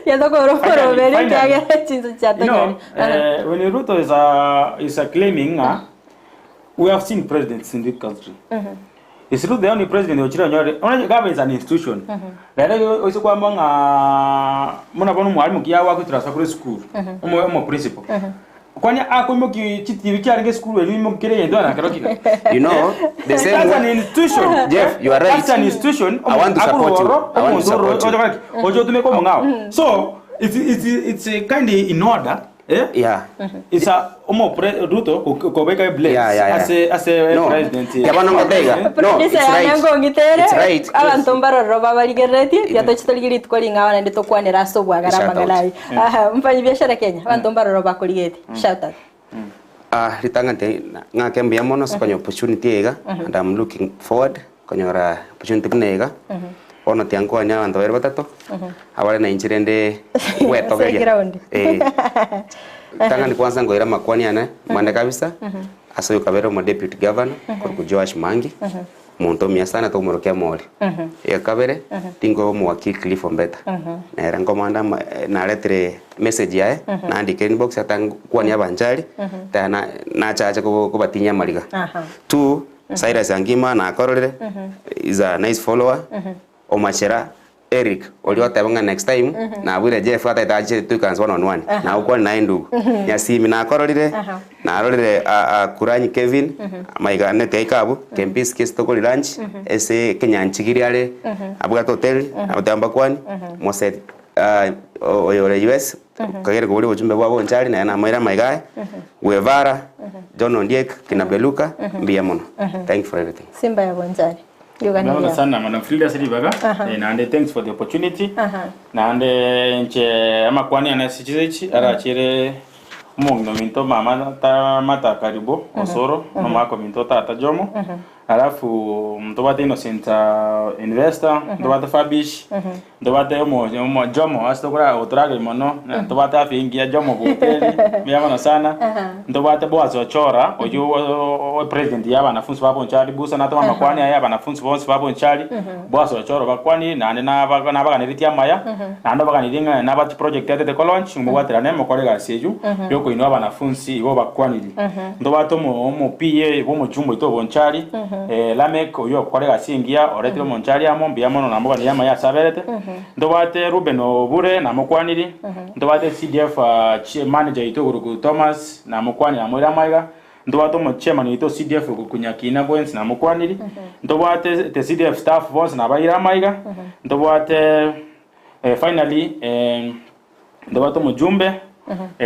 Yatokoro Finally, oroberi finally. kiagera chinsu You know, chiatonyori. when Ruto is, is claiming, we have seen presidents in this country. Is Ruto the only president ochire onyore? Onye government is an institution. Rero igo oise kwamba ng'a muna bono omwalimu ki yago agotransfer kore esukuru, omo omo principal. Kwani akoimoki chitibi chiarenge esukuru erio imoki kera egento na kero kiga. You know, the same That's an way, institution. Jeff, you are right. That's an institution. I want to support you. I want to support you. Ocho tumeka omong'ao. So it's it's it's a kind of in order. Eh? Yeah. It's a omo pre, Ruto kobeka bless Yeah. as a No. president. Yaba no ngotega. No, it's Producer right. yane ngongitere It's right. abanto mbarororo babarigereretie tiatochitorigia rituko ring'ao naende tokwanera ase obwagara Shout out. amang'ana ayio. Aha, mfanyi biashara Kenya abanto mbarororo bakorigetie shout out. Ah, ritang'ani ng'ake mbuya mono ase konya opportunity eye iga and I'm looking forward konyora opportunity buna iga. Bono tiga nkwanie abanto babere batato abare na inche rende Ase gwetogeria. eground. Eh. Ritang'ani kwanza nkoira amakwani ane mande kabisa. Ase oyo kabere omo deputy governor korokwa Joash Mangi, omonto omuya sana tokomorokia amori. Eya kabere tinkoba omowakili Cliff Ombeta, nere nkomanda ama naretire message yaye nandika inbox ata nkwanie abanchari taya na nachache kobo kobatinyia amariga. Two, Cyrus Angima nakororire is a nice follower, Omachera Eric oria oteba ng'a next time nabwire Jeff atagete ache toikaranse one on one nagokwania naye ndugu. Nyasimi nakororire narorire Kuranyi Kevin amaiga ane tiaika abwo Kempinski ase tokori lunch ase Kenyanchigiri are abwate hoteli nabateba mbakwanie Mose oyore US kagere koboria obochumbe bwabo Onchari naye namoire amaiga aye Guevara John Ondiek kina Beluka mbuya mono thank you for everything. Simba ya Bonchari. Naona sana Madam Frida ase ribaga eh, naende thanks for the opportunity naende inche amakwani ane ase chisechi echi arachere omong'ina ominto mama ta Martha Karibo Osoro na omogaka ominto tata Jomo alafu ntobwate Innocent ah, investor ntobwate Fabish ntobwate omo omo Jomo ase tokora otorageria mono ntobwate afya engiya Jomo bwoteri mbuya mono sana ntobwate Boaz Ochora oywo o president ya abanafunzi ba Bonchari busa natoma amakwani aye abanafunzi bonsi ba Bonchari Boaz Ochora obakwanire naende naba nabaganeretie amaya naende obaganirie ng'a nabwate chiproject atete ko launch mobwaterane mokore egasi eywo yokoinua abanafunzi igo obakwanirie. Ntobwate omo omo PA bwa omochumba oito o Bonchari Lameck oywo ogokora egasi engiya oretire omonchari amo mbuya mono namoganirie amaya ase aberete. Ntobwate Reuben Obure namokwaniri, ntobwate CDF manager oito okorokwa Thomas namokwaniri namoire amaiga, ntobwate omo chairman oito o CDF okorokwa Nyakina Bwensi namokwaniri, ntobwate the CDF staff bonsi nabaire amaiga, ntobwate finally ntobwate omojumbe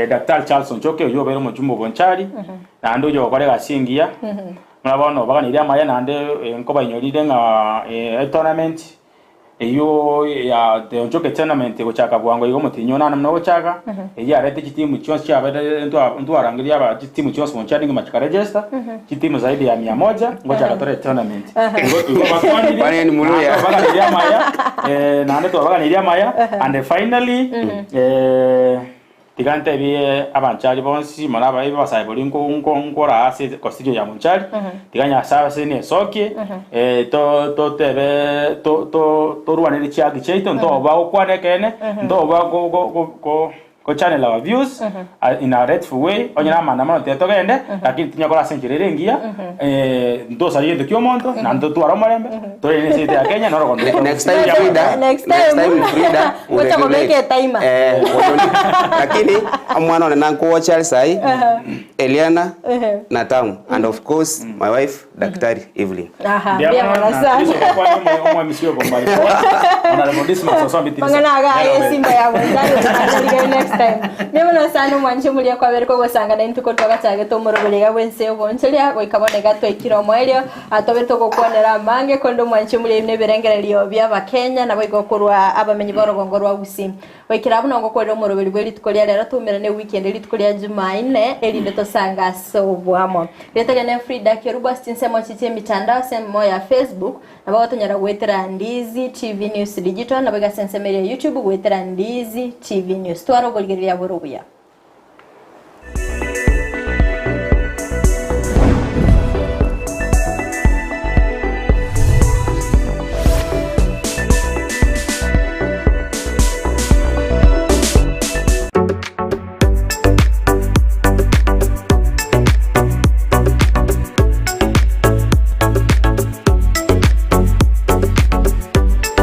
Daktari Charles Onchoke oywo obeire omojumbe o Bonchari, naende oywo ogokora egasi engiya, buna bono obaganirie amaya naende nkobainyorire ng'a etournament Eyio ya The Onchoke Tournament egochaka bwango iga omotienyi onane buna ogochaka, eyio yarete chitimu chionsi chiabeire ntwa ntwarangeria aba chitimu chionsi bonchari ngima chikaregister, chitimu zaidi ya mia moja ngochaka tore etournament. Igo igo bakwanire, Kwaneni naende Muluya. twabaganirie amaya, naende twabaganirie amaya, and finally Tiga ntebie abanchari bonsi, mono abaebi b'abasae boria nko nko nkoraa ase ekosirio ya monchari, tiga Nyasae ase nesokie, to totebe to to torwanere chiaki chiaito, ntoba gokwana ekeene, ntoba go go go go go channel our views in a rightful way, onye na amaandamano tiga togende, lakini tinyakora ase enchera ere engiya, ntosarie gento kia omonto, naende totware omorembe, torende ense yaito ya Kenya, noro ogondo rwaito. Next time Frida, Next next time. time Frida, Gocha kobeka etimer. Eh, lakini omwana one nankowocha are sahi Eliana na Tamu and of course my wife Daktari Evelyn. Aha, Mbuya mbuya mono, mono na sana. Kristo okwane omo- omwemisi okombari Honorable Dismas Osombi Tirisa. Mang'ana aga aye Nairobi. Simba ya Bonchari otanyorire next time. Mbuya mono sana omwanche omoria kwabere kogosanga naintwe korwa twagachagete omoroberi iga bwense obonchoria goika bono iga twaikire omoerio Atobe togokwanera amange, korende omwanche omuya oino ebirengererio bi'Abakenya, naboigo korwa abamenyi b'orogongo rwa Gusii. Goikera abwo nogokwanera omoroberi bwe rituko ria rero, toumerane ewiki ende rituko ria Jumaine, erinde tosange ase oboamo. Rieta riane Frida Kerubo ase chinsemo echi chi'emitandao ase emo ya Facebook, nabo gotonyora goetera Ndizi TV News Digital, naboigo ase ensemo eria ya YouTube goetera Ndizi TV News. Twara oborigereria bore obuya.